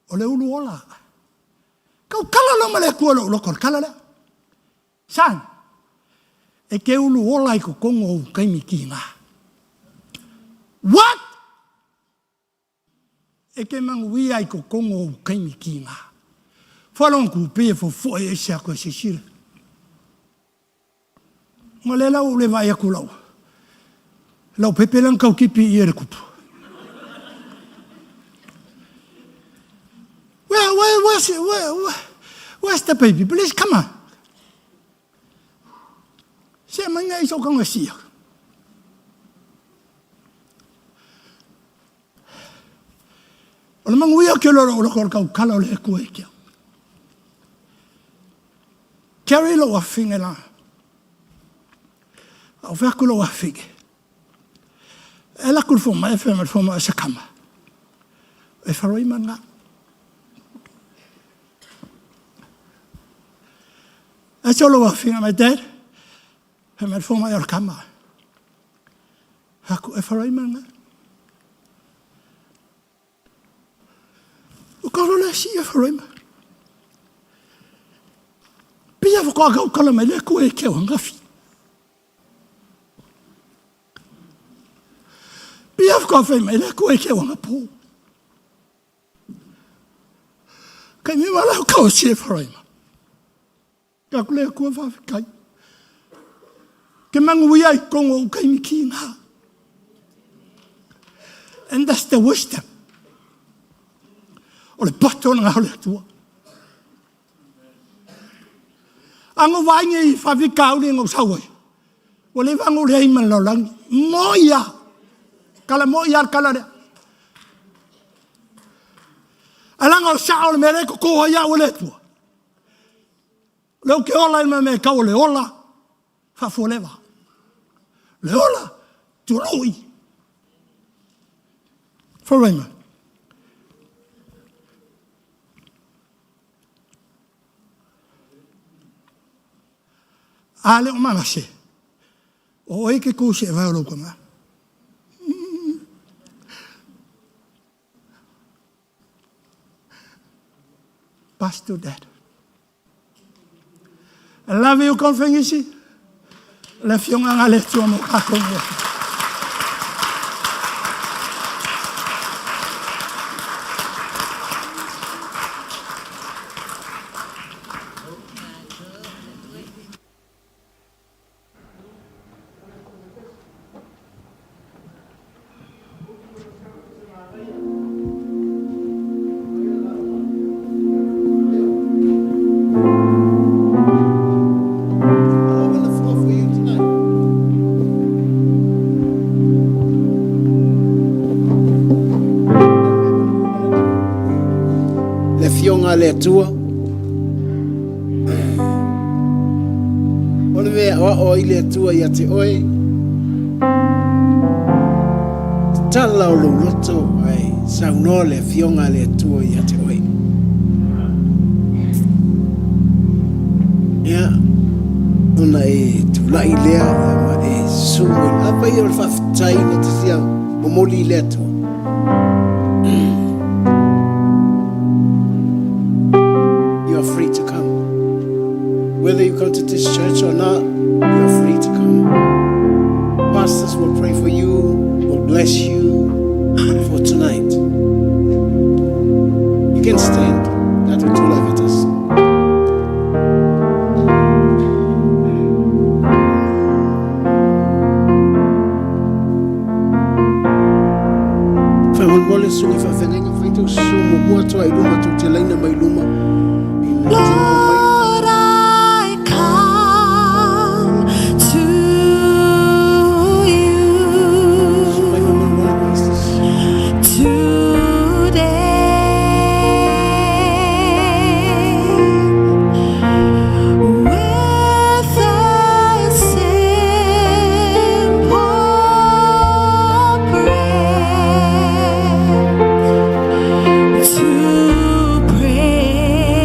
o le ulu ola. Kau kala loa ma le Atua lou loto, o le kala lea. Son, e te ulu ola i totonu o ou taimi tiga. What? E ke manuia i totonu o ou taimi tiga. Fua lona tupe e fofoe ese atu e silasila. Ma lea la ua ou le vaai atu lau lau pepe lea na tau tipi i i e le kupu. Where, where, where's, where, where, where's the baby? Please come on. Se mai ngai so kanga sia. O le manuia ke lolo o loko o le kaukala o le Atua i ke au. Carry lou afine la. A o fea aku lou afine. E la ku le fomai e fea ma le fomai o se kama. E wharoi ma ngā. E so lou afine, my dad. Fea ma le fomai o le kama. Aku e wharoi ma ngā. O ka rola si e wharoi ma. Pia whakaaka o kala mai le koe e ke o hangafi. Pia whakawhai mai le koe e ke o hangapō. Kei me wala o kao si e wharoi ma. Ka ku le kua whawhekai. Ke mangu ia i kongo o kai miki ngā. And that's the wisdom. O le poto na ngā o le atua. Ango vainge i whawhikau le ngau sau ai. Ua le vango le ai ma le lalolagi. Mo ia. Kala mo ia kala lea. Alaga o sao le mea le koko ai au e le Atua. Le o ke ola i me kau o le ola faafualeva. Le ola tului. Faraima. A le o Manase, o oe ke kou se vai o lou tama. Pastor Dad. I love you, Konfengisi. Le fionga nga le tua mo kako mo. le Atua. O le mea aoao ai le Atua ia te oe. Tatala o lou loto ae saunoa le Afioga a le Atua ia te oe. Ia, ona e tulai lea ma e susu mai. Afai o le faafetai na te fia momoli i le Atua. You are free to come. Whether you come to this church or not, you are free to come. Pastors will pray for you, will bless you for tonight. You can stand. That will do like it is. Faamolemole susuga i faafeagaiga fai tou susu muamua atu lava i luma tou te laina mai luma ina ia te oo mai le Lord, I come to you Mai faamolemole pastors. today with a simple prayer to pray.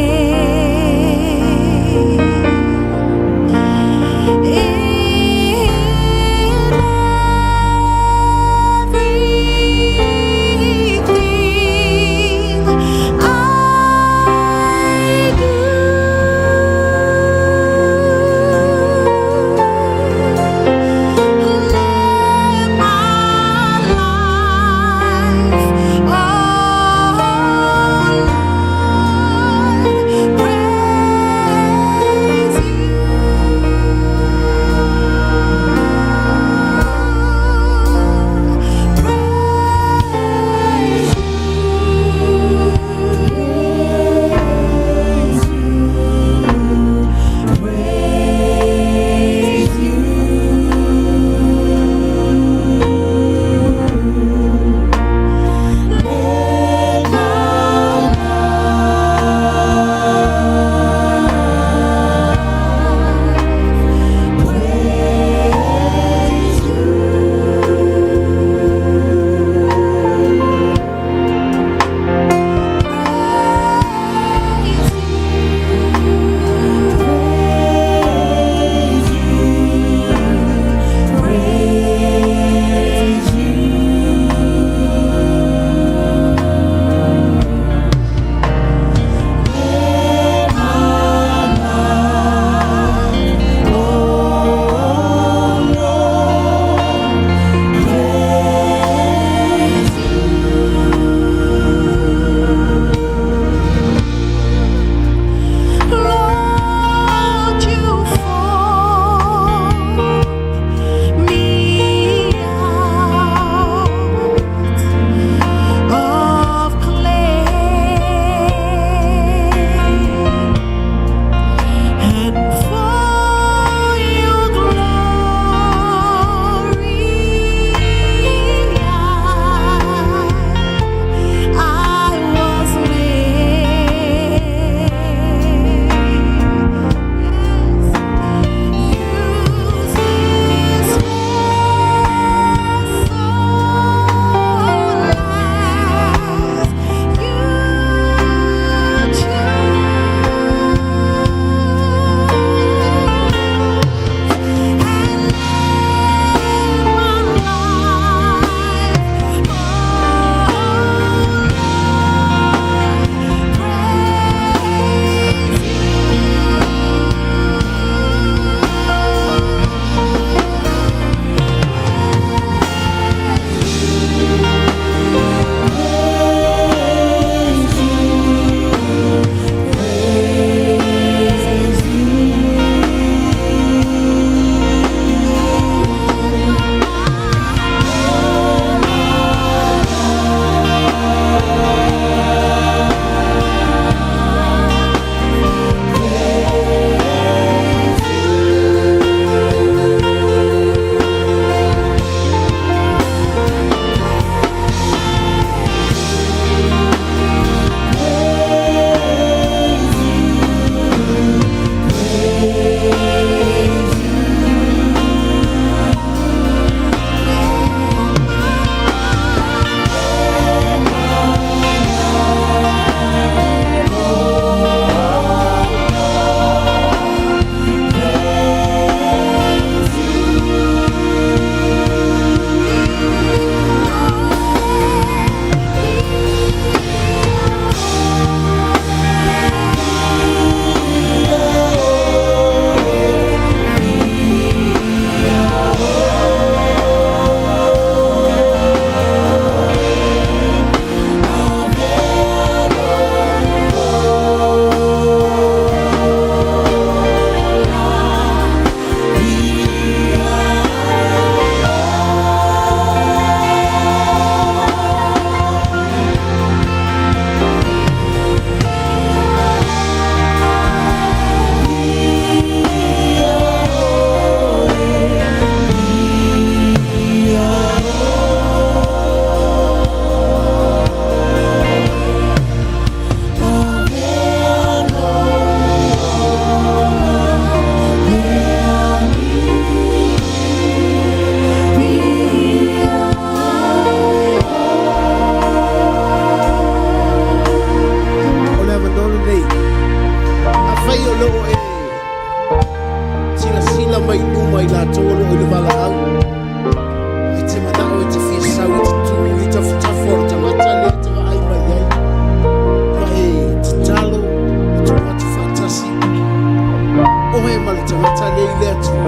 oe ma le tagata lea i le Atua,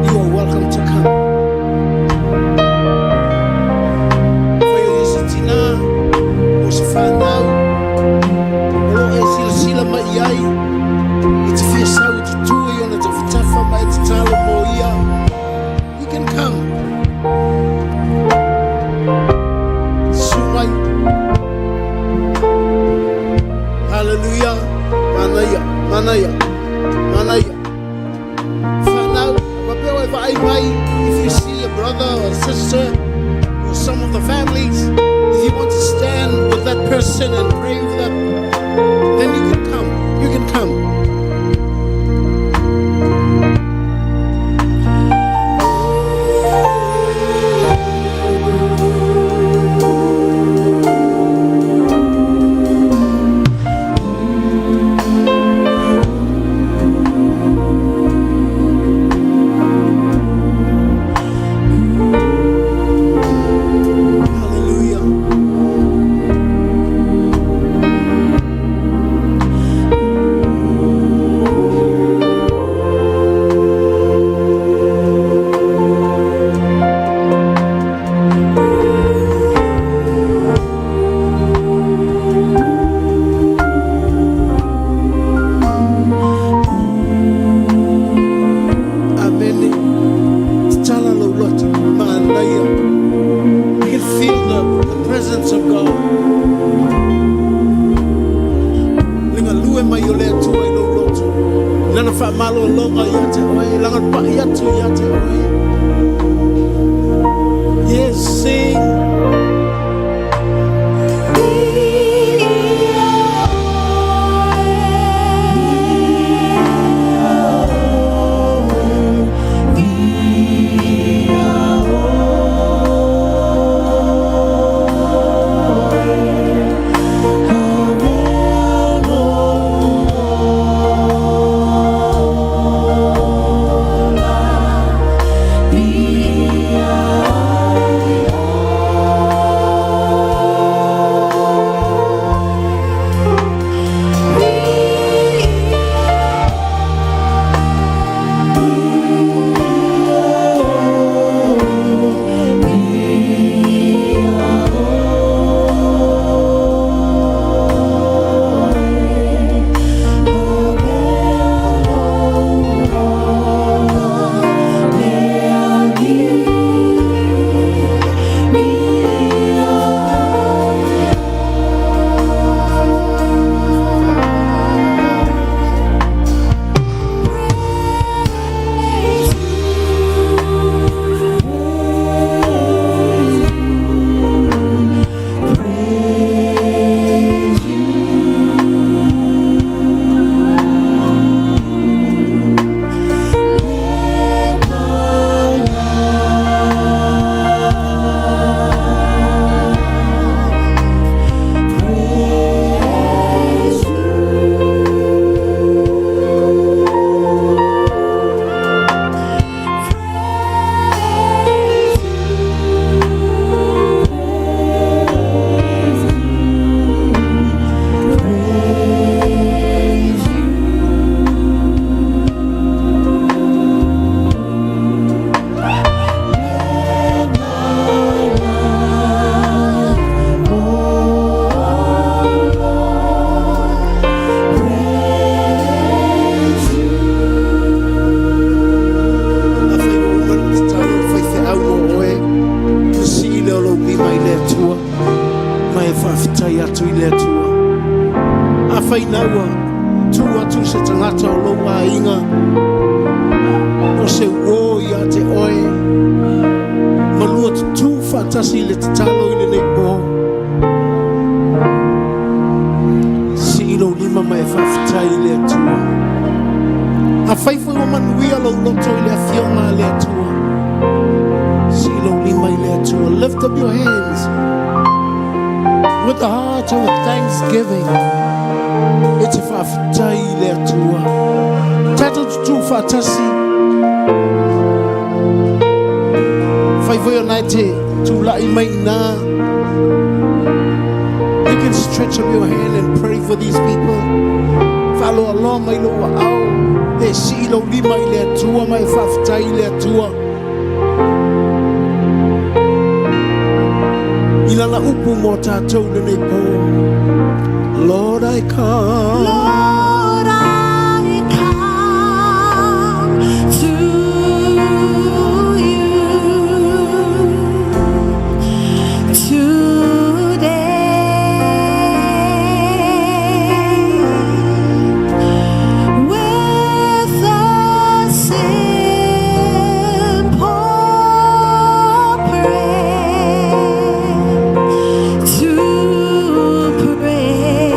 you are welcome to come. Afai o i ai se tinā, po o se fanau, o lo o e silasila mai i ai, e te fia sau e te tū i ona tafatafa ma e tatalo mo ia, you can come. Susu mai. Hallelujah. Manaia, manaia, manaia. Whanau, faapea e vaai mai, if you see a brother or sister or some of the families, if you want to stand with that person and pray with them, then you can come. You can come. Hallelujah. Amen. Tatala lou loto. Manaia. You can feel the presence of God. Le galue mai o le Atua i lou loto. Lana faamalologa ia te oe. Lana pa'i atu ia te oe. Yes, sing. Afai ua uma ona tatalo le faifeau mo oe, ona sii lea o lou lima i le Atua, ma e faafetai atu i le Atua. Afai na ua tu atu se tagata o lou aiga, o se uō ia te oe, ma lua tutū faatasi i le tatalo i lenei pō, sii lou lima ma e faafetai i le Atua. Afai foi ua manuia lou loto i le afioga a le Atua, sii lou lima i le Atua. Lift up your hands with the heart of thanksgiving. E te faafetai i le Atua. Tatou tutū faatasi. Afai foi o na e te tula'i mai iā. You can stretch up your hand and pray for these people. Faaloaloa mai lou aao, e sii lou lima i le Atua ma e faafetai i le Atua. I lana upu mo tatou lenei po. Lord, I come. Lord, I come to you today with a simple prayer to pray.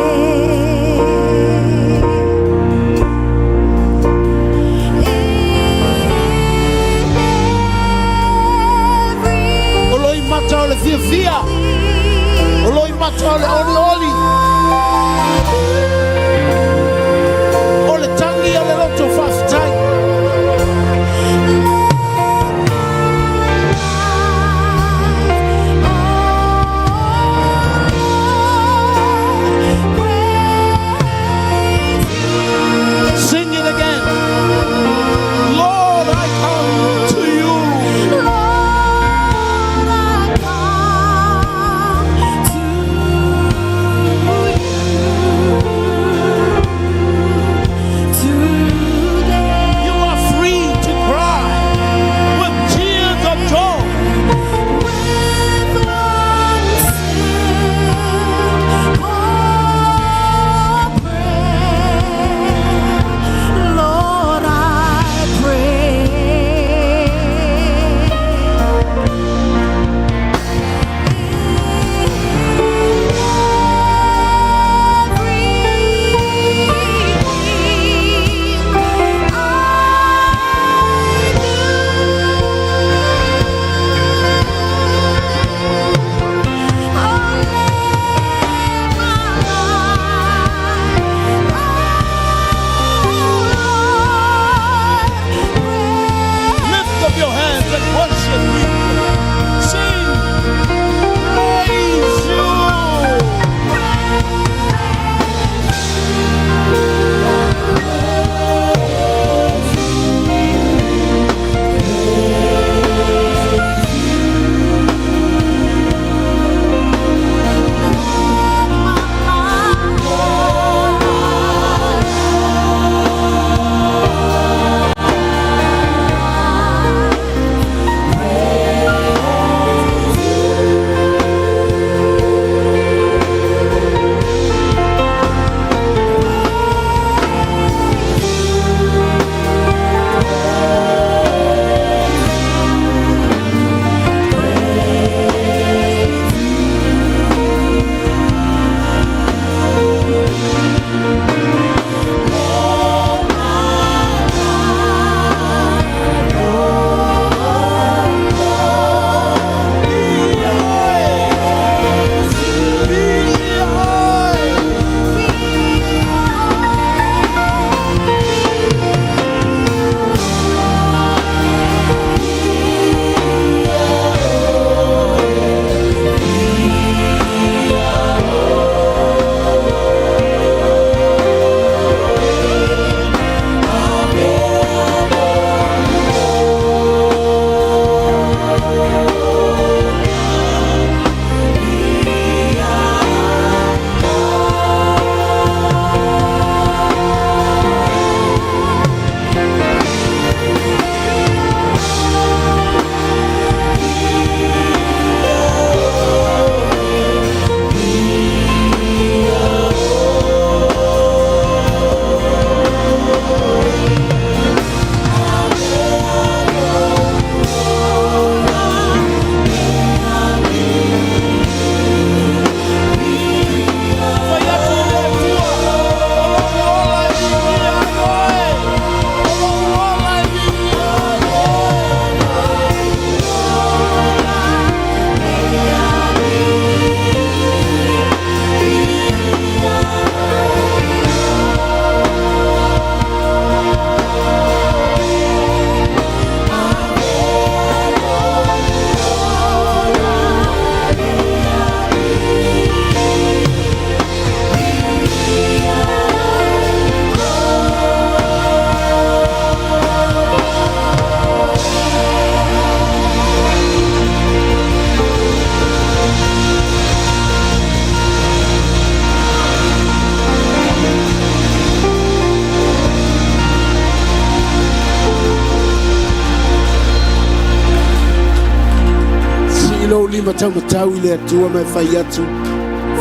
lou lima taumatau i le Atua ma e fai atu,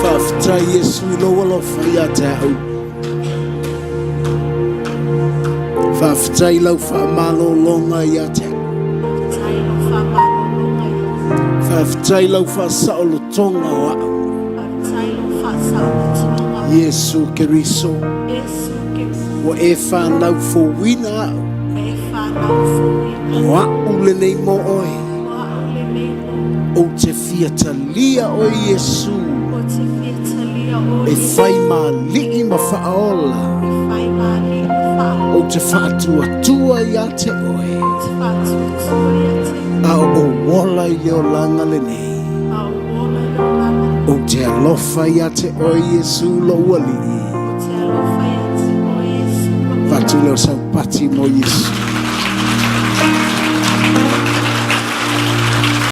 Faafetai Iesu i lou alofa ia te au. Faafetai lau faamalologa ia te au. Faafetai lau faasaolotoga o au. Iesu Keriso, ua e fanau fouina au. O au lenei mo oe. Ou te fia talia oe Iesu e fai ma alii ma faaola. Ou te faatuatua ia te oe. A o ou ola i le olaga lenei. Ou te alofa ia te oe Iesu lou alii. Avatu lea o saupati mo Iesu.